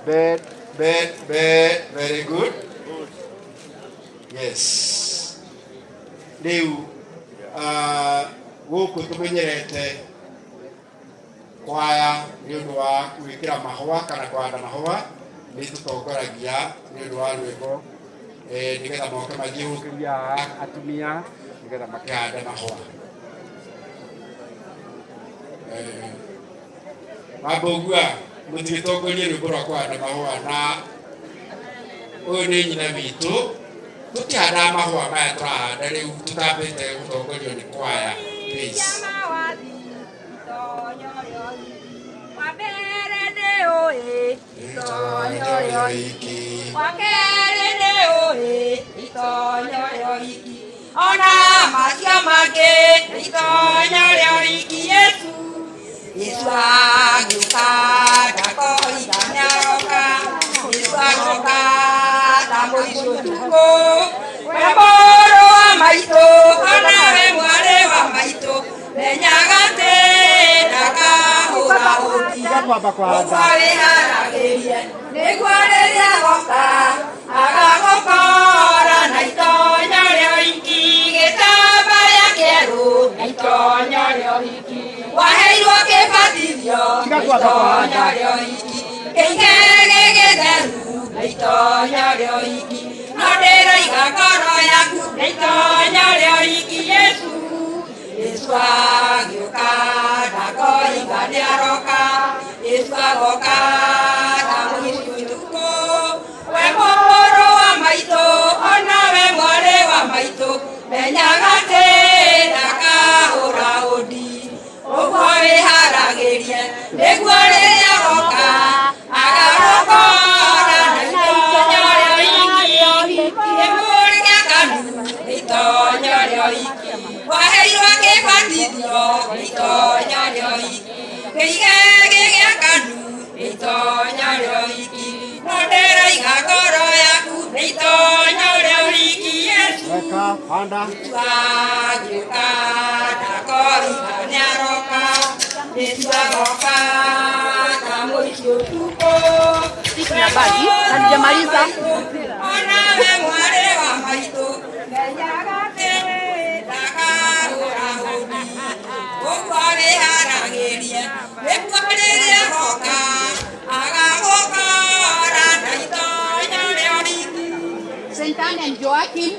Bed, bed, bed. Very good. Yes. Rĩu gũkũ tũmenyerete kwaya nĩ ũndũ wa gwĩkĩra mahũa kana kũhanda mahũa, nĩ tũtongoragia nĩ ũndũ wa rwĩmbo, nĩgetha moke mathiũrũrũkĩria haha atumia nĩgetha makĩhande mahũa. Wambũgua mũtigĩtongorie rwĩmbo rwa kũhanda mahũa, na ũyũ nĩ nyina witũ. Tũtihandaga mahũa maya tũrahanda rĩu tũtambĩte gũtongorio nĩ kwaya. Please. Ona macio mangĩ itonya rĩa ũhiki Yesu. Yesu agĩũka ndakoiga nĩaroka. Yesu agoka ta mũico ũtukũ. We mũrũ wa maitũ ona we mwarĩ wa maitũ, menyaga atĩ ndakahũra ũti. Ũguo wĩharagĩrie nĩguo rĩrĩa agoka agagũkora na itonya rĩa ũhiki, gĩtambaya kĩerũ na itonya rĩa ũhiki. Waheirwo kĩbatithio na itonya rĩa ũhiki, kĩigege gĩtheru na itonya rĩa ũhiki. No ndĩroiga ngoro yaku na itonya rĩa ũhiki Yesu. Yesu agĩũka ndakoiga nĩaroka. Yesu agoka ta mũici ũtukũ. We mũrũ wa maitũ ona we mwarĩ wa maitũ, menyaga atĩ ndakahũra ũndi. Ũguo wĩharagĩrie nĩguo rĩrĩa agoka agagũkora na itonya rĩa ũhiki, kĩmũrĩ gĩakanu na itonya rĩa ũhiki. Waheirwo kĩbatithio na itonya rĩa ũhiki, kĩigege gĩakanu na itonya rĩa ũhiki. No ndĩroiga ngoro yaku na itonya rĩa ũhiki Yesu. Yesu agĩũka ndakoiga nĩaroka. Yesu agoka ta mũici ũtukũ. Sina bagi na nijamaliza. Ona we mwarĩ wa maitũ, menyaga atĩ ndakahũra ũndi. Ũguo wĩharagĩrie nĩguo rĩrĩa agoka agagũkora na itonya rĩa ũhiki. Sentana and Joachim,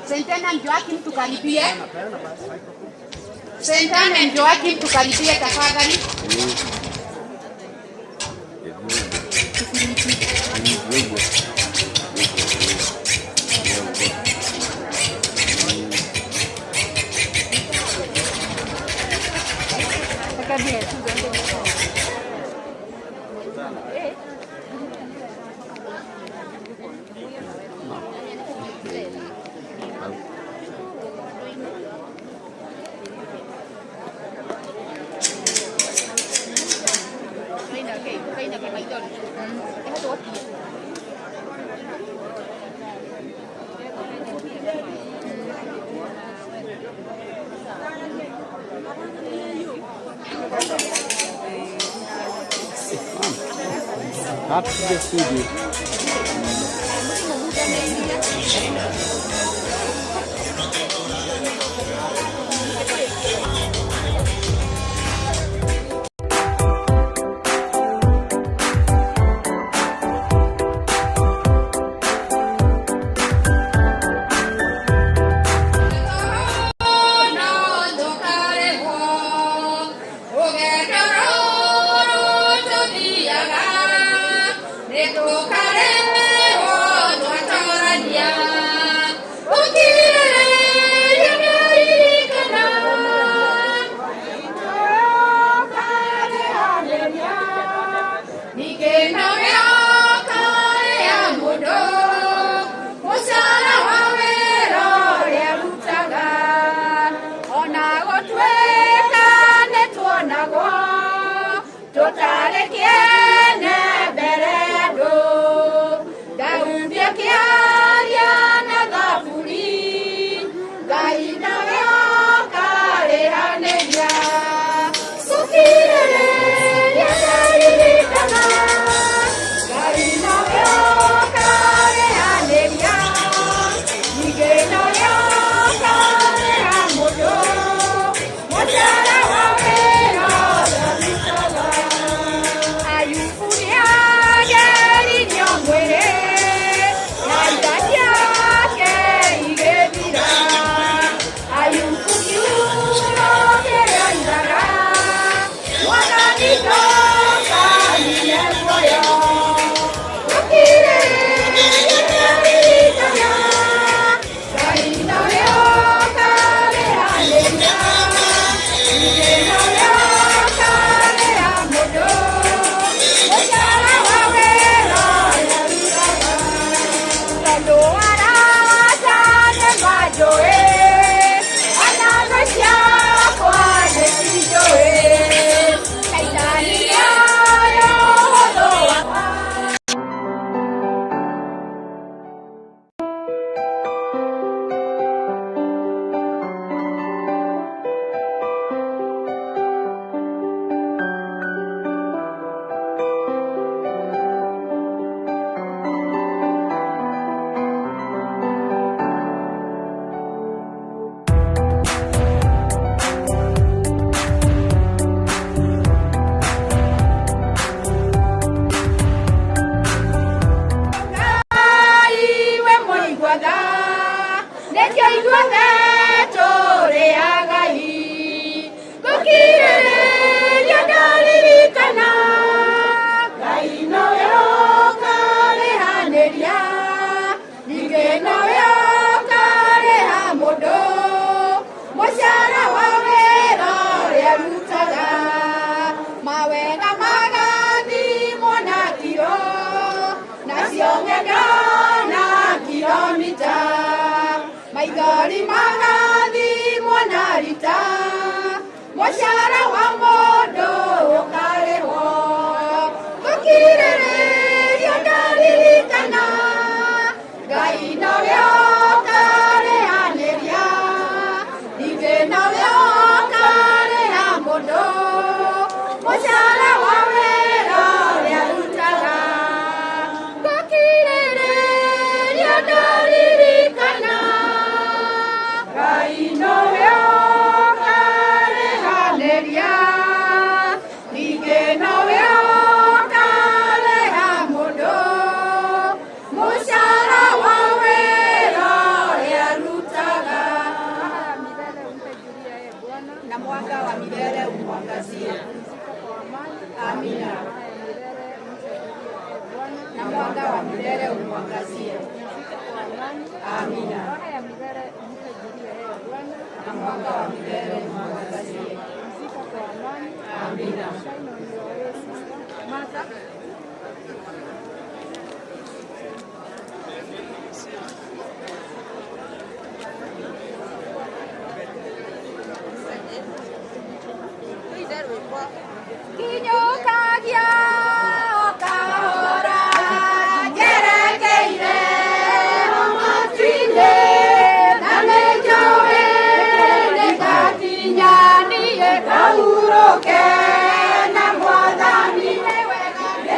Sentana and Joachim tukaribie. Sentana and Joachim tukaribie tafadhali. That's the studio. Nĩtũkaremwo twatũrania. Ningĩ nowe ũkarĩha mũndũ mũcara wa wĩra ũrĩa arutaga. Ona gũtuĩka nĩtuonagwo tũtarĩ kĩene mbere ya andũ. Daudi akĩaria na Thaburi, Ngai nowe ũkarĩhanĩria. Gũkirĩrĩria ndaririkana, Ngai nowe ũkarĩhanĩria. Ningĩ nowe ũkarĩha mũndũ mũcara wa wĩra ũrĩa arutaga. Ayubu nĩageririo mwĩrĩ na indo ciake igĩthira. Ayubu kiugo kĩrĩa oigaga, Mwathani ndũkanine muoyo. Gũkirĩrĩria ndaririkana, Ngai nowe ũkarĩhanĩria. Ningĩ nowe ũkarĩha mũndũ mũcara wa wĩra ũrĩa arutaga. Tondũ arata nĩmanjũĩ, ona thũ ciakwa nĩcinjũĩ. Shaitani nĩoĩ ũhũthũ wakwa. Ngai we mũigua tha, nĩkĩo ithuothe tũrĩ agai. Gũkirĩrĩria ndaririkana, Ngai nowe ũkarĩhanĩria. Ningĩ nowe ũkarĩha mũndũ mũcara wa wĩra ũrĩa arutaga. Mawega magathimwo na kiro, nacio ng'endo na kilomita. Maithori magathimwo na rita, mũcara wa mũndũ ũkarĩhwo. Gũkirĩrĩria ndaririkana, Ngai nowe ũkarĩhanĩria. Ningĩ nowe ũkarĩha mũndũ mũcara wa wĩra ũrĩa arutaga. Gũkirĩrĩria ndaririkana, Ngai nowe ũkarĩhanĩria. Ningĩ nowe ũkarĩha mũndũ mũcara wa wĩra ũrĩa arutaga. Na mwanga wa milele umwangazie. Amina. Na mwanga wa milele umwangazie. Amina. Na mwanga wa milele umwangazie. Amina. Kinyũkagia o kahora njerekeire matu-inĩ, na nĩnjũĩ nĩngakinya niĩ ngahurũke na Mwathani. Nĩ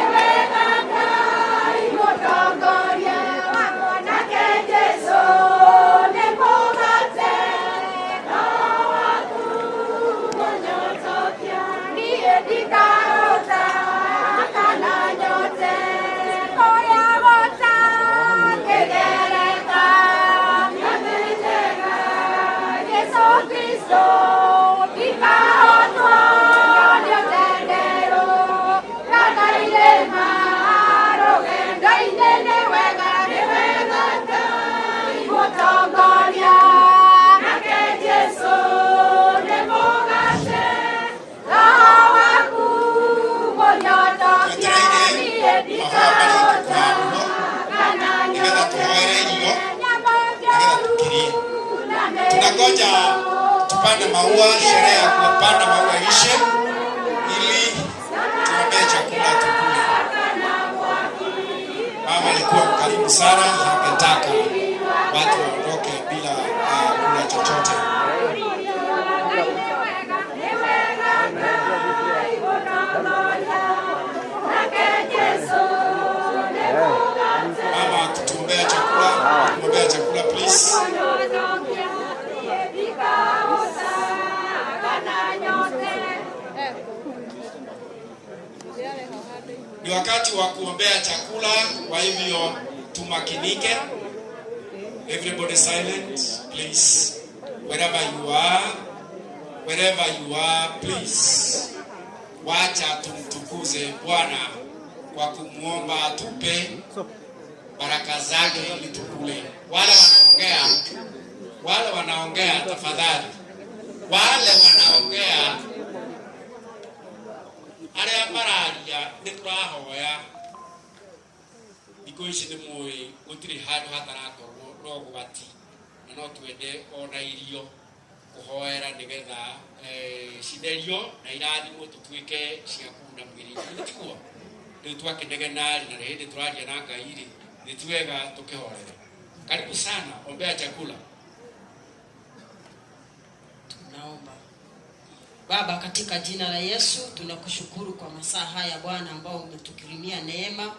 Mahũa marĩkie kũhandwo nĩgetha tũhoere irio nĩgetha tũkirie. Tunangoja tupande maua, sherehe ya kupanda maua ishe ili tuombee chakula tukule. Mama alikuwa mkarimu sana, hangetaka watu waondoke bila kula chochote. Mama kutuombea chakula, kutuombea chakula please. Ni wakati wa kuombea chakula, kwa hivyo tumakinike. Everybody silent, please. Wherever you are, wherever you are, please. Wacha tumtukuze Bwana kwa kumwomba atupe baraka zake ili tukule. Wale wanaongea, wale wanaongea tafadhali, wale wanaongea aria mararia nĩ tũrahoya thikũ ici nĩ mũĩ gũtirĩ handũ hatarakorwo no ũgwati na no twende ona irio kũhoera nĩgetha citherio na irathimwo tũtuĩke cia kũguna mwĩrĩ nĩ tiguo rĩu twakĩnegena rĩ na hĩndĩ tũraria na Ngai rĩ nĩ ti wega tũkĩhorere. Karibu sana, ombea chakula. Tunaomba. Baba, katika jina la Yesu tunakushukuru kwa masaa haya Bwana ambao umetukirimia neema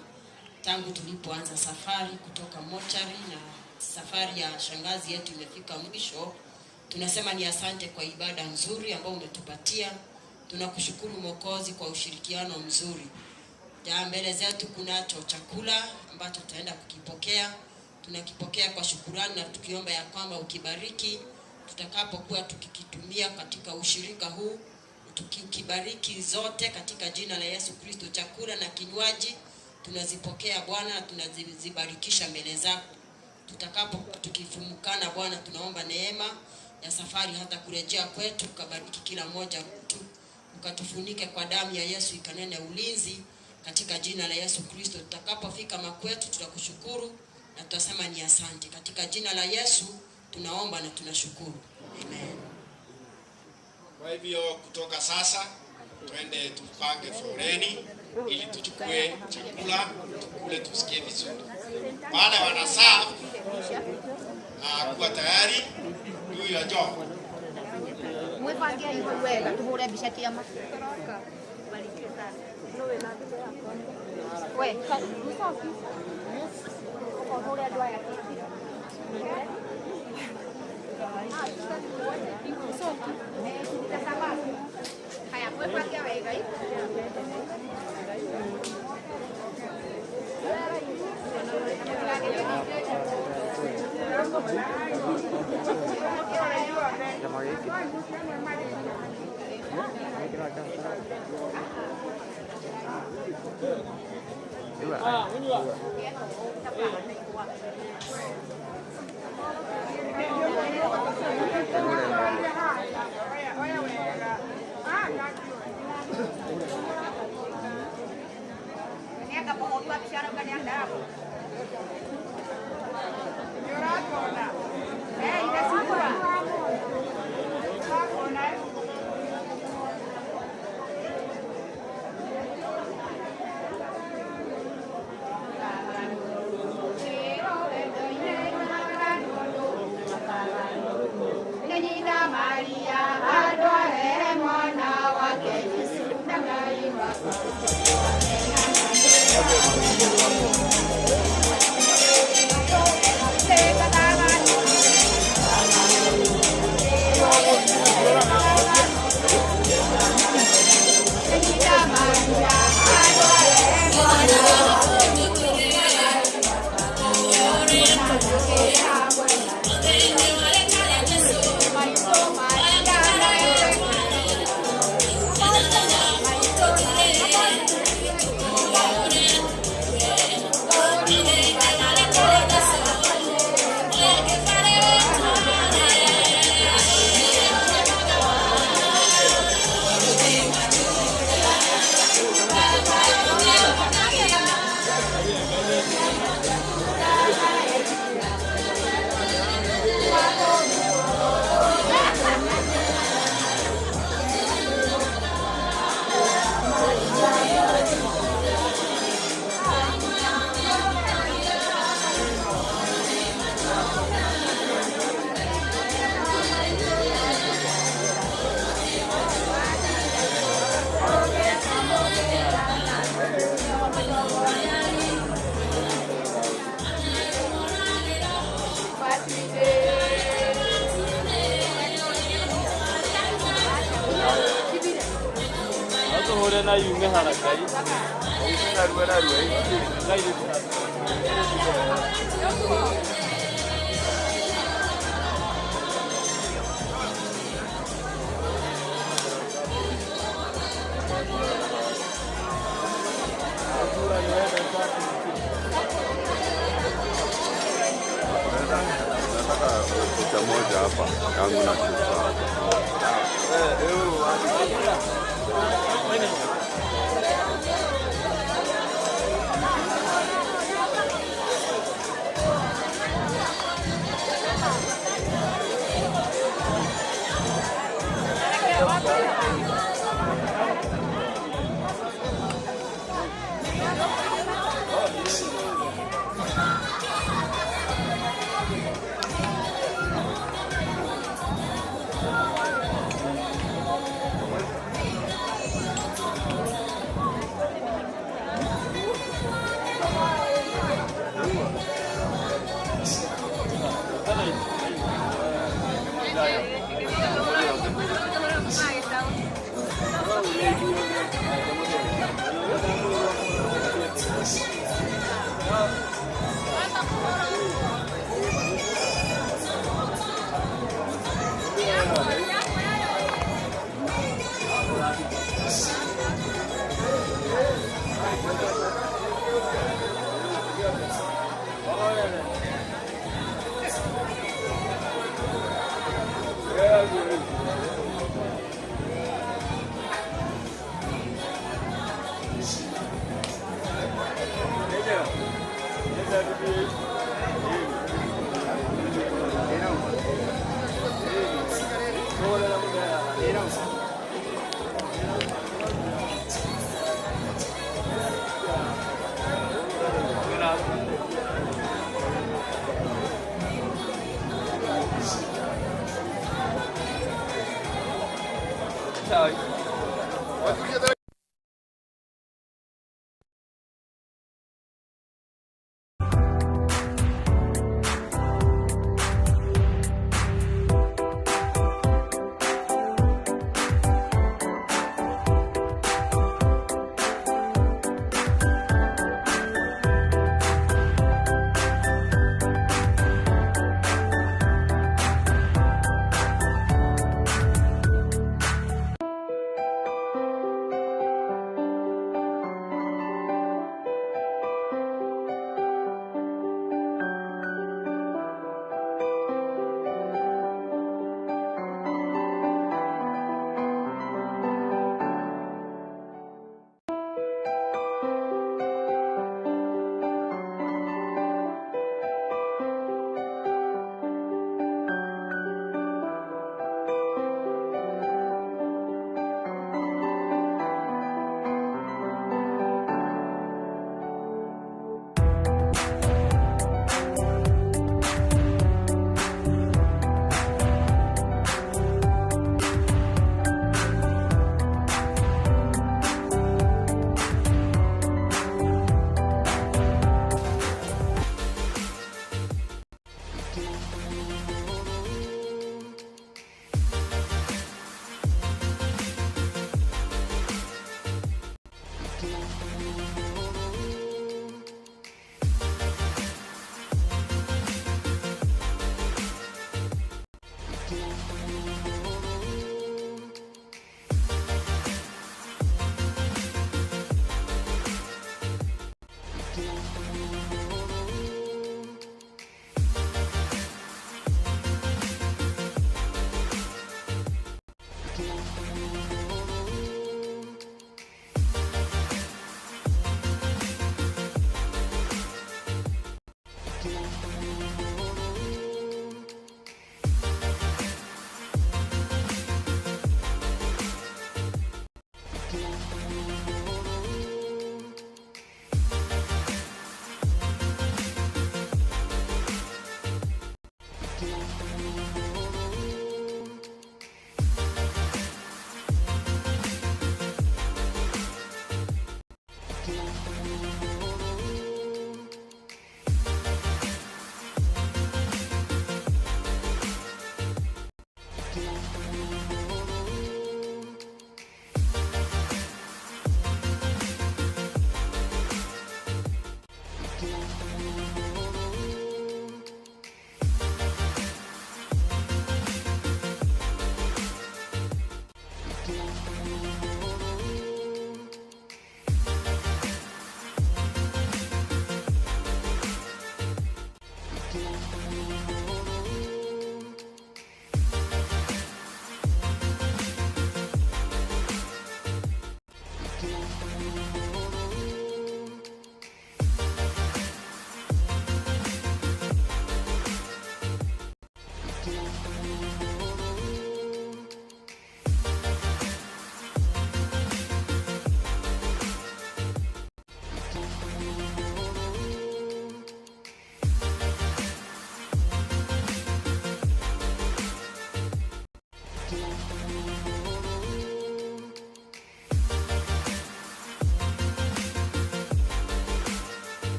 tangu tulipoanza safari kutoka mochari na safari ya shangazi yetu imefika mwisho. Tunasema ni asante kwa ibada nzuri ambayo umetupatia. Tunakushukuru Mwokozi kwa ushirikiano mzuri. Ja, mbele zetu kunacho chakula ambacho tutaenda kukipokea. Tunakipokea kwa shukurani na tukiomba ya kwamba ukibariki tutakapokuwa tukikitumia katika ushirika huu, tukikibariki zote katika jina la Yesu Kristo. Chakula na kinywaji tunazipokea Bwana, tunazibarikisha mbele zako. Tutakapokuwa tukifumukana Bwana, tunaomba neema ya safari hata kurejea kwetu, ukabariki kila mmoja wetu, ukatufunike kwa damu ya Yesu, ikanene ulinzi katika jina la Yesu Kristo. Tutakapofika makwetu tutakushukuru na tutasema ni asante. Katika jina la Yesu tunaomba na tunashukuru. Amen. Kwa hivyo kutoka sasa twende tupange foleni ili tuchukue chakula tukule tusikie vizuri. Wale wanasaa kuwa tayari do your job. Mwipange hivyo wega tuhure mbica kiama. We, ukahure andũ aya. Haya, mwipange wega. Ihũre na yume haraka. Nataka picha moja hapa yangu na picha.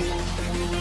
Thank you.